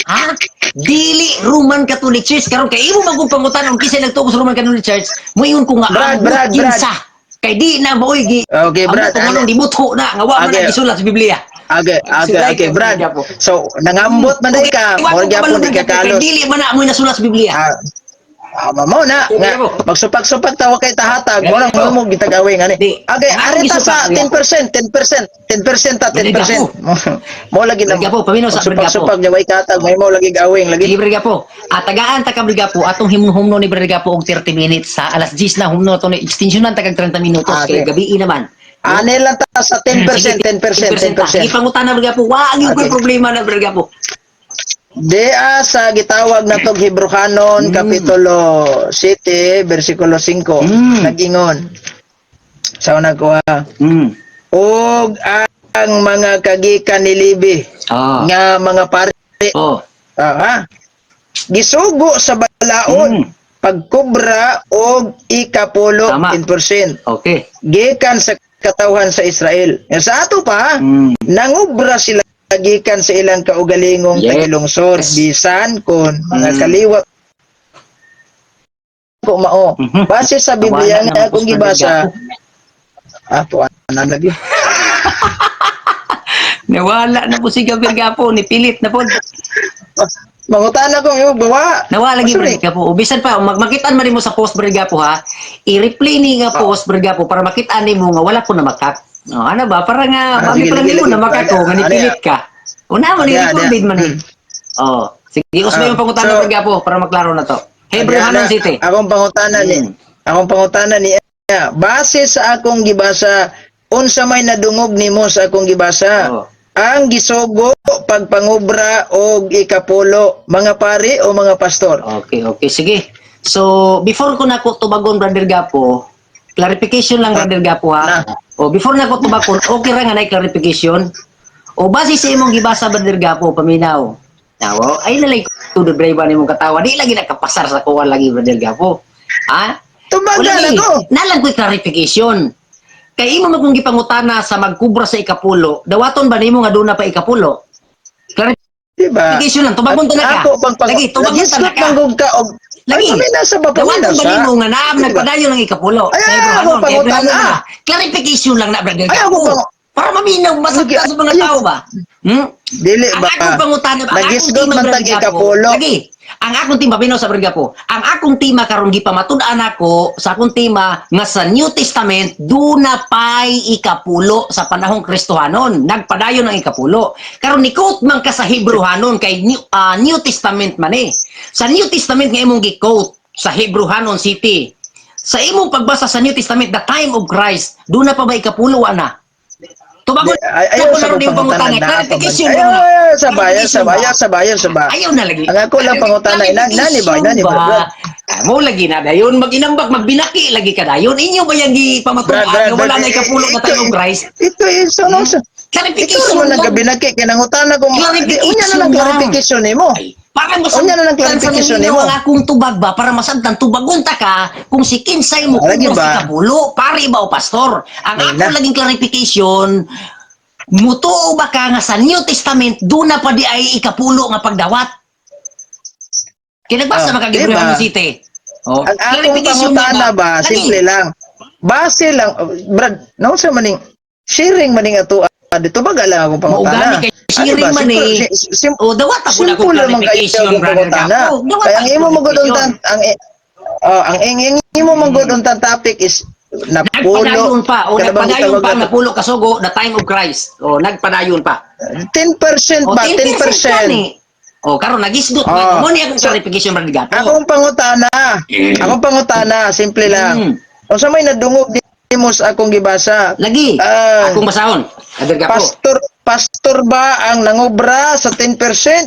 Ha? Dili Roman Catholic Church karon kay imo man kung pangutan ang kinsay nagtukod sa Roman Catholic Church, moingon ko nga Brad, ambot Brad, Brad. kinsa. Kay di na maoy gi Okay, Brad, Ang anong dibutho na nga wa man Okay. ang gisulat sa Biblia. Okay, Sulay okay, ka, Brad. Brad Gapo. So, nangambot man day ka, Wa mura ko gyapon kabalo, di ka Brad Gapo, kay kalos. dili man na amoy nasulat sa Biblia. Ah, ah, mao na Okay, nga Gapo. magsupak-supak tawa kay tahatag mo lang Gapo. mo gitagawin ani. Di. Okay, Ang arita sa gisupak, 10%, 10%, 10% ta, 10%. Mo lagi na. Brad Gapo, paminaw sa Brad Gapo. Supak-supak niya way katag, may mo lagi gawing lagi. Sige, Brad Gapo. At tagaan ta ka, Brad Gapo, atong humno ni Brad Gapo og 30 minutes sa alas 10 na humno ato ni extensionan ta kag 30 minutos Ah, kay okay. gabi naman. Ani lang ta sa 10%, 10%, 10%. Ipangutan na, Brad Gapo, wa ang Okay. problema na, Brad Gapo. Dea sa gitawag na tog Hebrehanon kapitulo 7 bersikulo 5 nagingon sa una ko ha. Og ang mga kagikan ni Libi nga mga pari ah, ha, gisugo sa balaod pagkobra og ikapulo, Tama. 10% gikan sa katawhan sa Israel. Nga sa ato pa, nangubra sila gikan sa ilang kaugalingong tagilungsod bisan kon mga kaliwat ko mao. Base sa Biblia Nawala nga naman akong po sa gibasa, ah, tuwa na lagi. Nawala na po si Gabriel Gapo, nipilit na po. Mangutan ako yung bawa. Nawala lagi, Sorry. Brad Gapo. Bisan pa makitaan man nimo sa post, Brad Gapo, ha. I-replay ni nga post, Brad Gapo, para makita nimo nga wala ko na makak. No, ano ba? Para nga Ah, mami sige, pa lagi, nimo lagi. na makako nga Ano, nipilit ka. Una man Ano, ni-recorded ano. man ni. Oh, sige, usbay Ah, yung pangutana, so- Brad Gapo, para maklaro na to. Hebrew Ana, City. Akong pangutana ni base sa akong gibasa, unsa may nadungog nimo sa akong gibasa? Ang gisugo pagpangubra og ikapulo, mga pari o mga pastor? Okay. Sige. So, before ko nako tubagon, Brother Gapo, clarification lang, Brother Gapo, ha. Na. O, before nako tubagon, okay ra nga na clarification. O, base sa imong gibasa, Brother Gapo, paminaw. Nawo, ay nalay tudod brave nimong katawa. Di lagi nakapasar sa kuwan lagi, Brother Gapo. Ha? Tubagan Wala ako. Nalang ko'y clarification. Kay imo man kung gipangutana sa magkubra sa ikapulo, dawaton ba nimo nga doon na pa ikapulo? Diba? Clarification lang, tubagon ta na ka. Ako pang pang Lagi, tubagon ta na Nagisgot ka. man ka og Lagi. Ay, pamina sa ba Dawaton pamina ba sa? nimo nga naam Diba? nagpadayon ang ikapulo? Ay, Sa ay, Hebrew ako Hanon, kay Hebrew pangutana. Hanon na. Clarification lang na, Brother Ay, ako Gapo. Para maminaw, masaktan Lagi, sa mga ay, tao ba? Hmm? Dili Ang ba? akong pangutana, ang akong Nagisgot tema, man Brother tag Gapo. ikapulo. Lagi. Ang akong tema, pinaw sa Brother Gapo. Ang akong tema karon gipamatud-an ako sa akong tema nga sa New Testament duna pay ikapulo sa panahong Kristohanon. Nagpadayon ang ikapulo. Karon ni quote man ka sa Hebrew-hanon kay New Testament man eh. Sa New Testament nga imong gi-quote sa Hebrew-hanon City. Sa imong pagbasa sa New Testament, the time of Christ, duna pa ba ikapulo ana? Tubagon Di, ay, ayaw na sa rin akong yung pangutana pangutana. na. Clarification Ayaw, lang na. ayaw sa ba, ayaw sa ba, Clarification ayaw sa ba, ayaw sa ba. Ayaw na lagi. Ang ako lang pangutana, nani ba, nani ba, Brad? Ah, mo lagi na dayon maginambak magbinaki lagi ka dayon. Inyo ba yung Brad, gipamatuan Brad, nga wala Brad, na ikapulo na ito- tayo Christ? Ito is so no sa. Ikaw Clarification naman lang. nagkabinaki kay nangutana kung Clarification unya na lang lang. clarification nimo. Ay, para Unya na lang clarification sa nimo. ang akong tubag ba para masabtan tubagon ta ka kung si kinsay mo Ah, lagi kung ba? si kabulo pare ba o pastor. Ang Ay, ako na. laging clarification, mutuo ba ka nga sa New Testament duna pa di ay ikapulo nga pagdawat? Kinagbasa Ah, ah, diba? makag City. Oh, Ang akong clarification pangutana ba, Lagi. simple lang. Base lang, oh, Brad, naunsa maning sharing maning ato Dito ba lang akong pangutana? Maugani kay Ano sharing ba? man Simple, eh. O dawat ako na simple akong naman kayo clarification, akong brother pangutana. Gapo. Dawat Kaya ang akong imo magud clarification. ang oh, ang ing imo magud unta topic is napulo. Nagpadayon pa. O Kana bang nagpadayon gitawag pa ang nato? napulo kasugo, the time of Christ. O nagpadayon pa. 10% O ba? 10% 10%. gani. O karon nagisgot Oh. na. Mo ni akong So, clarification, brother Gapo. Akong pangutana, simple lang. Unsa may nadungog nimo sa akong gibasa? Lagi. Ah. Akong basahon, brother Gapo. Pastor pastor ba ang nangobra sa 10%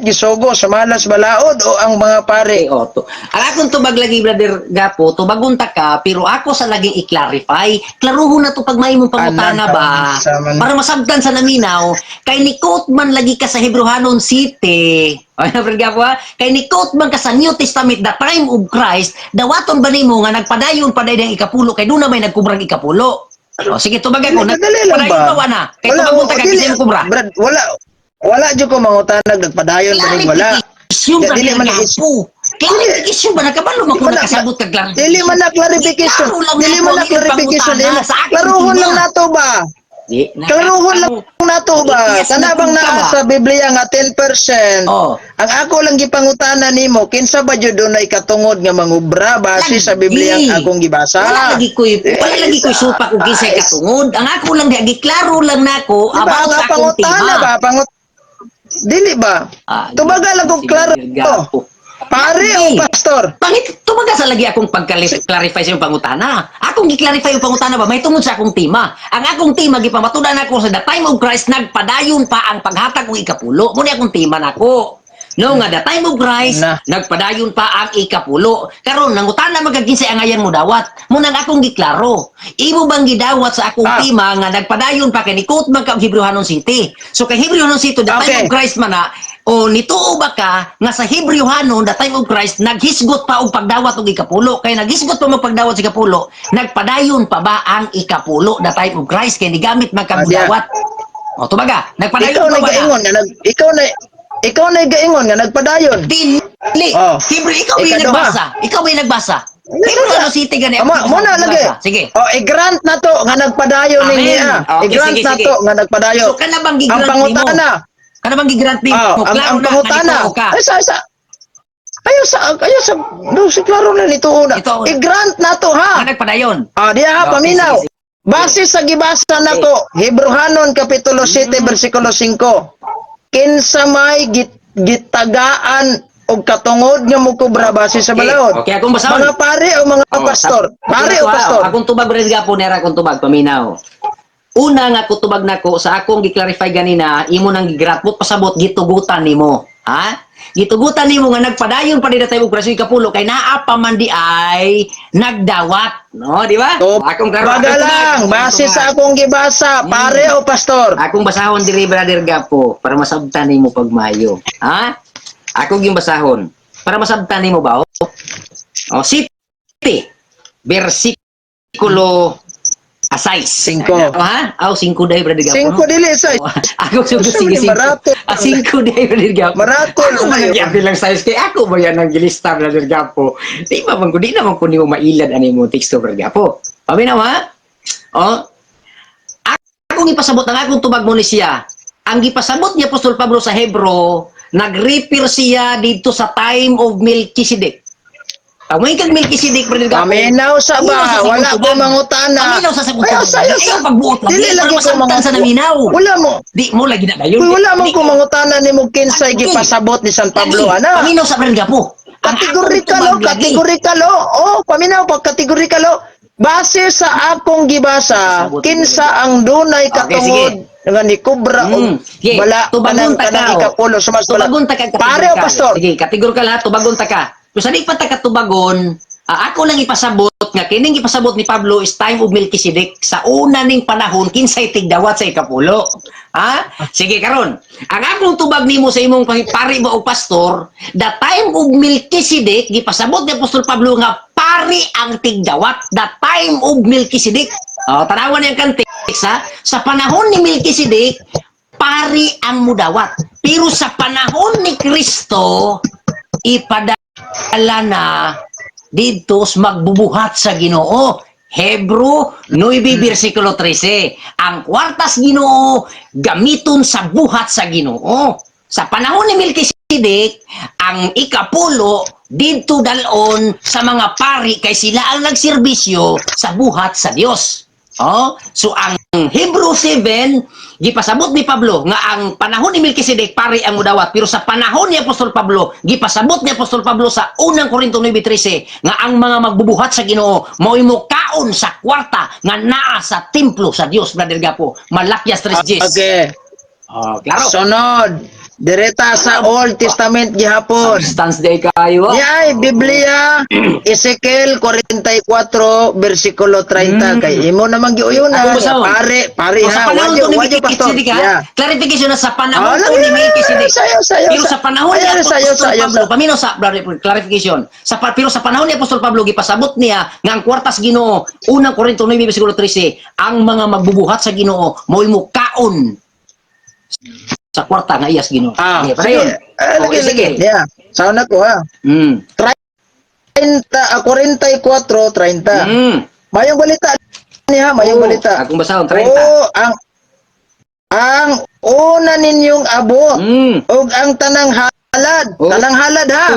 gisugo sa malas balaod o ang mga pare? Okay, o, to. Ang akong tubag lagi, brother Gapo, tubagon ta ka, pero ako sa laging i-clarify. Klaruhon na to pag may mong pangutana Anak, ba? sa man- Para masabtan sa naminaw, kay ni quote man lagi ka sa Hebrehanon City. O, brother Gapo, ha? Kay ni quote man ka sa New Testament, the time of Christ, dawaton ba nimo nga nagpadayon paday ang ikapulo, kay doon na may nagkubrang ikapulo. O, sige, tubag ako. Dali lang Nagpadayon ba? ba, wa na? Kay tubagon ta ka, dili, kasi mo kubra. Brad, wala wala jud ko mangutanag nagpadayon ba ning wala. Clarification, Dili brother man Gapo. Clarification ba? Nakabalo man Di kung man na- nakasabot ka clarification. Dili man na clarification. Klaro lang Dili na man na ako ang clarification. pangutana sa aking Klaruhon tina. lang nato ba? Di, Klaruhon lang nato ba? Yes, Kana bang napunta naa ba? sa Biblia nga 10%? Oh. Ang ako lang gipangutana nimo, kinsa ba jud dunay katungod nga mangubra base sa Biblia ang Lagi. akong gibasa? Wala lagi ko'y supak kung kinsay Eh, katungod. Ang ako lang di giklaro lang nako Di ba about ang sa akong pangutana tema. ba? Dili ba? Ah, Tubaga lang kung si klaro. Brother Gapo. Pare o Lagi. pastor? Pangit, tumaga sa lagi akong pagka-clarify sa iyong pangutana. Akong gi-clarify yung pangutana ba, may tungod sa akong tema. Ang akong tema, gipamatudan ako sa the time of Christ, nagpadayon pa ang paghatag og ikapulo. Muna akong tema nako. No, nga the time of Christ, Na. nagpadayon pa ang ikapulo. Karon nangutana man kag kinsay angayan mo dawat. Muna ang akong giklaro. Imo bang gidawat sa akong tema nga nagpadayon pa kay ni quote man ka og Hebreohanon City. So kay Hebreohanon City, the time of Christ man na, o nituo ba ka nga sa Hebreohanon the time of Christ naghisgot pa og pagdawat og ikapulo? Kay naghisgot pa magpagdawat sa ikapulo, nagpadayon pa ba ang ikapulo the time of Christ kay nigamit man kag Ah, diya. dawat? O tubaga, nagpadayon Ikaw pa na ba na? gaingon nga nag ikaw na gaingon nga nagpadayon. Dili. Oh. Hebrew, ikaw ba yung Ikaduha. nagbasa? Ikaw ba yung nagbasa? Hebreohanon City gani. Amo mo na lagi. Sige. Oh, i-grant na to nga nagpadayon Amen. ni niya. Okay, I-grant sige, na sige. to nga nagpadayon. So kana bang Ang gigrant nimo? pangutana. Kana bang gigrant nimo? Oh, ang, Klaro ang na, pangutana. nalito ka. Ay sa ayaw sa no, si klaro na nito una. Ito una. I-grant na to ha. Nga nagpadayon. Ah, diha ha, Okay, paminaw. sige, sige. Base sa gibasa nako, Hebreohanon kapitulo 7 bersikulo 5. Kinsa may gitagaan og katungod nga mukubra base sa balaod? Okay, akong basahon. Mga pare o mga Oh, pastor? Pare o ah, pastor? Akong tubag rin gapo nera akong tubag paminaw. Una nga ko tubag nako sa akong gi-clarify ganina, imo nang gigratbot pasabot gitugutan nimo. Ha? Gitugutan nimo nga nagpadayon pa nila tayo og preso ikapulo kay naa pa man di ay nagdawat, no, di ba? So, Akong klaro, baga akong tubag, lang, akong base tubag. sa akong gibasa, pare o pastor? Akong basahon diri, brother Gapo, para masabtan nimo pagmayo. Ha? Ako yung basahon para masabtan nimo ba? O, city versikulo 6. Singko. O, ha? Aw, 5 dahil, brother Gapo. Singko no? dili sa O, ako Sa sige, ni 5. Marato. Ah, 5 dahil, brother Gapo. Marato Ako lang man kayo. ang lang size kay ako ba yan ang gilista, brother Gapo. Di ba man ko di naman ko nimo mailad ani mo teksto, brother Gapo. Paminaw ha? O, akong ipasabot ang akong tubag mo ni siya. Ang gipasabot ni Apostol Pablo sa Hebro, nag-refer siya dito sa time of Melchizedek. Pamoy kag Melchizedek, brother Gapo. Paminaw sa Una ba? sa Wala sakong ko tubag. mangutana. Paminaw sa sakong Ayaw tubag. sa ayaw sa. Ayaw pagbuot lang. Dili Di, lagi para ko masabtan mangutana. sa naminaw. Wala mo. Di mo lagi na dayon. Uy, wala mo Di ko mangutana nimo kinsay Lagi. gipasabot ni San Pablo Lagi. ana. Paminaw sa brother Gapo. Ang akong Kategorikal tubag oh, lagi. kategorikal oh. Oh, paminaw pag kategorikal oh. Base sa akong gibasa, Pasabot. kinsa ang dunay Okay, katungod nga ni kubra og Sige, bala tubagon kanang ta ka, kanang oh. ikapulo sumas bala. Tubagon ta ka, Pare o kategorikal. pastor? Sige, kategorikal ha, tubagon ta ka. Kung sa di pa ta katubagon, ako lang ipasabot nga kining ipasabot ni Pablo is time of Melchizedek sa una ning panahon kinsay tigdawat sa ikapulo. Ha? Sige karon. Ang akong tubag nimo sa imong pari ba o pastor, the time of Melchizedek gipasabot ni Apostol Pablo nga pari ang tigdawat, the time of Melchizedek. Oh, tanawan niyang context ha. Sa panahon ni Melchizedek, pari ang mudawat. Pero sa panahon ni Kristo, ipadala na didto sa magbubuhat sa Ginoo. Hebrew 9 versikulo 13. Ang kwartas Ginoo gamiton sa buhat sa Ginoo. Sa panahon ni Melchizedek, ang ikapulo didto dalon sa mga pari kay sila ang nagserbisyo sa buhat sa Dios. Oh, so ang Hebrew 7 gipasabot ni Pablo nga ang panahon ni Melchizedek, pari ang mudawat, pero sa panahon ni Apostol Pablo, gipasabot ni Apostol Pablo sa Unang Korinto 9:13 nga ang mga magbubuhat sa Ginoo mao'y mokaon sa kwarta nga naa sa templo sa Dios, Brother Gapo. Malakias 3:10. Okay. Oh, klaro. Sunod. Direta sa Old Testament gihapon. Substance day kayo, ah. Ni ay Biblia, Ezekiel 44 versikulo 30, kay imo namang giuyunan. Ako basahon. Pare, pare O, sa ha. panahon Wadyo, to ni wadyo, pastor. Melchizedek, ha? Clarification na sa panahon Ah, to ni lagi, Melchizedek. sayo, sayo, Pero sa panahon ni Ayaw, Apostol sayo, sayo, Pablo, paminaw sa brother, clarification. Pero sa panahon ni Apostol Pablo, gipasabot niya nga ang kwartas Ginoo, Unang Korinto 9 versikulo 13, ang mga magbubuhat sa Ginoo mo'y mukaon sa kwarta nga iyas Ginoo. Ah, Okay, sige. padayon. Ah, O, lagi, lagi. Ezekiel. Yeah. Sauna ko ha. 30, ah, 44, 30. Mayong balita niya, mayong Oo, balita. akong basahon, 30. Oo, ang una ninyong abot ug ang tanang halad, tanang halad ha.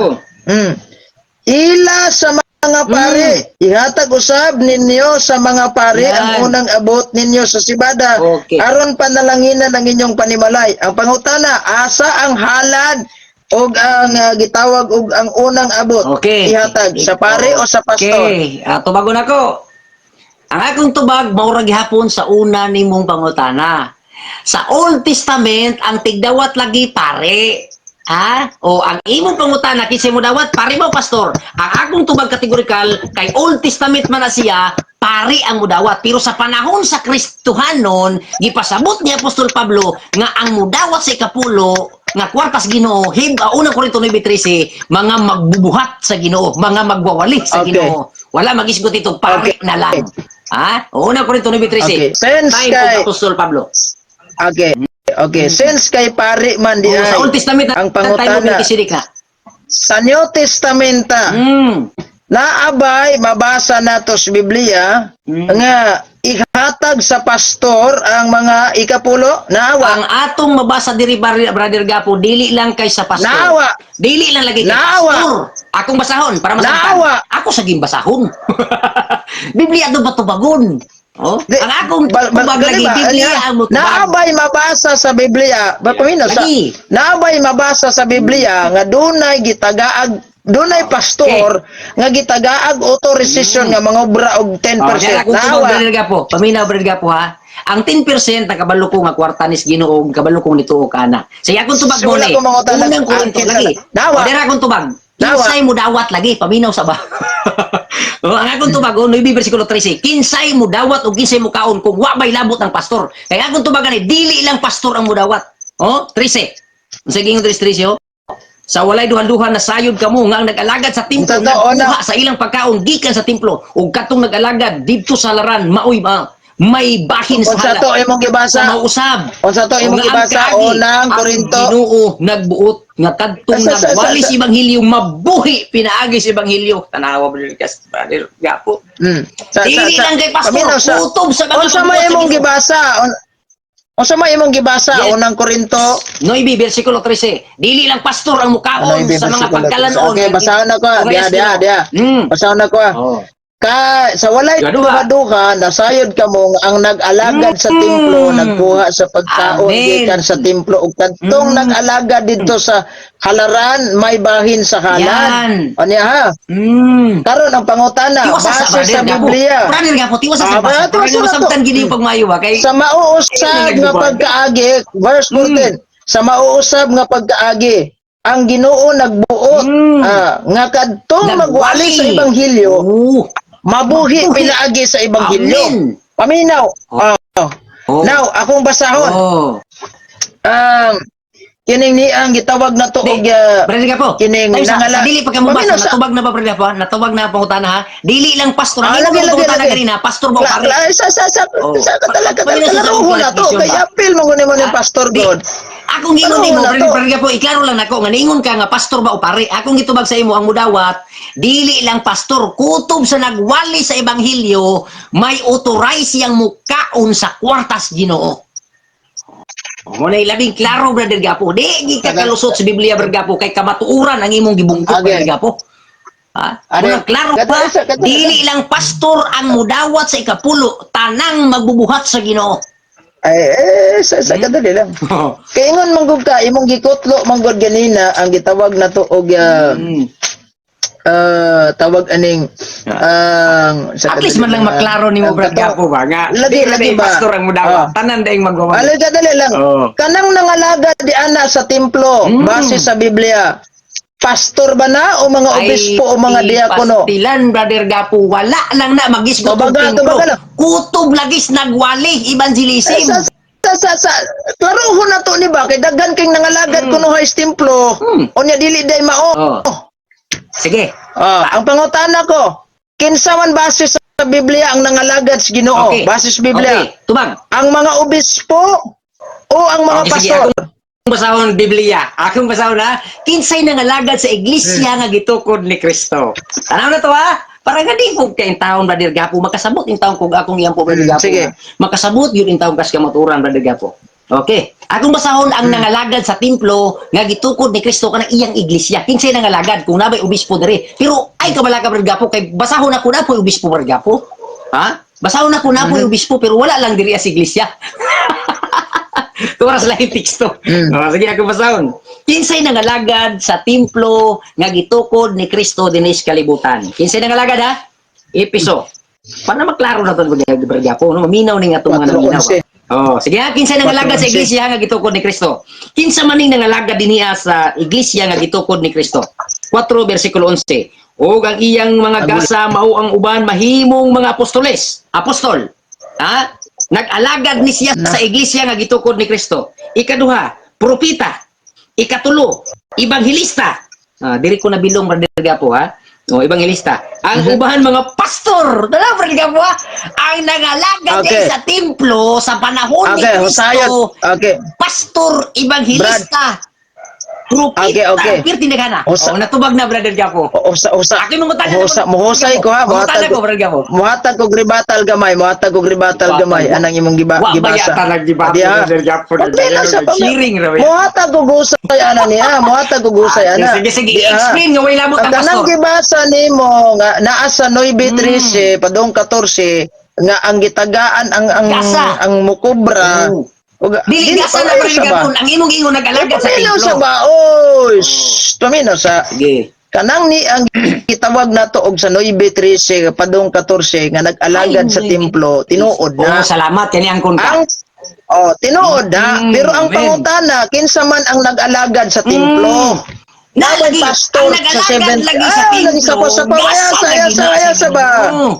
Ila sa mga pare, ihatag usab ninyo sa mga pare Yan. ang unang abot ninyo sa sibada. Aron panalanginan ang inyong panimalay. Ang pangutana, asa ang halad og ang gitawag og ang unang abot ihatag sa pare o sa pastor? Okay, tubagon ako. Ang akong tubag maura gihapon sa una nimong pangutana. Sa Old Testament, ang tigdawat lagi pare. Ha? O ang imong pangutana, kinsay mo dawat, pare mo, pastor? Ang akong tubag kategorikal kay Old Testament man na siya, pari ang mudawat. Pero sa panahon sa Kristohanon, gipasabot ni Apostol Pablo nga ang mudawat sa ikapulo nga kwartas Ginoo, Unang Korinto 9:13, mga magbubuhat sa Ginoo, mga magwawali sa Ginoo. Wala magisgot ito, pari na lang. Ha? O, Unang Korinto 9:13. Okay. Since Time of Apostol Pablo. Okay. Okay, since kay pare man di O, sa ay Old Testament ang ang time of pangutana Melchizedek na. sa New Testament, naabay mabasa nato sa Biblia nga ihatag sa pastor ang mga ikapulo? Naawa? Ang atong mabasa diri, Brother Gapo, dili lang kay sa pastor. Naawa. Dili lang lagi kay Naawa. pastor. Akong basahon para masabtan. Naawa. Ako sa basahon. Biblia do batubagon. Oh, Di- ang akong tubag dali lagi ba? Biblia Ano? ang motubag. Naabay mabasa sa Biblia, ba pamina sa Lagi. naabay mabasa sa Biblia nga dunay gitagaag, dunay pastor nga gitagaag authorization nga mangobra og 10%? Oh, diyan akong tubag, Naawa? Brother Gapo. Paminaw, Brother Gapo, ha. Ang 10% nakabalo ko nga kwarta nis Ginoo, kabalo kong nituo kana. Sige, akong tubag So, mo wala ni. ko mangutana. Unang Korinto Ah, kinsa lagi. na? Nawa. O, dira akong tubag. Nawa. Kinsay mo dawat lagi, paminaw sa ba. O, ang akong tubag, oh, 9 versikulo 13. Kinsay mo dawat o kinsay mo kaon kung wa bay labot ang pastor? Kaya akong tubag ani, dili lang pastor ang mudawat. Oh, 13. Unsa gingon 13, oh? Sa walay duhan-duhan na sayod kamo nga ang nag-alagad sa templo Totoo na. nagkuha sa ilang pagkaon gikan sa templo ug katong nag-alagad didto sa laran maoy may bahin sa Unsa halad. to imong gibasa? Sa mauusab. Unsa to imong O nga ang gibasa? kaagi, Unang ang Korinto. Ginoo nagbuot nga kadtong nagwali sa ebanghelyo mabuhi pinaagi sa ebanghelyo. Tanawa, brother Gas, Brother Gapo. Dili lang kay pastor, Paminaw kutob sa mga Unsa may magbuhat sa imong Ginoo. gibasa? Unsa may imong gibasa? Yes. Unang Korinto 9 versikulo 13. Dili lang pastor ang mukaon 9 sa mga versikulo 13. pagkalanon. Okay, basahon ako. Okay, Diya, diya, diya. Basahon ako, ah. Oh. Ka sa walay Duha-duha. duha-duha nasayod kamo nga ang nag-alagad sa templo nagkuha sa pagkaon Amen. gikan sa templo ug kadtong nag-alagad didto sa halaran may bahin sa halad. Yan. Unya ha. Karon ang pangutana Tiwasa sa base sa brother Gapo. Biblia. Brother Gapo, tiwasa sa Ah, basa. tiwasa Para na to. masabtan gid yung pagmayo ba kay Sa mauusab Ayun, nga nagbubuhat. pagkaagi, verse 14, sa mauusab nga pagkaagi, ang Ginoo nagbuot nga kadtong magwali sa ebanghelyo Oo. mabuhi Mabuhi. pinaagi sa ebanghelyo. Amen. Paminaw. Oh. Now, akong basahon. Oh. Kining ni ang gitawag na to Di, og Brother Gapo, kining tayo sa, nangala- sa dili pa ka mobasa, Pamino sa- natubag na ba, Brother Gapo, ha? Natubag na ang pangutana, ha? Dili lang pastor. Ang Ah, imong lagi, lagi, pangutana lagi. kanina, pastor ba o La, pare? la, sa Oh. sa katala katala Pamino sa kalaruho na to clarification kay ba? apil mo guni mo ni Ah, pastor di. God. Akong gingon Klaro nimo, na Brother to. Brother Gapo, iklaro lang nako nga niingon ka nga pastor ba o pare. Akong gitubag sa imo ang mudawat, dili lang pastor, kutob sa nagwali sa ebanghelyo, may authorize siyang mukaon sa kwartas Ginoo. Mo na labing klaro, Brother Gapo. Di gi ka kalusot sa Biblia, Brother Gapo, kay kamatuoran ang imong gibungkot, Okay. Brother Gapo. Ha? Are, Muna klaro pa, dili lang pastor ang mudawat sa ikapulo, tanang magbubuhat sa Ginoo. Ay, eh, sa kadali lang. Kay ingon man gud ka imong gikutlo man gud ganina ang gitawag na to og tawag aning ang sa At least man lang maklaro nimo, ang Brad Gapo, ba nga. Lagi, Di lagi lagi ba? pastor ang mudawat. Ah. Tanan daing magwawali. Alay ka, dali lang. Oo. Kanang nangalaga di ana sa templo base sa Biblia. Pastor ba na o mga obispo o mga diakono? Pastilan, Brother Gapo, wala lang na magisgot og Tubaga, templo. tubaga lang. Kutob lagis nagwali evangelism. Eh, sa klarohon na to ni ba kay daghan kay nangalagad kuno sa templo. Unya dili day mao. Oh. Sige. Ah, ang pangutana ko, kinsa man base sa Biblia ang nangalagad sa Ginoo? Okay. Base sa Biblia. Okay, tubag. Ang mga obispo o ang mga Okay, sige, pastor? akong basahon Biblia. Akong basahon ha. Kinsay nangalagad sa iglesia nga gitukod ni Kristo. Tanaw na to ha. Para nga di ko kay taon, Brother Gapo, makasabot in taon kog akong iyang po, Brother Gapo. Sige. Makasabot yun in taon kas kamaturan, Brother Gapo. Okay. Akong basahon ang nangalagad sa templo nga gitukod ni Kristo kanang iyang iglesia. Kinsay nangalagad kung nabay obispo diri. Pero ay kabala ka, Brother Gapo, kay basahon ako na po obispo, Brother Gapo. Ha? Basahon ako na po obispo pero wala lang diri sa iglesia. Turas lang yung teksto. Oh, sige, ako basahon. Kinsay nangalagad sa templo nga gitukod ni Kristo dinis kalibutan? Kinsay nangalagad ha? Episo. Para maklaro na ito, Brother Gapo, no? Maminaw ni nga itong mga naminaw. 4:11. Oh, sige ha, kinsay nangalagad sa 4:11. iglesia nga gitukod ni Kristo? Kinsa man ning nangalagad dinhiya sa iglesia nga gitukod ni Kristo? 4 versikulo 11. Og ang iyang mga gasa mao ang uban mahimong mga apostoles. Apostol. Ha? Nag-alagad ni siya sa iglesia nga gitukod ni Kristo. Ikaduha, propeta. Ikatulo, ebanghelista. Ah, diri ko nabilong, Brother Gapo, ha. O, ebanghelista. Ang ubahan mga pastor. Dala, Brother Gapo, ha. Ang nangalagad sa templo sa panahon ni Okay, Kristo, husayon. Okay. pastor, ebanghelista, propeta. Okay. Pirti na kana. Oh, natubag na, Brother Gapo. Usa usa. Ako yung mangutana na Usa mohusay ko ha, Mangutana muhatag ko, Brother Gapo. Muhatag og ribatal gamay, muhatag og ribatal gamay anang imong Wa ba gibasa. yata naggibasa, Di, ha? Brother Gapo? Pamina sa Cheering ra ba yan? Muhatag og husay ana niya, muhatag og husay Ah, ana. sige, sige, Di, ha? explain nga way lamot Ang ang kanang pastor. gibasa nimo nga naa sa 9:13 padung 14 nga ang gitagaan ang Gasa. ang mukubra. Oo. Dili Dili gasa na, paminaw Brother sa ba? Gapo. Ang imong ingon nag-alagad sa Paminaw templo. sa ba? Oy, shh, paminaw sa Sige. kanang ni ang gitawag nato og sa 9:13 padung 14 nga nag-alagad Ay, sa templo tinuod Oh, na salamat kani ang kontra. ang oh tinuod na pero ang amen. pangutana kinsa man ang nag-alagad sa templo? Na Naway lagi, pastor ang sa nag-alagad seventh lagi sa Ah, templo. lagi sa pa Gasa saya lagi sa na saya sa sa ba Ginoo.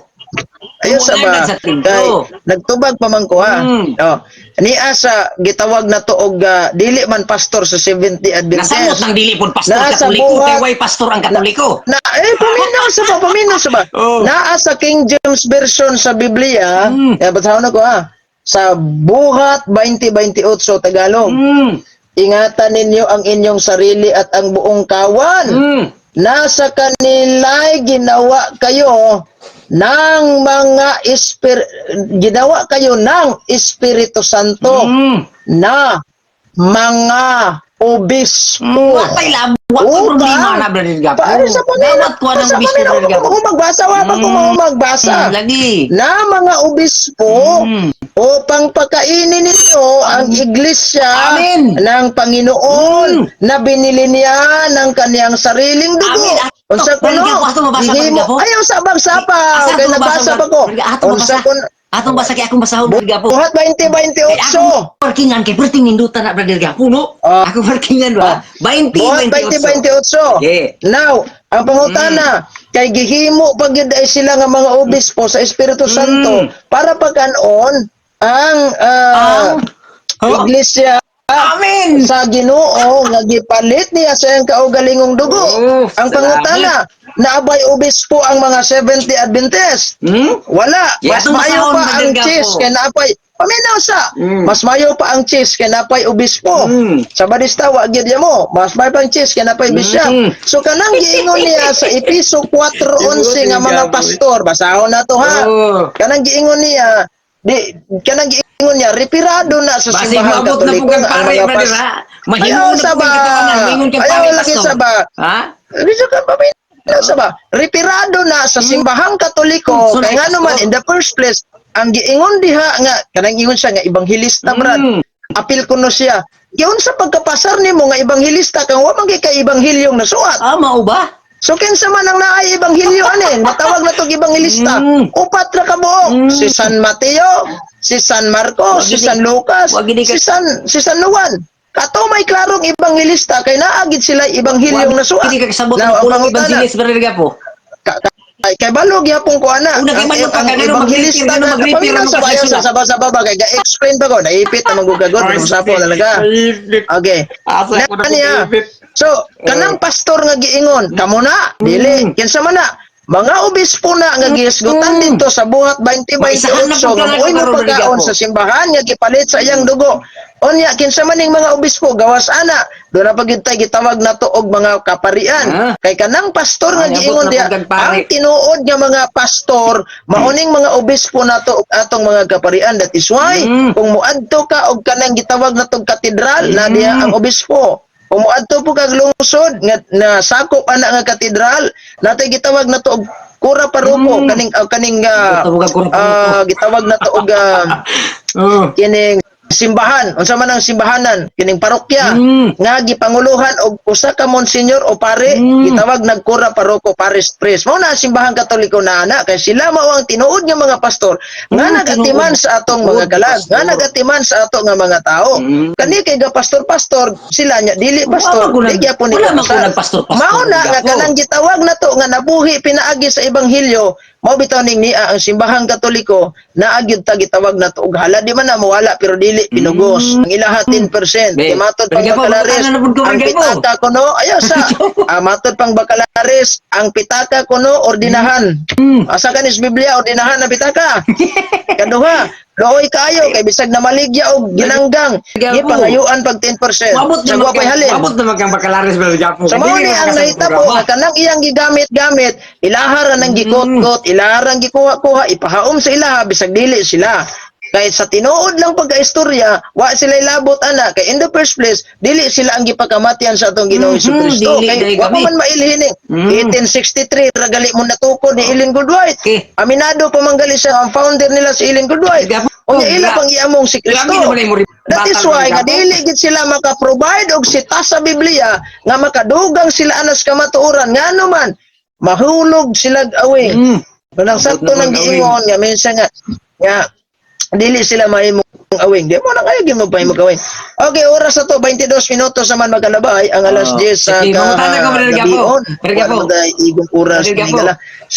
Ayun sa ba Nag-alagad sa templo. Kay nagtubag pa man ko ha. Oh, niya sa gitawag na to og dili man pastor sa Seventh Day Nasamot Adventist. ng dili pod pastor Nasa Katoliko buhat. kay way pastor ang Katoliko. Na eh paminaw sa ba, paminaw sa ba. Oh. Naa sa King James version sa Biblia, eh, basahon ako ha. Sa Buhat 20:28 Tagalog. Ingatan ninyo ang inyong sarili at ang buong kawan. Nasa kanila'y ginawa kayo ng mga ginawa kayo ng Espiritu Santo na mga obispo. Wa tay lab, wa tay Upang- problema na, Brother Gapo. Paano sa Panginoon? Dawat ko ng Sa obispo, Panginoon, Brother Gapo. kung magbasa, wa pa kung magbasa. Lagi. Na mga obispo upang pakainin ninyo ang iglesia Amen. ng Panginoon na binili niya ng kaniyang sariling dugo. Amen. Ato, Unsa Brother kuno? Gapo, ato mabasa, Brother Gihimo- Gapo. Ayaw sa bagsapaw Asa kay atong nagbasa mabasa, pa ko. Brother- Atong Unsa mabasa. kun Atong basa kay akong basahon, Brother Gapo. Buhat Kay 20:28. akong parkingan kay perting nindutan na, Brother Gapo, no? Ah. Ako parkingan ba? 20 Buhat 28. 20:28. Sige. Now, ang pangutana, kay gihimo pag gyud ay sila nga mga obispo sa Espiritu Santo para pagkanon ang Ang iglesia Amen. Sa Ginoo nga gipalit niya sa iyang kaugalingong dugo. Oh, Ang pangutana, naabay obispo ang mga 70 Adventist? Wala. Yeah, Mas itong mayo basahon, pa Brother ang Gapo. cheese kay naapay. Paminaw sa. Mas mayo pa ang cheese kay napay obispo. Sa Badista wa gyud mo. Mas mayo pa ang cheese kay napay bishop. So kanang giingon niya sa Episo 4:11 nga mga pastor, basahon na to ha. Oh. Kanang giingon niya, di kanang giingon niya reperado na sa Basig simbahan maabot na po Katoliko kang nga ang pare, mga brother, ha? Mahimo Ayaw na sa po ba? kang katotohanan. Maingon kang Ayaw pare, lagi pastor. sa ba? Ha? Bisa ka pa sa ba? Reperado na sa simbahang Katoliko So, kay na- ngano man in the first place ang giingon diha nga kanang ingon siya nga ebanghelista, brad. Apil kuno siya. Giun sa pagkapasar nimo nga ebanghelista kang wa man gyud kay ebanghilyong nasuat. Ah, mao ba? So kinsa man ang naay ebanghelyo anin, matawag na tog ebanghelista. Upat ra ka buok. Si San Mateo, si San Marcos, Wag si gini- San Lucas, wag gini si San Juan. Kato may klarong ebanghelista kay naa gid sila ebanghilyong nasuat. Hindi ka kasabot Now, ng ang pulong pangutana, evangelist, brother Gapo. Kay balog yapon ko ana. Una, kay Ang, balog pa, ang kay ganun, ebanghelista mag-repair, ganun, na mag-repair, paminaw sa ano, bayan sa magkasulat. saba sa baba kay ga-explain pa ko naipit na magugagot sapo talaga. Okay. Asa ko na Na niya. ipit. So, kanang pastor nga giingon, kamo na, dili, kinsa man na, mga obispo na nga gihisgutan dito sa Buhat 2028 Maisahan na po nga ka na mo'y karon, mopagkaon Brother sa simbahan nga gipalit sa iyang dugo. Unya kinsa man ning mga obispo gawas ana, do na pagyud tay gitawag nato og mga kaparian. Ah. Kay kanang pastor nga Ay, abot giingon na diha, pud kag pare. ang tinuod nga mga pastor maoning mga obispo nato ug atong mga kaparian. That is why kung moadto ka og kanang gitawag natong katedral na diha ang obispo. Kung moadto po kag lungsod nga na sakop ana nga katedral, natay gitawag nato og kura paroko kaning Gitawag og kura paroko. Gitawag nato og kining simbahan, unsa man ang simbahanan kining parokya nga gipanguluhan og usa ka monsignor o pare, gitawag nagkura paroko, parish priest. Mao na ang simbahang Katoliko na ana kay sila mao ang tinuod nga mga pastor nga nagatiman tinuod. sa atong mga Tinuod, kalag, nga pastor. nagatiman sa ato nga mga tao. Kani kay ga pastor-pastor sila nya dili pastor, Wala man ko di gyapon ni wala man ko kapasar. nagpastor-pastor, Mao na nga Gapo. kanang gitawag nato nga nabuhi pinaagi sa ebanghelyo, mao bitaw ning niya ang simbahang Katoliko naa gyud ta gitawag nato og hala di man na mawala pero dili pinugos. Ang ilaha 10%. Be, Kay matod pang Brother Gapo, Bacalares, magkano na pud ko, ang Brother Gapo? pitaka kuno ayaw sa matod pang Bacalares, ang pitaka kuno ordinahan. Asa kanis Biblia ordinahan ang pitaka? Kaduha, looy kaayo kay bisag na maligya og ginanggang, Gapo. gipangayuan pag 10%. Mabot Sa na wa pay halin. Mabot na kang Bacalares, brother Gapo. So mao Dili ni man ang ka sa nahitabo programa. nga kanang iyang gigamit-gamit, ilaha ra nang gikot-kot, ilaha ra ang gikuha-kuha, ipahaom sa ilaha bisag dili sila. Kay sa tinuod lang pagkaistorya, wa sila labot ana kay in the first place dili sila ang gipakamatian sa atong Ginoong Kristo. Dili Kay day wa pa kami. man mailhin eh. 1863 ra gali mo natukod ni Ellen Goodwhite. Okay. Aminado pa man gali siya ang founder nila si Ellen Goodwhite. Gapo, Unya ila pang iamong si Kristo. Lami naman ay mo That is batang why nga Gapo. dili gid sila maka-provide og sita sa Biblia nga makadugang sila anas kamatuoran, ngano man mahulog sila awing. Kanang Abot sakto naman nang giingon nga minsan nga nga dili sila mahimong awing. Di mo na kayo gimo pa awing. Okay, oras na to, 22 minutos naman magkalabay ang alas Oo. 10 sa Sige, mangutana ka, Brother Gapo. gabion. Brother Gapo. Wala man tayo igong oras Brother Gapo. ni gala. Sa